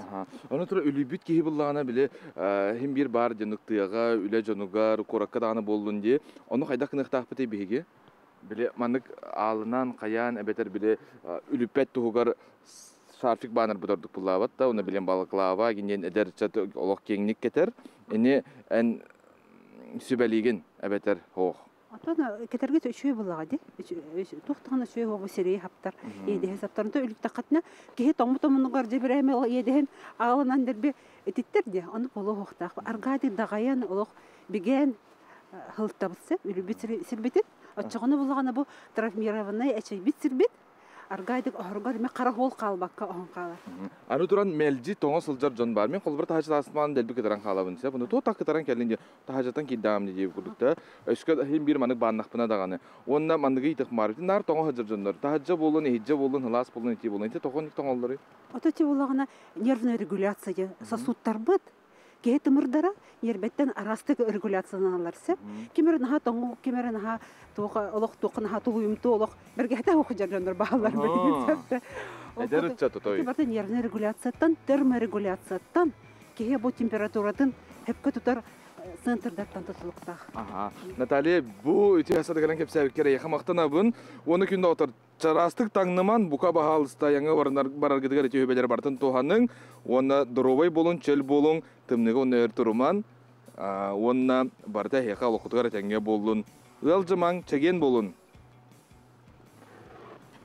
Ону тура үлүйбүт киһи буллаҕына били хим биир баар дьонук тыаҕа, үлэ дьонугар, куоракка даҕаны буоллун дии. Ону хайдах гыныахтаахпытый биһиги? Били маннык аалынан хайаан эбэтэр били үлүппэт туһугар шарфик баанарбыт ордук буллаабат да, уна билен балаклава гинен эдэр ыччат олох киэҥник кэтэр. Ини эн сүбэлиигин эбэтэр хоох. Отон кэтэргит үчүгэй буллаҕа ди. Туох даҕаны үчүгэй буолбу сирэйи хаптар, иэдэһи саптар. Онто үлүттэххитинэ киһи тоҥмут омунугар дьэбирээмэ ол иэдэһин аалынан дэрби ититтэр ди. Ону буолуохтаах. Аргаати даҕайан олох бигээн һылтабыт сөп, үлүбүт сирбитин. Оччоҕуна буллаҕына бу травмированнай эчэйбит сирбит аргаайдык оһоргор эмэ хара хуол хаалбакка оһон хаалар. Аны туран мэлдьи тоҥо сылдьар дьон баар. Мин холобура таһааччы астымаан дэлби кытаран хаалабын сөп. Ону туох кытаран кэллин диye таһааччытан киирдэҕим дии курдук да. Өскө иһин биир маннык бааннахпына даҕаны. Уонна манныгы ыйтых баар. Наар тоҥо сылдьар дьоннор. Таһаджа буоллун, иһиджэ буоллун, хылаас буоллун, итии буоллун. Ити тоҕо тоҥоллоруй? Ото ти буллаҕына нервная регуляция диye сосудтарбыт Киһи тымырдара ньиэрбэттэн араастык регуляцияланаллар сөп. Ким эрэ наһаа тоҥуу, ким эрэ наһаа туох олох туохха наһаа тулуйумтуо олох бэргэһэтэ суох дьоннор бааллар билигин сөп. Эдэр ыччат отой. Барыта нервнай регуляцияттан, терморегуляцияттан киһи бу температуратын хөпкө тутар центрдартан тутулуктаах. Аха. Наталья, бу үтүө садыгынан кэпсээбиккэр эйиэхэ махтанабын. Уонна күндэ отор Чараастык таҥныман, бука баһаалыста айаҥҥа бараргытыгар ити үбэлэр барытын туһаныҥ уонна доруобай буолуҥ, чөл буолуҥ, тымныыга уонна өр туруман уонна барыта эһиэхэ олоххутугар этэҥҥэ буоллун. Ыалдьымаҥ, чэгиэн буолун!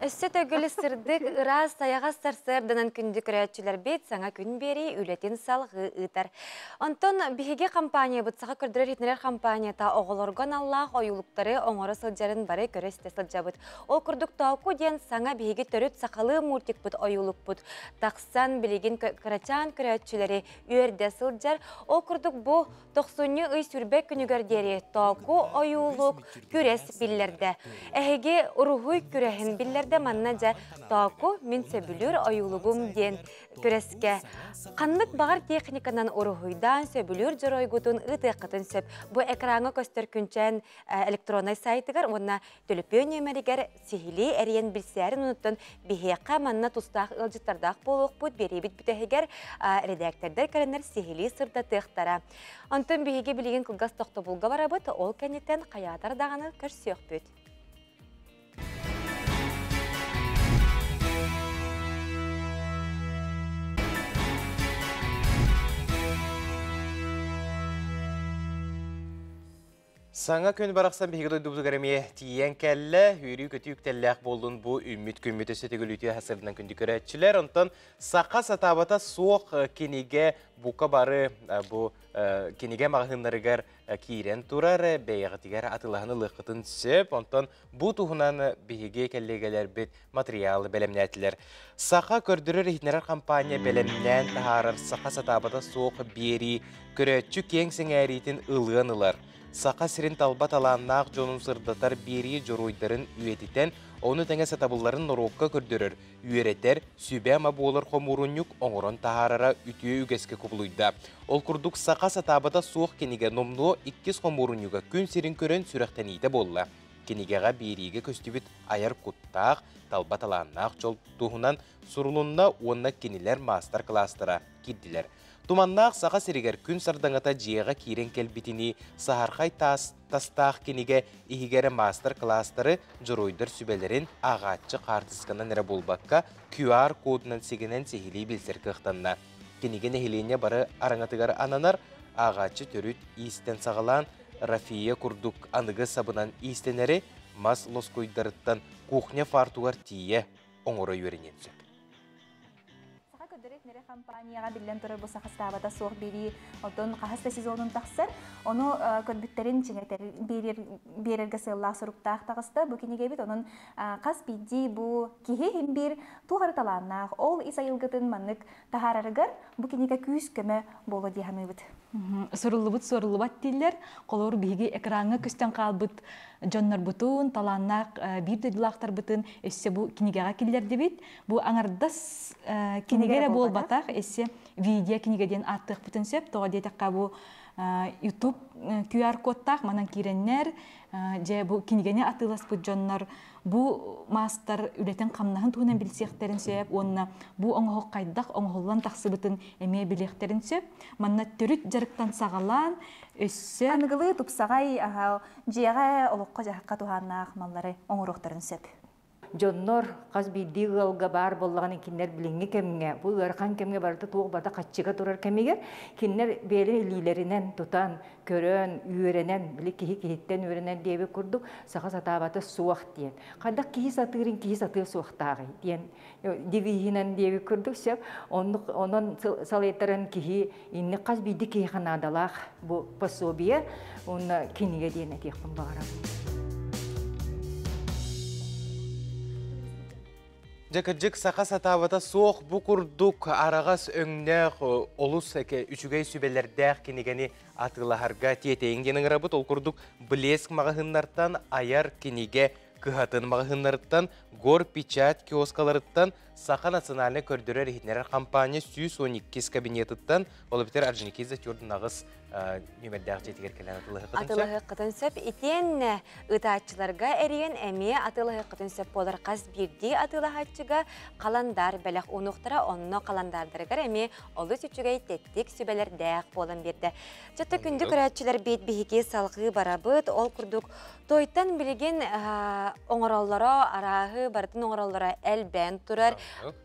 Өссө төгүл сырдык, ыраас, сайаҕас сарсыарданан күндү көрөөччүлэрбит саҥа күн биэрии үлэтин салҕыы ыытар. Онтон биһиги компаниябыт Саха көрдөрөр-иһитиннэрэр компанията оҕолорго аналлаах ойуулуктары оҥоро сылдьарын бары көрө-истэ сылдьабыт. Ол курдук Тооку диэн саҥа биһиги төрүт сахалыы мультикпыт ойуулукпут тахсан билигин кырачаан көрөөччүлэри үөрдэ сылдьар. Ол курдук бу тохсунньу ый сүрбэ күнүгэр диэри Тооку ойуулук күрэс биллэрдэ. Эһиги уруһуй күрэһин биллэрдэ. биэрдэ. Манна дьэ Тооку мин сөбүлүүр ойуулугум диэн күрэскэ ханнык баҕар техниканан уруһуйдаан сөбүлүүр дьоруойгутун ыытыаххытын сөп. Бу экраҥҥа көстөр күнчээн электроннай сайтыгар уонна төлөпүөн нүөмэригэр сиһилии эрийэн билсээрин онуттан биһиэхэ манна тустаах ыалдьыттардаах буолуохпут биэриибит бүтэһигэр эрэдээктэрдэр кэлэннэр сиһилии сырдатыахтара. Онтон биһиги билигин кылгас тохтобулга барабыт, ол кэнниттэн хайаатар даҕаны көрсүөхпүт. Саҥа күн барахсан биһиги дойдубутугар эмиэ тиийэн кэллэ. Үөрүү-көтүү үктэллээх буоллун бу үүммүт күммүт өссө төгүл үтүө сырдынан күндү көрөөччүлэр. Онтон саха сатаабата суох кинигэ бука бары бу кинигэ маҕаһыыннарыгар киирэн турар, бэйэҕитигэр атыылаһан ылыаххытын сөп. Онтон бу туһунан биһиги кэллиэгэлэрбит матырыйаалы бэлэмнээтилэр. Саха көрдөрөр-иһитиннэрэр компания бэлэмнээн таһаарар саха сатаабата суох биэрии көрөөччү киэҥ сэҥээриитин ылыан ылар. Саха сирин талба талааннаах дьонун сырдатар биэрии дьоруойдарын үйэтитэн, ону тэҥэ сатабылларын норуокка көрдөрөр, үөрэтэр, сүбэ-ама буолар хомуурунньук оҥорон таһаарара үтүө үгэскэ кубулуйда. Ол курдук саха сатаабата суох кинигэ номнуо иккис хомуурунньуга күн сирин көрөн сүрэхтэниитэ буолла. Кинигэҕэ биэриигэ көстүбүт айар куттаах, талба талааннаах дьол туһунан сурулунна уонна кинилэр маастар-кылаастара киирдилэр. Туманнаах Саха сиригэр күн сардаҥата дьиэҕэ киирэн кэлбитинии саһархай таас тастаах кинигэ иһигэр маастар-кылаастары, дьоруойдар сүбэлэрин ааҕааччы хаартысканан эрэ буолбакка, QR-кодунан сигэнэн сиһилии билсэр кыахтанна. Кинигэ нэһилиэнньэ бары араҥатыгар ананар, ааҕааччы төрүт иистэн саҕалаан Рафия курдук аныгы сабынан иистэнэри мас лоскуйдарыттан кухня фартугар тиийэ оҥоро үөрэниэн сөп. Саха көрдөрөр нэрэ компанияҕа биллэн турар бу саха сатаабата суох биэрии оттон хаһыс да сезонун тахсар. Ону көрбүттэрин чиҥэтэр биэрэргэ сыаллаах суруктаах таҕыста бу кинигэбит. Онон хас биирдии бу киһи иһин биир туох эрэ талааннаах, ол ис айылгытын маннык таһаарарыгар бу кинигэ күүс-көмө буолуо дии саныыбыт. Суруллубут суоруллубат дииллэр. Холобур, биһиги экраҥҥа көстөн хаалбыт дьоннорбутун, талааннаах биир дойдулаахтарбытын өссө бу кинигэҕэ киллэрдибит. Бу аҥардас кинигэ эрэ буолбатах, өссө видео кинигэ диэн ааттыахпытын сөп. Тоҕо диэтэххэ, бу YouTube QR-кодтаах манан киирэннэр, дьэ бу кинигэни атыыласпыт дьоннор бу маастар үлэтин-хамнаһын туһунан билсиэхтэрин сөп уонна бу оҥоһук хайдах оҥоһуллан тахсыбытын эмиэ билиэхтэрин сөп. Манна төрүт дьарыктан саҕалаан өссө аныгылыы тупсаҕай дьиэҕэ олоххо-дьаһахха туһааннаах маллары оҥоруохтарын сөп. Дьоннор хас биирдии ыалга баар буоллаҕына кинилэр билиҥҥи кэмҥэ, бу ыарахан кэмҥэ барыта туох барыта хаччыга турар кэмигэр кинилэр бэйэлэрин илиилэринэн тутан, көрөн, үөрэнэн, били киһи киһиттэн үөрэнэн диэбит курдук саха сатаабата суох диэн. Хайдах киһи сатыырын киһи сатыа суохтааҕый диэн девиһинэн диэбит курдук сөп. Оннук онон салайтаран киһи инник хас биирдии киһиэхэ наадалаах бу пособие уонна кинигэ диэн этиэхпин баҕарабын. Дьэ кырдьык саха сатаабата суох бу курдук араҕас өҥнөөх олус үчүгэй сүбэлэрдээх кинигэни атыылаһарга тиэтэйиҥ диэн ыҥырабыт. Ол курдук Блеск маҕаһыыннартан айар кинигэ кыһатын маҕаһыыннарыттан Гор печать киоскаларыттан Саха национальнай көрдөрөр-иһитиннэрэр компания 112 кабинетыттан, ол эбэтэр Орджоникидзе 48 нүмердээх дьиэтигэр кэлэн атыылаһыаххытын сөп. Атыылаһыаххытын сөп. Итиэннэ ыытааччыларга эрийэн эмиэ атыылаһыаххытын сөп буолар. Хас биирдии атыылаһааччыга халандаар бэлэх уунуохтара, онно халандаардарыгар эмиэ олус үчүгэй тэттик сүбэлэрдээх буолан биэрдэ. Чөттө күндү көрөөччүлэрбит биһиги салҕыы барабыт. Ол курдук Тойтан билигин оҥороллоро, арааһы барытын оҥороллоро элбээн турар.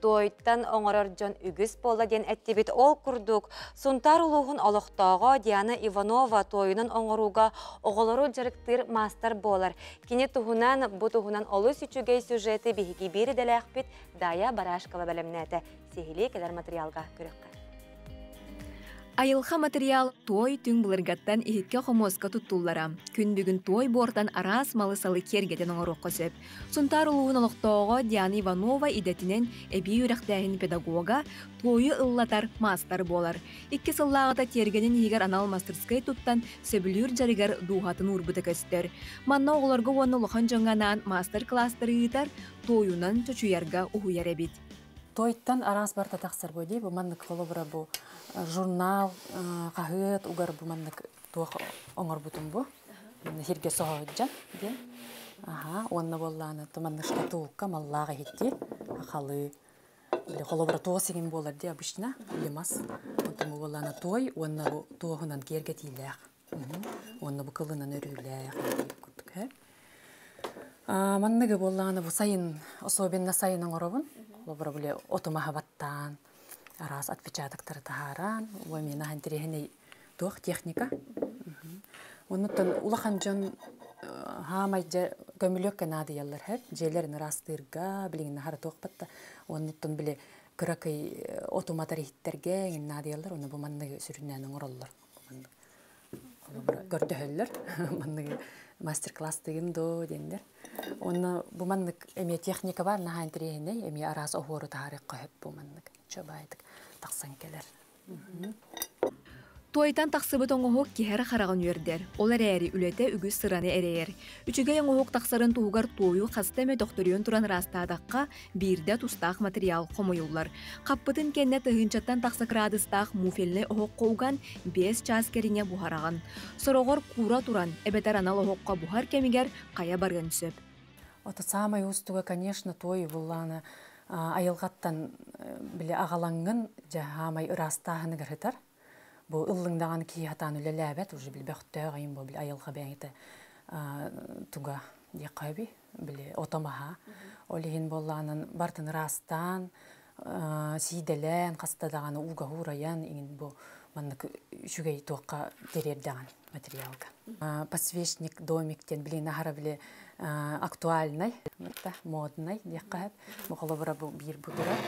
Тойтан оҥорор дьон үгүс буолла диэн эттибит. Ол курдук, Сунтаар улууһун олохтооҕо Диана Иванова туойунан оҥорууга оҕолору дьарыктыыр маастар буолар. Кини туһунан, бу туһунан олус үчүгэй сюжеты биһиги биир идэлээхпит Дая Барашкова бэлэмнээтэ. Сиһилии кэлэр материалга көрүөххэ. Айылҕа материал туой түҥ былыргаттан иһиккэ-хомуоска туттуллара. Күн бүгүн туой буортан араас малы-салы киэргэтэн оҥоруохха сөп. Сунтаар улууһун олохтооҕо Диана Иванова идэтинэн эбии үөрэхтээһин педагога, туойу ыллатар маастар буолар. Икки сыллааҕыта тиэргэнин иһигэр анал мастерскай туттан, сөбүлүүр дьарыгар дууһатын уурбута көстөр. Манна оҕолорго уонна улахан дьоҥҥо анаан маастар-кылаастары ыытар, туойунан чочуйарга уһуйар эбит. Туойтан араас барыта тахсар бу дии. Бу маннык холобура бу журнал, хаһыат угар бу маннык туох оҥорбутум бу. Сиргэ соһоһуджан диэн. Аха, уонна буоллааны маннык шкатулка маллаах иһитти халы били холобура туос иҥин буолар дии обычно или мас. Онтон бу буоллаана туой уонна бу туоһунан киэргэтиилээх. Уонна бу кылынан өрүүлээх курдук һэ. Манныгы буоллаҕына бу сайын, особенно сайын оҥоробун. Холобура били отумаһа баттаан, араас отпечатоктары таһааран, уо миэнэ интэриэһинэй туох техника. Оннуттан улахан дьон хаамай дьэ көмүлүөккэ наадыйаллар һэп, дьиэлэрин ыраастыырга, билигин наһара туохпат да. Оннуттан били кыракый отуматар иһиттэргэ эҥин наадыйаллар, ону бу манныгы сүрүннээн оҥороллор. Холобура көрдөһөллөр манныгы мастер-класс тыгын доо диэннэр. Онно бу маннык эмиэ техника бар наһаа интэриэһинэй, эмиэ араас оһуору таһаарыахха сөп бу маннык чобаайтык тахсан кэлэр. Туойтан тахсыбыт оҥоһук киһи эрэ хараҕын үөрдэр, ол эрээри үлэтэ үгүс сыраны эрэйэр. Үчүгэй оҥоһук тахсарын туһугар туойу хаста эмэ төхтөрүйэн туран ыраастаатахха, биирдэ тустаах материал хомуйуллар. Хаппытын кэннэ тыһыынчаттан тахса кыраадыстаах муфельнай оһоххо уган биэс чаас кэриҥэ буһараҕын. Сороҕор куура туран, эбэтэр анал оһоххо буһар кэмигэр хайа барыан сөп. Это самое уустуга, конечно, туой буллааны айылҕаттан били аҕалаҥҥын дьэ хаамай ыраастааһыныгар сытар. Бу ыллыҥдаҕан киһи хатаан үлэлээбэт, уже били бөхтөөх айым бу били айылҕа бэйэтэ туга диэххэ били отомаһа. Ол иһин буоллаанан бартын ыраастаан, сиидэлээн, хаста даҕаны ууга уурайан, иҥин бу маннык үчүгэй туохха тириэрдэҕин материалга. Подсвечник домик диэн билин аһара били актуальнай, моднай диэххэ сөп. Бу холобура бу биир бу турар,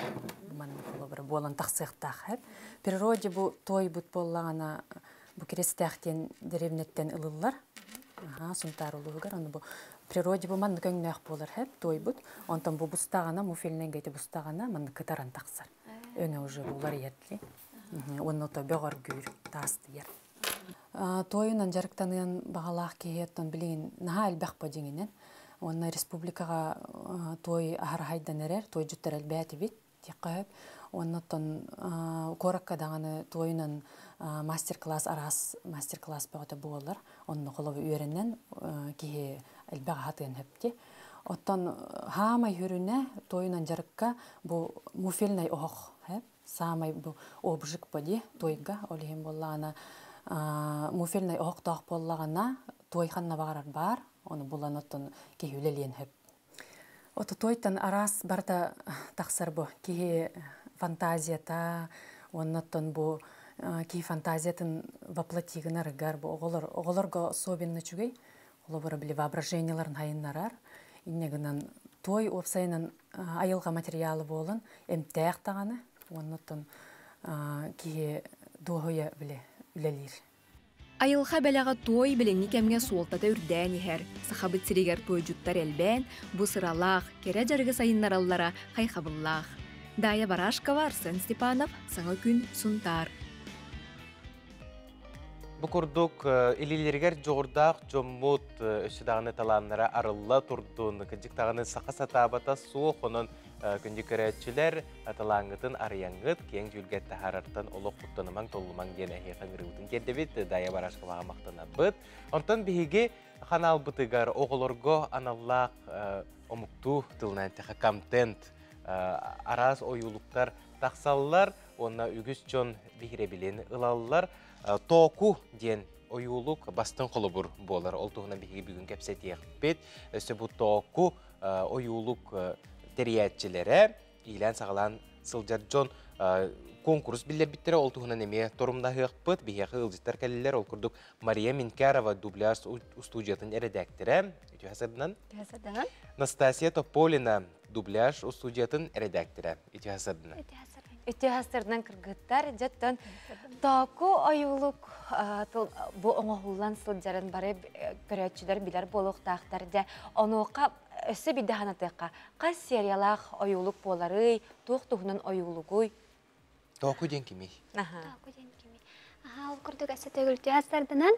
маннык холобура буолан тахсыахтаах сөп. Природе бу туойбут буоллаҕына бу Киристээх диэн деревнеттен ылыллар. Сунтаар улууһугар ону бу природе бу маннык өҥнөөх буолар сөп туойбут. Онтон бу бустаҕына муфельнай гайты бустаҕына маннык кытаран тахсар. Өҥө уже уларыйар дии. Уонна то бөҕөргүүр, таастыйар. Туойунан дьарыктаныан баҕалаах киһи оттон билигин наһаа элбэх бо дьиҥинэн. Уонна республикаҕа туой аһара эрэр, туойдьуттар элбээтибит диэххэ сөп. Уонна оттон куоракка даҕаны туойунан мастер-класс араас мастер-класс бөҕөтө буолар. Онно холобу үөрэнэн киһи элбэх аһатыан сөп. Оттон хаамай хүрүнэ туойунан дьарыкка бу муфельнай оһох саамай бу обжиг поди туойга ол иһин буоллаҕына муфельнай оһохтоох буоллаҕына туой ханна баҕарар баар, ону булан оттон киһи үлэлиэн сөп. Ото туойтан араас барыта тахсар бу киһи фантазията, оннуттан бу киһи фантазиятын воплоти гынарыгар бу оҕолор оҕолорго особенно үчүгэй, холобура били воображениеларын хайыннарар. Инньэ гынан туой уопсайынан айылҕа материалы буолан эмтээх даҕаны, оннуттан киһи дуоһуйа биле үлэлиир. Айылҕа бэлэҕэ туой билиҥҥи кэмҥэ суолтата үрдээн иһэр. Сахабыт сиригэр туойдьуттар элбээн, бу сыралаах, кэрэ дьарыгы сайыннараллара хайҕабыллаах. Дая Барашкова, Арсен Степанов, Саҥа күн, Сунтаар. Бу курдук илиилэригэр дьоҕурдаах дьоммут өссө даҕаны талааннара арылла турдун, кырдьык даҕаны саха сатаабата суох, онон күндү көрөөччүлэр талааҥҥытын арыйаҥҥыт, киэҥ дьүүлгэ таһаарартан олох куттанымаҥ, толлумаҥ диэн эһиэхэ ыҥырыыбытын тиэрдэбит, Дая Барашковаҕа махтанабыт. Онтон биһиги ханаалбытыгар оҕолорго аналлаах омуктуу тылынан эттэххэ контент, араас ойуулуктар тахсаллар уонна үгүс дьон биһирэбилин ылаллар. Тооку диэн ойуулук бастыҥ холобур буолар. Ол туһунан биһиги бүгүн кэпсэтиэхпит. Өссө бу Тооку ойуулук тэрийээччилэрэ иилээн-саҕалаан сылдьар дьон конкурс биллэрбиттэрэ, ол туһунан эмиэ торумнаһыахпыт. Биһиэхэ ыалдьыттар кэллилэр. Ол курдук Мария Минкярова дубляж устуудьуйатын эрэдээктэрэ. Үтүө сарданан. Настасья Тополина дубляж устуудьуйатын эрэдээктэрэ. Үтүө сарданан. Үтүө хастарынан кыргыттар, дьэттэн тооку ойуулук бу оҥоһуллан сылдьарын бары көрөөччүлэр билэр буолуохтаахтар дьэ онуоха өссө биирдэ санатыахха хас сериялаах ойуулук буоларый, туох туһунан ойуулугуй? Тооку диэн кимий? Тооку диэн кимий? Аха, ол курдук өссө төгүлтүү хастарданан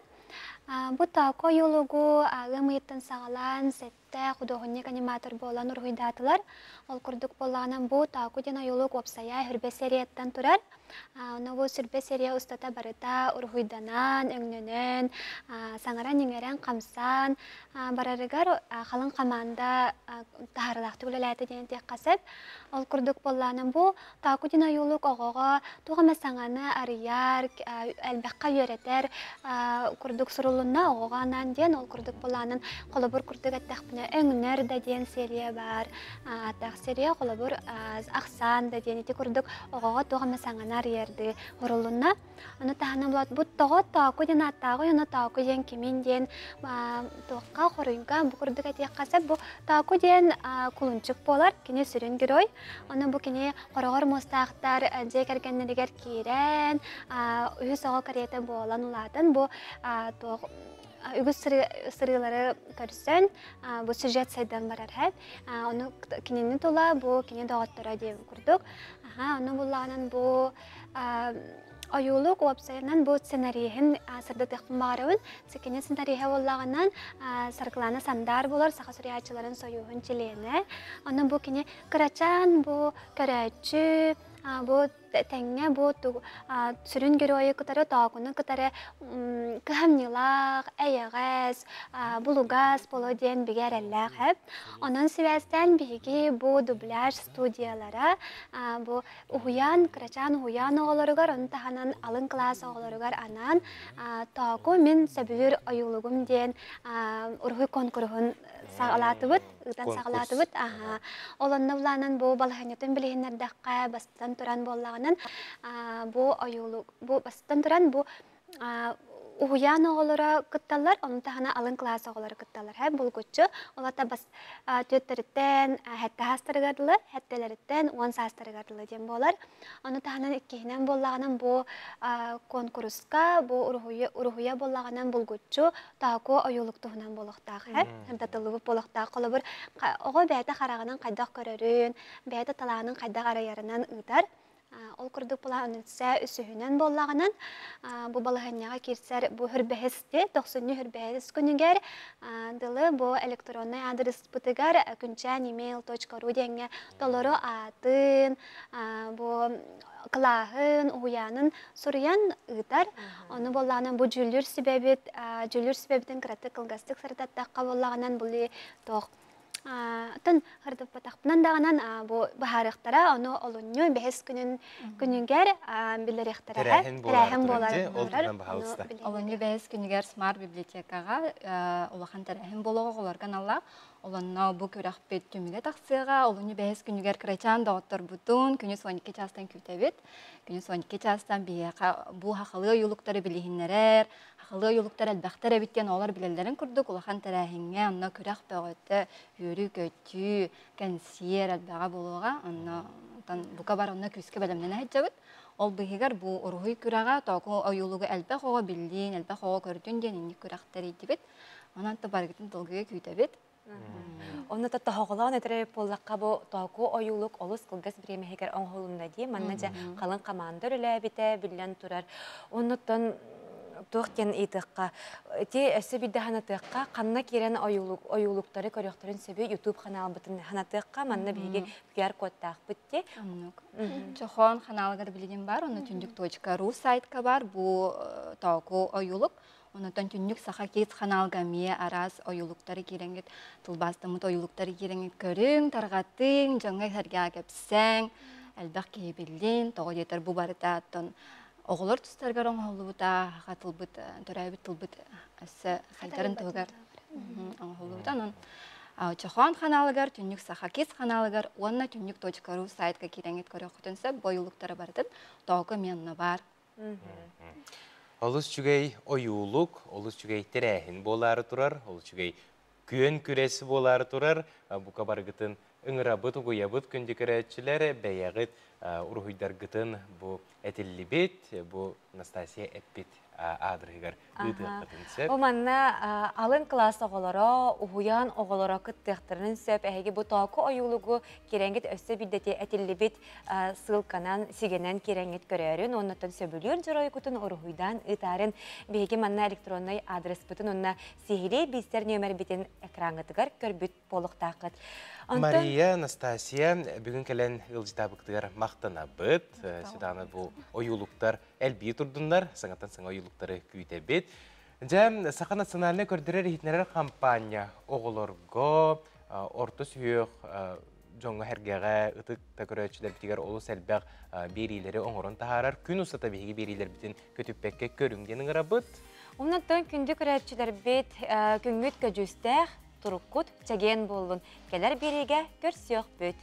бу тооку ойуулугу ыам ыйыттан саҕалаан сэттэ худуоһунньук-аниматор буолан уруһуйдаатылар. Ол курдук буоллаҕына бу тооку диэн ойуулук уопсайа сүрбэ серияттан турар. Ону бу сүрбэ серия устата барыта уруһуйданан, өҥнөнөн, саҥаран-иҥэрэн, хамсаан барарыгар халыҥ хамаанда таһаарыылаахтык үлэлээтэ диэн этиэххэ сөп. Ол курдук буоллаҕына бу Таакутин ойуулук оҕоҕо туох эмэ саҥаны арыйар, элбэххэ үөрэтэр курдук сурулунна оҕоҕо анаан диэн, ол курдук былаанын холобур курдук эттэхпинэ өҥнөр да диэн серия баар, ааттаах серия, холобур ахсаан да диэн ити курдук оҕоҕо туох эмэ саҥаны арыйардыы сурулунна. Ону таһынан булат бу тоҕо Тооку диэн ааттааҕый, ону Тооку диэн кимин диэн туохха хоруйга бу курдук этиэххэ сөп. Бу Тооку диэн кулунчук буолар, кини сүрүн герой. Ону бу кини хороҕор муостаахтар дьиэ кэргэннэригэр киирэн, үһүс оҕо карета буолан улаатан бу туох үгүс сырыылары көрсөн бу сюжет сайдан барар һэп. Ону кинини тула бу кини доҕотторо диэн курдук. Ону буллаҕынан бу ойуулук уопсайынан бу сценариһын сырдатыахпын баҕарабын. Кини сценариһа буоллаҕынан Саргылана Сандар буолар саха суруйааччыларын сойууһун чилиэнэ. Онон бу кини кырачаан бу көрөөччү бу тэҥҥэ бу сүрүн геройу кытары тоокуну кытары кыһамньылаах, эйэҕэс, булугас боло диэн бигэ эрэллээх эп. Онон сибээстээн биһиги бу дубляж студиялара бу уһуйаан, кырачаан уһуйаан оҕолоругар, ону таһынан алын кылаас оҕолоругар анаан Тооку мин сөбүлүүр ойуулугум диэн уруһуй конкуруһун саҕалаатыбыт, ыытан саҕалаатыбыт. Аха. Ол онно булаанан бу балаһыанньатын билиһиннэрдэххэ, бастатан туран буоллаҕынан бу ойуулук, бу бастатан туран бу уһуйаан оҕолоро кытталлар, ону таһынан алын кылаас оҕолоро кытталлар. Һэ, булгуччу. Ол ата бас түөттэриттэн сэттэ саастарыгар дылы, сэттэлэриттэн 10 саастарыгар дылы диэн буолар. Ону таһынан иккиһинэн буоллаҕынан бу куонкуруска бу уруһуйа буоллаҕынан булгуччу тааку ойуулук туһунан буолуохтаах һэ, сырдатыллыбыт буолуохтаах. Холобур, оҕо бэйэтэ хараҕынан хайдах көрөрүн, бэйэтэ талаанын хайдах арыйарынан ыытар. Ол курдук былаанньыца үсүһүнэн буоллаҕынан, бу балаһыанньаҕа киирсэр бу хүрбэһисти, тохсунньу хүрбэһис күнүгэр дылы бу электроннай аадырыспытыгар күнчээн email.ru диэҥҥэ толору аатын, бу кылааһын, уһуйаанын суруйан ыытар. Ону буоллаҕынан бу дьүүллүүр сүбэбит, дьүүллүүр сүбэбитин кыратык кылгастык сырдаттахха буоллаҕынан були туох Оттон хардыппатахпынан даҕанан бу быһаарыахтара, ону олунньу бэһис күнүн күнүгэр биллэриэхтэрэ. Тэрээһин буолар. Ол туһунан баһаалыста. Олунньу бэһис күнүгэр Smart библиотекаҕа улахан тэрээһин буолуоҕа оҕолорго аналлаах. Олонно бу күрэхпит түмүгэ тахсыаҕа. Олунньу бэһис күнүгэр кырачаан доҕотторбутун күнүс 12 чаастан күүтэбит. Күнүс 12 чаастан биһиэхэ бу хахалыы ойуулуктары билиһиннэрэр, Хахылыы ойуулуктар элбэхтэр эбит диэн оҕолор билэллэрин курдук улахан тэрээһиҥҥэ онно күрэх бөҕөтө, үөрүү-көтүү, кэнсиэр элбэҕэ буолуоҕа. Онно онтон бука бар онно күүскэ бэлэмнэнэ сылдьабыт. Ол быыһыгар бу уруһуй күрэҕэ тооку ойуулугу элбэх оҕо биллиин, элбэх оҕо көрдүн диэн инник күрэх тэрийдибит. Онон барыгытын долгуйа күүтэбит. Онно тоһоҕолоон этэр буоллахха бу тооку ойуулук олус кылгас бириэмэһигэр оҥоһулунна дии. Манна дьэ халыҥ хамаанда үлэлээбитэ биллэн турар. Оннуттан туох диэн ыйытыахха ити өссө биирдэ санатыахха ханна киирэн ойуулуктары көрүөхтэрин сөбүй YouTube ханаалбытын санатыахха манна биһиги QR кодтаахпыт дии. Оннук. Чохон ханаалыгар билигин бар, онно түндүк.ру сайтка бар бу тооку ойуулук. Онотон түннүк Саха Kids ханаалга эмиэ араас ойуулуктары киирэҥҥит, тылбаастаммыт ойуулуктары киирэҥҥит көрүҥ, тарҕатыҥ, дьоҥҥо-сэргэҕэ кэпсээҥ, элбэх киһи биллин, тоҕо диэтэр бу барыта оттон оҕолор тустарыгар оҥоһуллубута, саха тылбыт, төрөөбүт тылбыт өссө сайдарын туһугар оҥоһуллубута. Онон Чохоон ханаалыгар, Түннүк Саха Kids ханаалыгар уонна түннүк.ру сайтка киирэҥҥит көрүөххүтүн сөп, бу ойуулуктары барытын тоҕо эмиэ онно баар. Олус үчүгэй ойуулук, олус үчүгэй тэрээһин буолаары турар, олус үчүгэй күөн күрэс буолаары турар. Бука барыгытын ыҥырабыт, угуйабыт күндү көрөөччүлэр, бэйэҕит уруһуйдаргытын бу этиллибит, бу Настасья эппит аадырыһыгар ыытыаххытын сөп. Бу манна алын кылаас оҕолоро, уһуйаан оҕолоро кыттыахтарын сөп. Эһиги бу тооку ойуулугу кирэҥҥит өссө биирдэти этиллибит ссылканан сигэнэн кирэҥҥит көрөөрүн, оннуттан сөбүлүүр дьоруойгутун уруһуйдаан ыытаарын биһиги манна электроннай адреспытын уонна сиһилии биистэр нүөмэрбитин экраҥҥытыгар көрбүт буолуохтааххыт. Мария, Анастасия, бүгүн кэлэн ыалдьытаабыкытыгар махтанабыт. Светлана бу ойуулуктар элбии турдуннар, саҥаттан саҥа ойуулуктары күүтэбит. Дьэ, Саха национальнай көрдөрөр-иһитиннэрэр хампаанньа оҕолорго орто сүһүөх дьоҥҥо-сэргэҕэ, ытык да көрөөччүлэрбитигэр олус элбэх биэриилэри оҥорон таһаарар. Күн устата биһиги биэриилэрбитин көтүппэккэ көрүҥ диэн ыҥырабыт. Оннуттан күндү көрөөччүлэрбит күҥҥүт көдьүүстээх, туруккут чэгиэн буоллун. Кэлэр биэриигэ көрсүөхпүт.